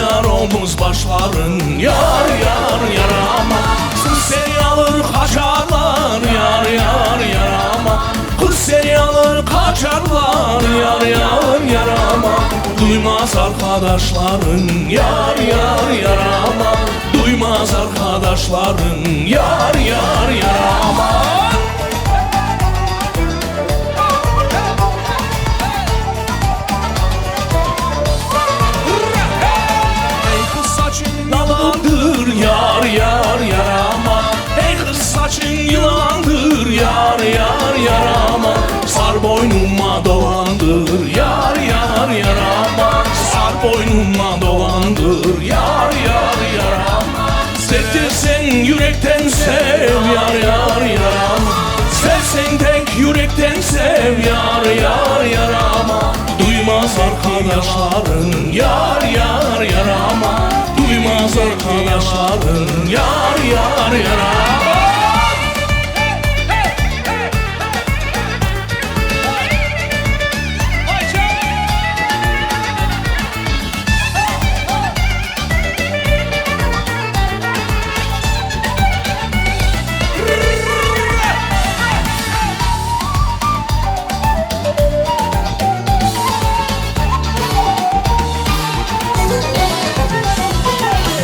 omuz başların Yar, yar, yar aman Qız seni alır qaçarlar Yar, yar, yar aman Qız seni alır qaçarlar Yar, yar, yar aman Duymaz arqadaşlarıñ Yar, yar, yar aman Duymaz arqadaşlarıñ Yar, yar, yar aman. Ey qız saçıñ yılandır, yar, yar, yar aman, Ey qız saçıñ yılandır, yar, yar, yar aman, Sar boynuma dolandır, yar, yar, yar aman, Sar boynuma dolandır, yar, yar, yar aman. Sevdirseñ yürekten sev, yar, yar, yar aman, Sevseñ tek yürekten sev, yar, yar, yar aman, Duymaz arqadaşlarıñ, yar, yar, yar aman, Duymaz arqadaşlarıñ, yar, yar, yar aman.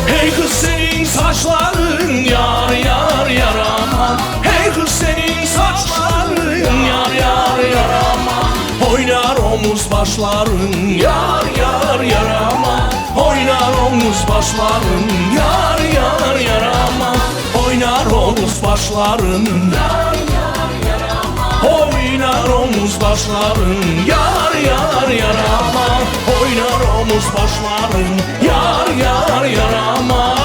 Hey qız seniñ saçlarıñ yar, yar, yar aman, Hey qız seniñ saçlarıñ yar, yar, yar aman, Oynar omuz başlarıñ yar, yar, yar aman, Oynar omuz başlarıñ yar, yar, yar aman, Oynar omuz başlarıñ yar, yar, yar aman, Oynar omuz başlarıñ yar, yar, yar aman, Oynar omuz başlarıñ yar, yar, yar aman.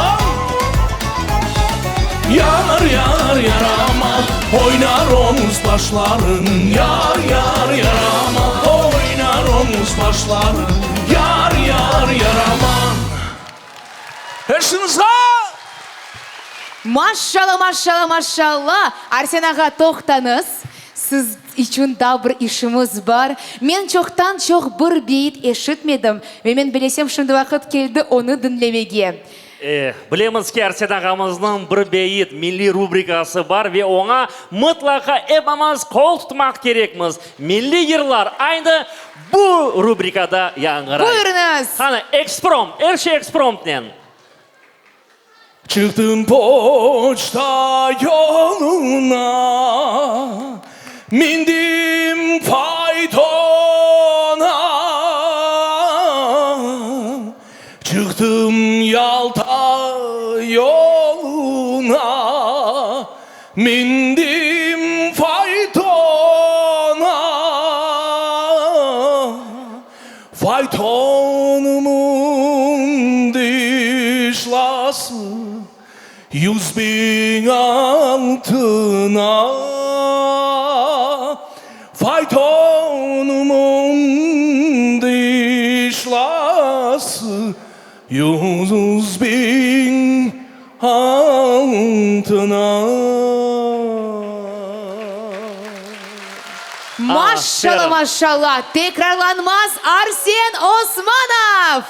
Yar, yar, yar aman, Oynar omuz başlarıñ yar, yar, yar aman, Oynar omuz başlarıñ yar, yar, yar aman. Eşiñiz-a! Maşşala, maşşala, maşşala! Arsen ağa, toqtañız, siz içün daa bir işimiz bar. Men çoqtan-çoq bir beyit eşitmedim ve men bilesem şimdi vaqıt keldi onı diñlemege. E, bilemiz ki, Arsen ağamıznıñ Bir beyit milliy rubrikası bar ve oña mıtlaqa epimiz qol tutmaq kerekmiz. Milliy yırlar aynı bu rubrikada yañğıray. Buyurıñız! Qani, eksprompt, er şey ekspromptnen. Çıqtım poçta yoluna, mindim faytona. Çıqtım Yalta yoluna, mindim faytona. Faytonımın dişlası 100.000 altına. Faytonımın dişlası 100.000 altına. Maşşala, maşşala, tekrarlanmaz Arsen Osmanov!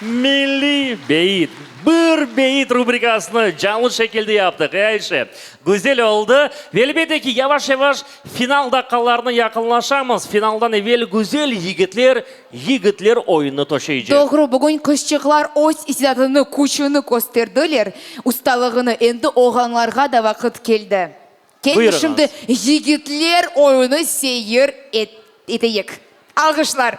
Milliy beyit, bir beyit rubrikasını canlı şekilde yaptıq, e, Ayşe? Güzel oldı. Ve elbette ki, yavaş-yavaş final daqqalarına yaqınlaşamız. Finaldan evel güzel yigitler yigitler oyunını toşaycaq. Doğru, bugün qızçıqlar öz istidatını, küçüni kösterdiler, ustalığını. Endi oğlanlarğa da vaqıt keldi. Kelin şimdi yigitler oyunı seyir eteyik. Alğışlar.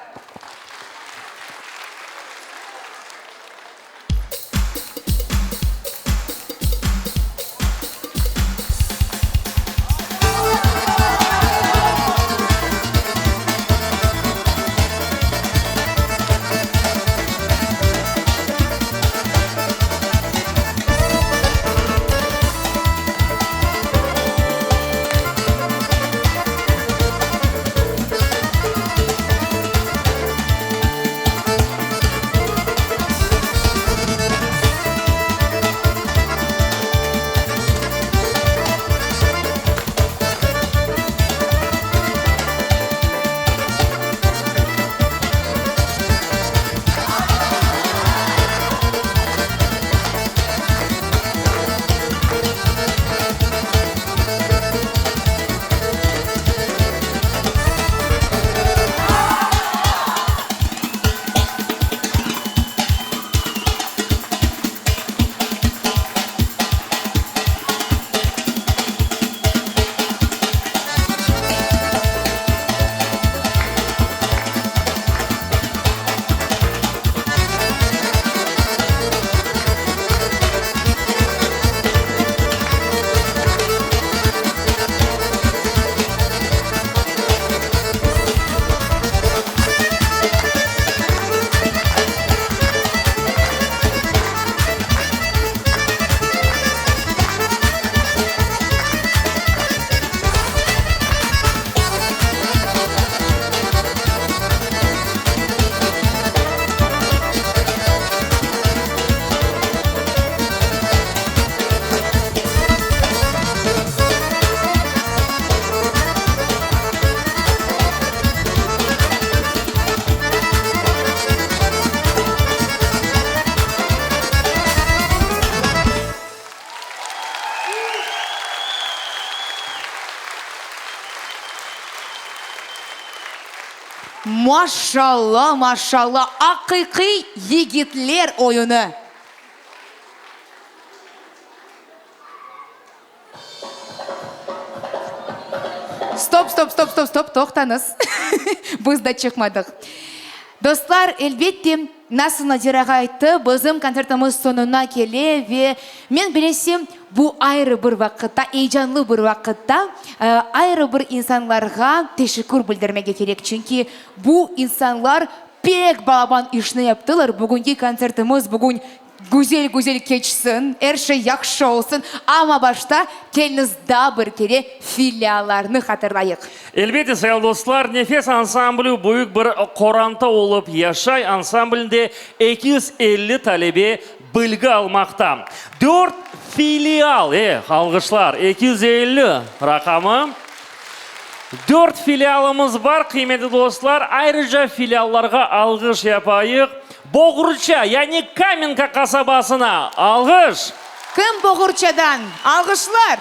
Maşalla, maşalla, aqiqiy yigitler oyunı! Stop, stop, stop, stop, stop, toqtañız. Biz da çıqmadıq. Dostlar, elbette, nasıl Nadir ağa ayttı, bizim kontsertimiz soñuna kele ve men bilesem, bu ayrı bir vaqıtta, eyecanlı bir vaqıtta ayrı bir insanlarğa teşekkür bildirmege kerek, çünki bu insanlar pek balaban işni yaptılar, bugünki kontsertimiz bugün Güzel-güzel keçsin, er şey yahşı olsun, amma başta keliñiz daa bir kere filiallarnı hatırlayıq. Elbette, sayılı dostlar, Nefes ansambli büyük bir qoranta olıp yaşay, ansamblde 250 talebe bilgi almaqta. Dört filial, eh, alğışlar, 250 raqamı. Dört filialımız bar, qıymetli dostlar, ayrıca filiallarğa alğış yapayıq. Boğurça, yani Kamenka qasabasına alğış! Kim Boğurçadan? Alğışlar!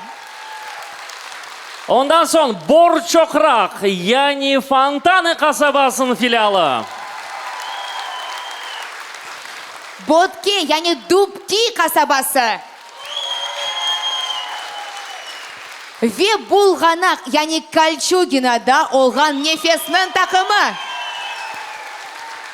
Ondan soñ Borçoqraq, yani Fontanı qasabasınıñ filialı. Bötke, yani Dubki qasabası. Ve Bulğanaq, yani Kolçuginoda olğan Nefesniñ taqımı!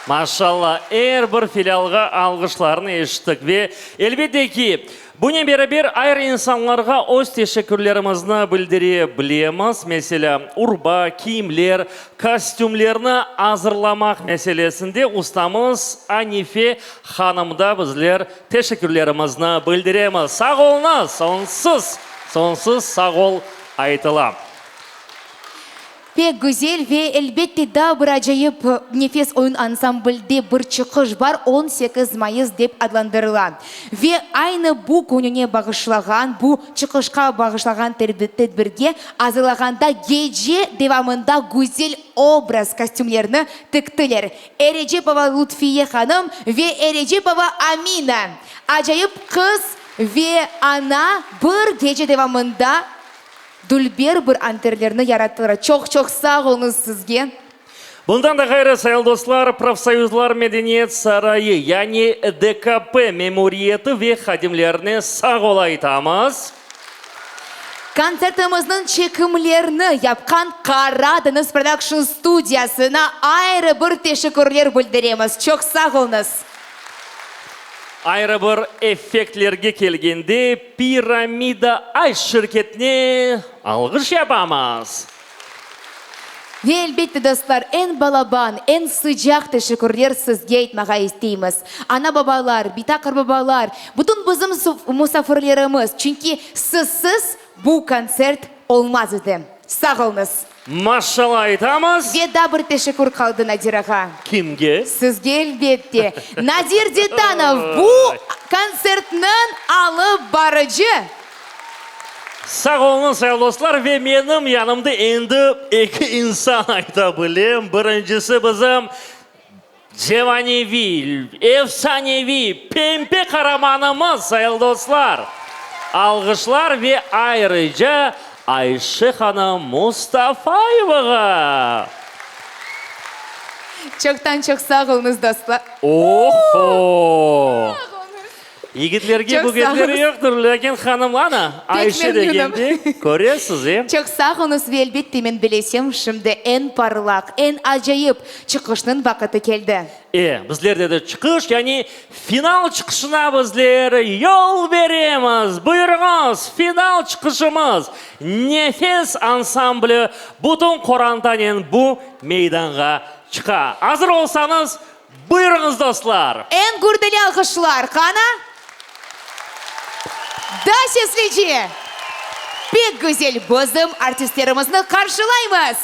Maşalla, er bir filialğa alğışlarnı eşittik ve, elbette ki, bunen beraber ayrı insanlarğa öz teşekkürlerimizni bildire bilemiz, meselâ, urba, kiyimler, kostümlerni azırlamaq meselesinde ustamız Anife hanımda bizler Teşekkürlerimizni bildiremiz. Sağ oluñız, soñsuz, soñsuz sağ ol aytıla. Pek güzel ve elbette daa bir acayip Nefes oyun ansamblde bir çıqış bar, 18 mayıs dep adlandırıla. Ve aynı bu kününe bağışlağan, bu çıqışqa bağışlağan tedbirge azırlağanda gece devamında güzel obraz kostümlerni tiktiler. Erecepova Lutfiye hanım ve Erecepova Amina, acayip qız ve ana bir gece devamında dülber bir anterlerni yarattılar. Çoq-çoq sağ oluñız sizge! Bundan da ğayrı, sayılı dostlar, Profsoyuzlar medeniyet sarayı, yani DKP memuriyeti ve hadimlerine sağ ol aytamız. Kontsertimizniñ çekimlerini yapqan Qara deñiz Production studiyasına ayrı bir teşekkürler bildiremiz. Çoq sağ oluñız! Ayrı bir effektlerge kelgende, Piramida Ay şirketine alğış yapamız. Ve elbette, dostlar, eñ balaban, eñ sıcaq teşekkürler sizge aytmağa isteymiz. Ana-babalar, bita-qarbabalar, bütün bizim musafirlerimiz, çünki sizsiz bu kontsert olmaz edi. Sağ oluñız! Maşşala aytamız. Ve daa bir teşekkür qaldı, Nadir ağa. Kimge? Sizge, elbette. Nadir Detanov, bu kontsertniñ alıp barıcı. Sağ oluñız, sayılı dostlar, ve menim yanımda endi eki insan ayta bilem. Birincisi bizim zemaneviy, efsaneviy pempe qaramanımız, sayılı dostlar. Alğışlar ve ayrıca Ayşe hanım Mustafayevağa! Çoqtan-çoq sağ oluñız, dostlar. Oho! Yigitlerge Çoq sağ buketler oluñız. yoqtır, lâkin hanım, ana, Pek Ayşe memnünim. degende, köresiz, e? Çoq sağ oluñız ve elbette men bilesem, şimdi eñ parlaq, eñ acayip çıqışnıñ vaqıtı keldi. E, bizler de de çıqış, yani final çıqışına bizler yol beremiz. Buyurıñız, final çıqışımız, Nefes ansambli bütün qorantanen bu meydanğa çıqa. Azır olsañız, Buyurıñız, dostlar! Eñ gürdeli alğışlar, qana? Daa seslice! Pek güzel, bizim artistlerimizni qarşılaymız!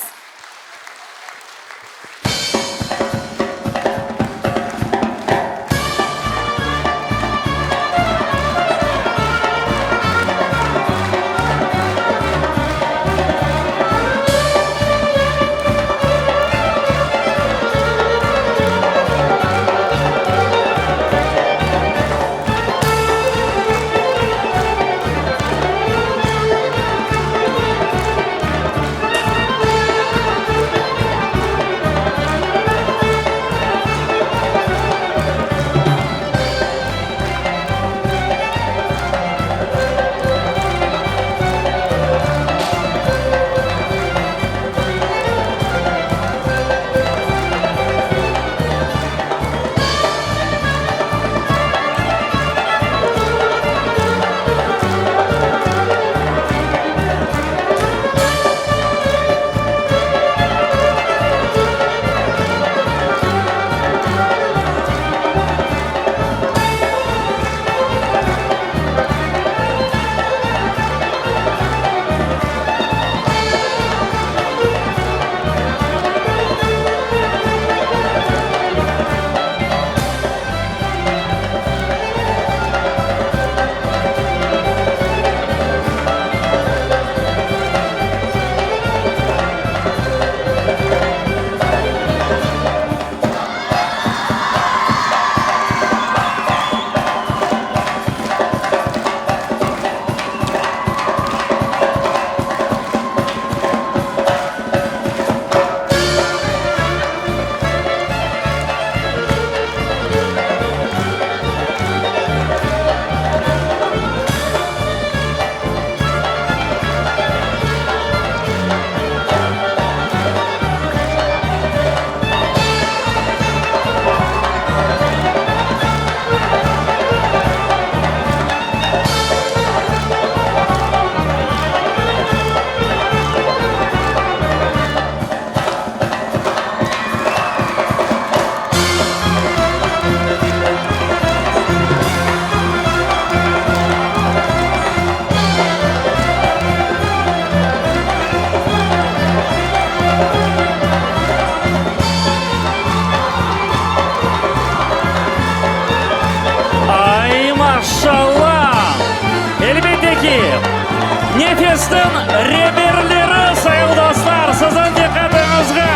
Nefesniñ reberleri, sayılı dostlar, siziñ diqqatıñızğa,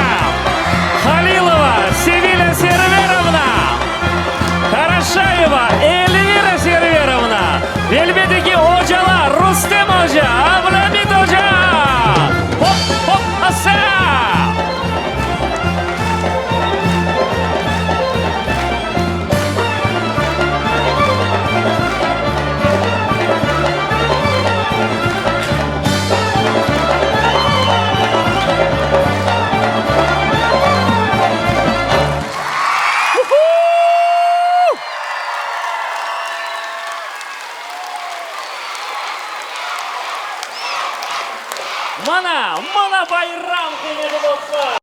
Halilova Sevilâ Serverovna, Karaşayeva Elvira Serverovna, ve elbette ki, ocalar Rustem oca, Ablâmit oca! Hop, hop, asa! Mına, mına bayram, qıymetli dostlar!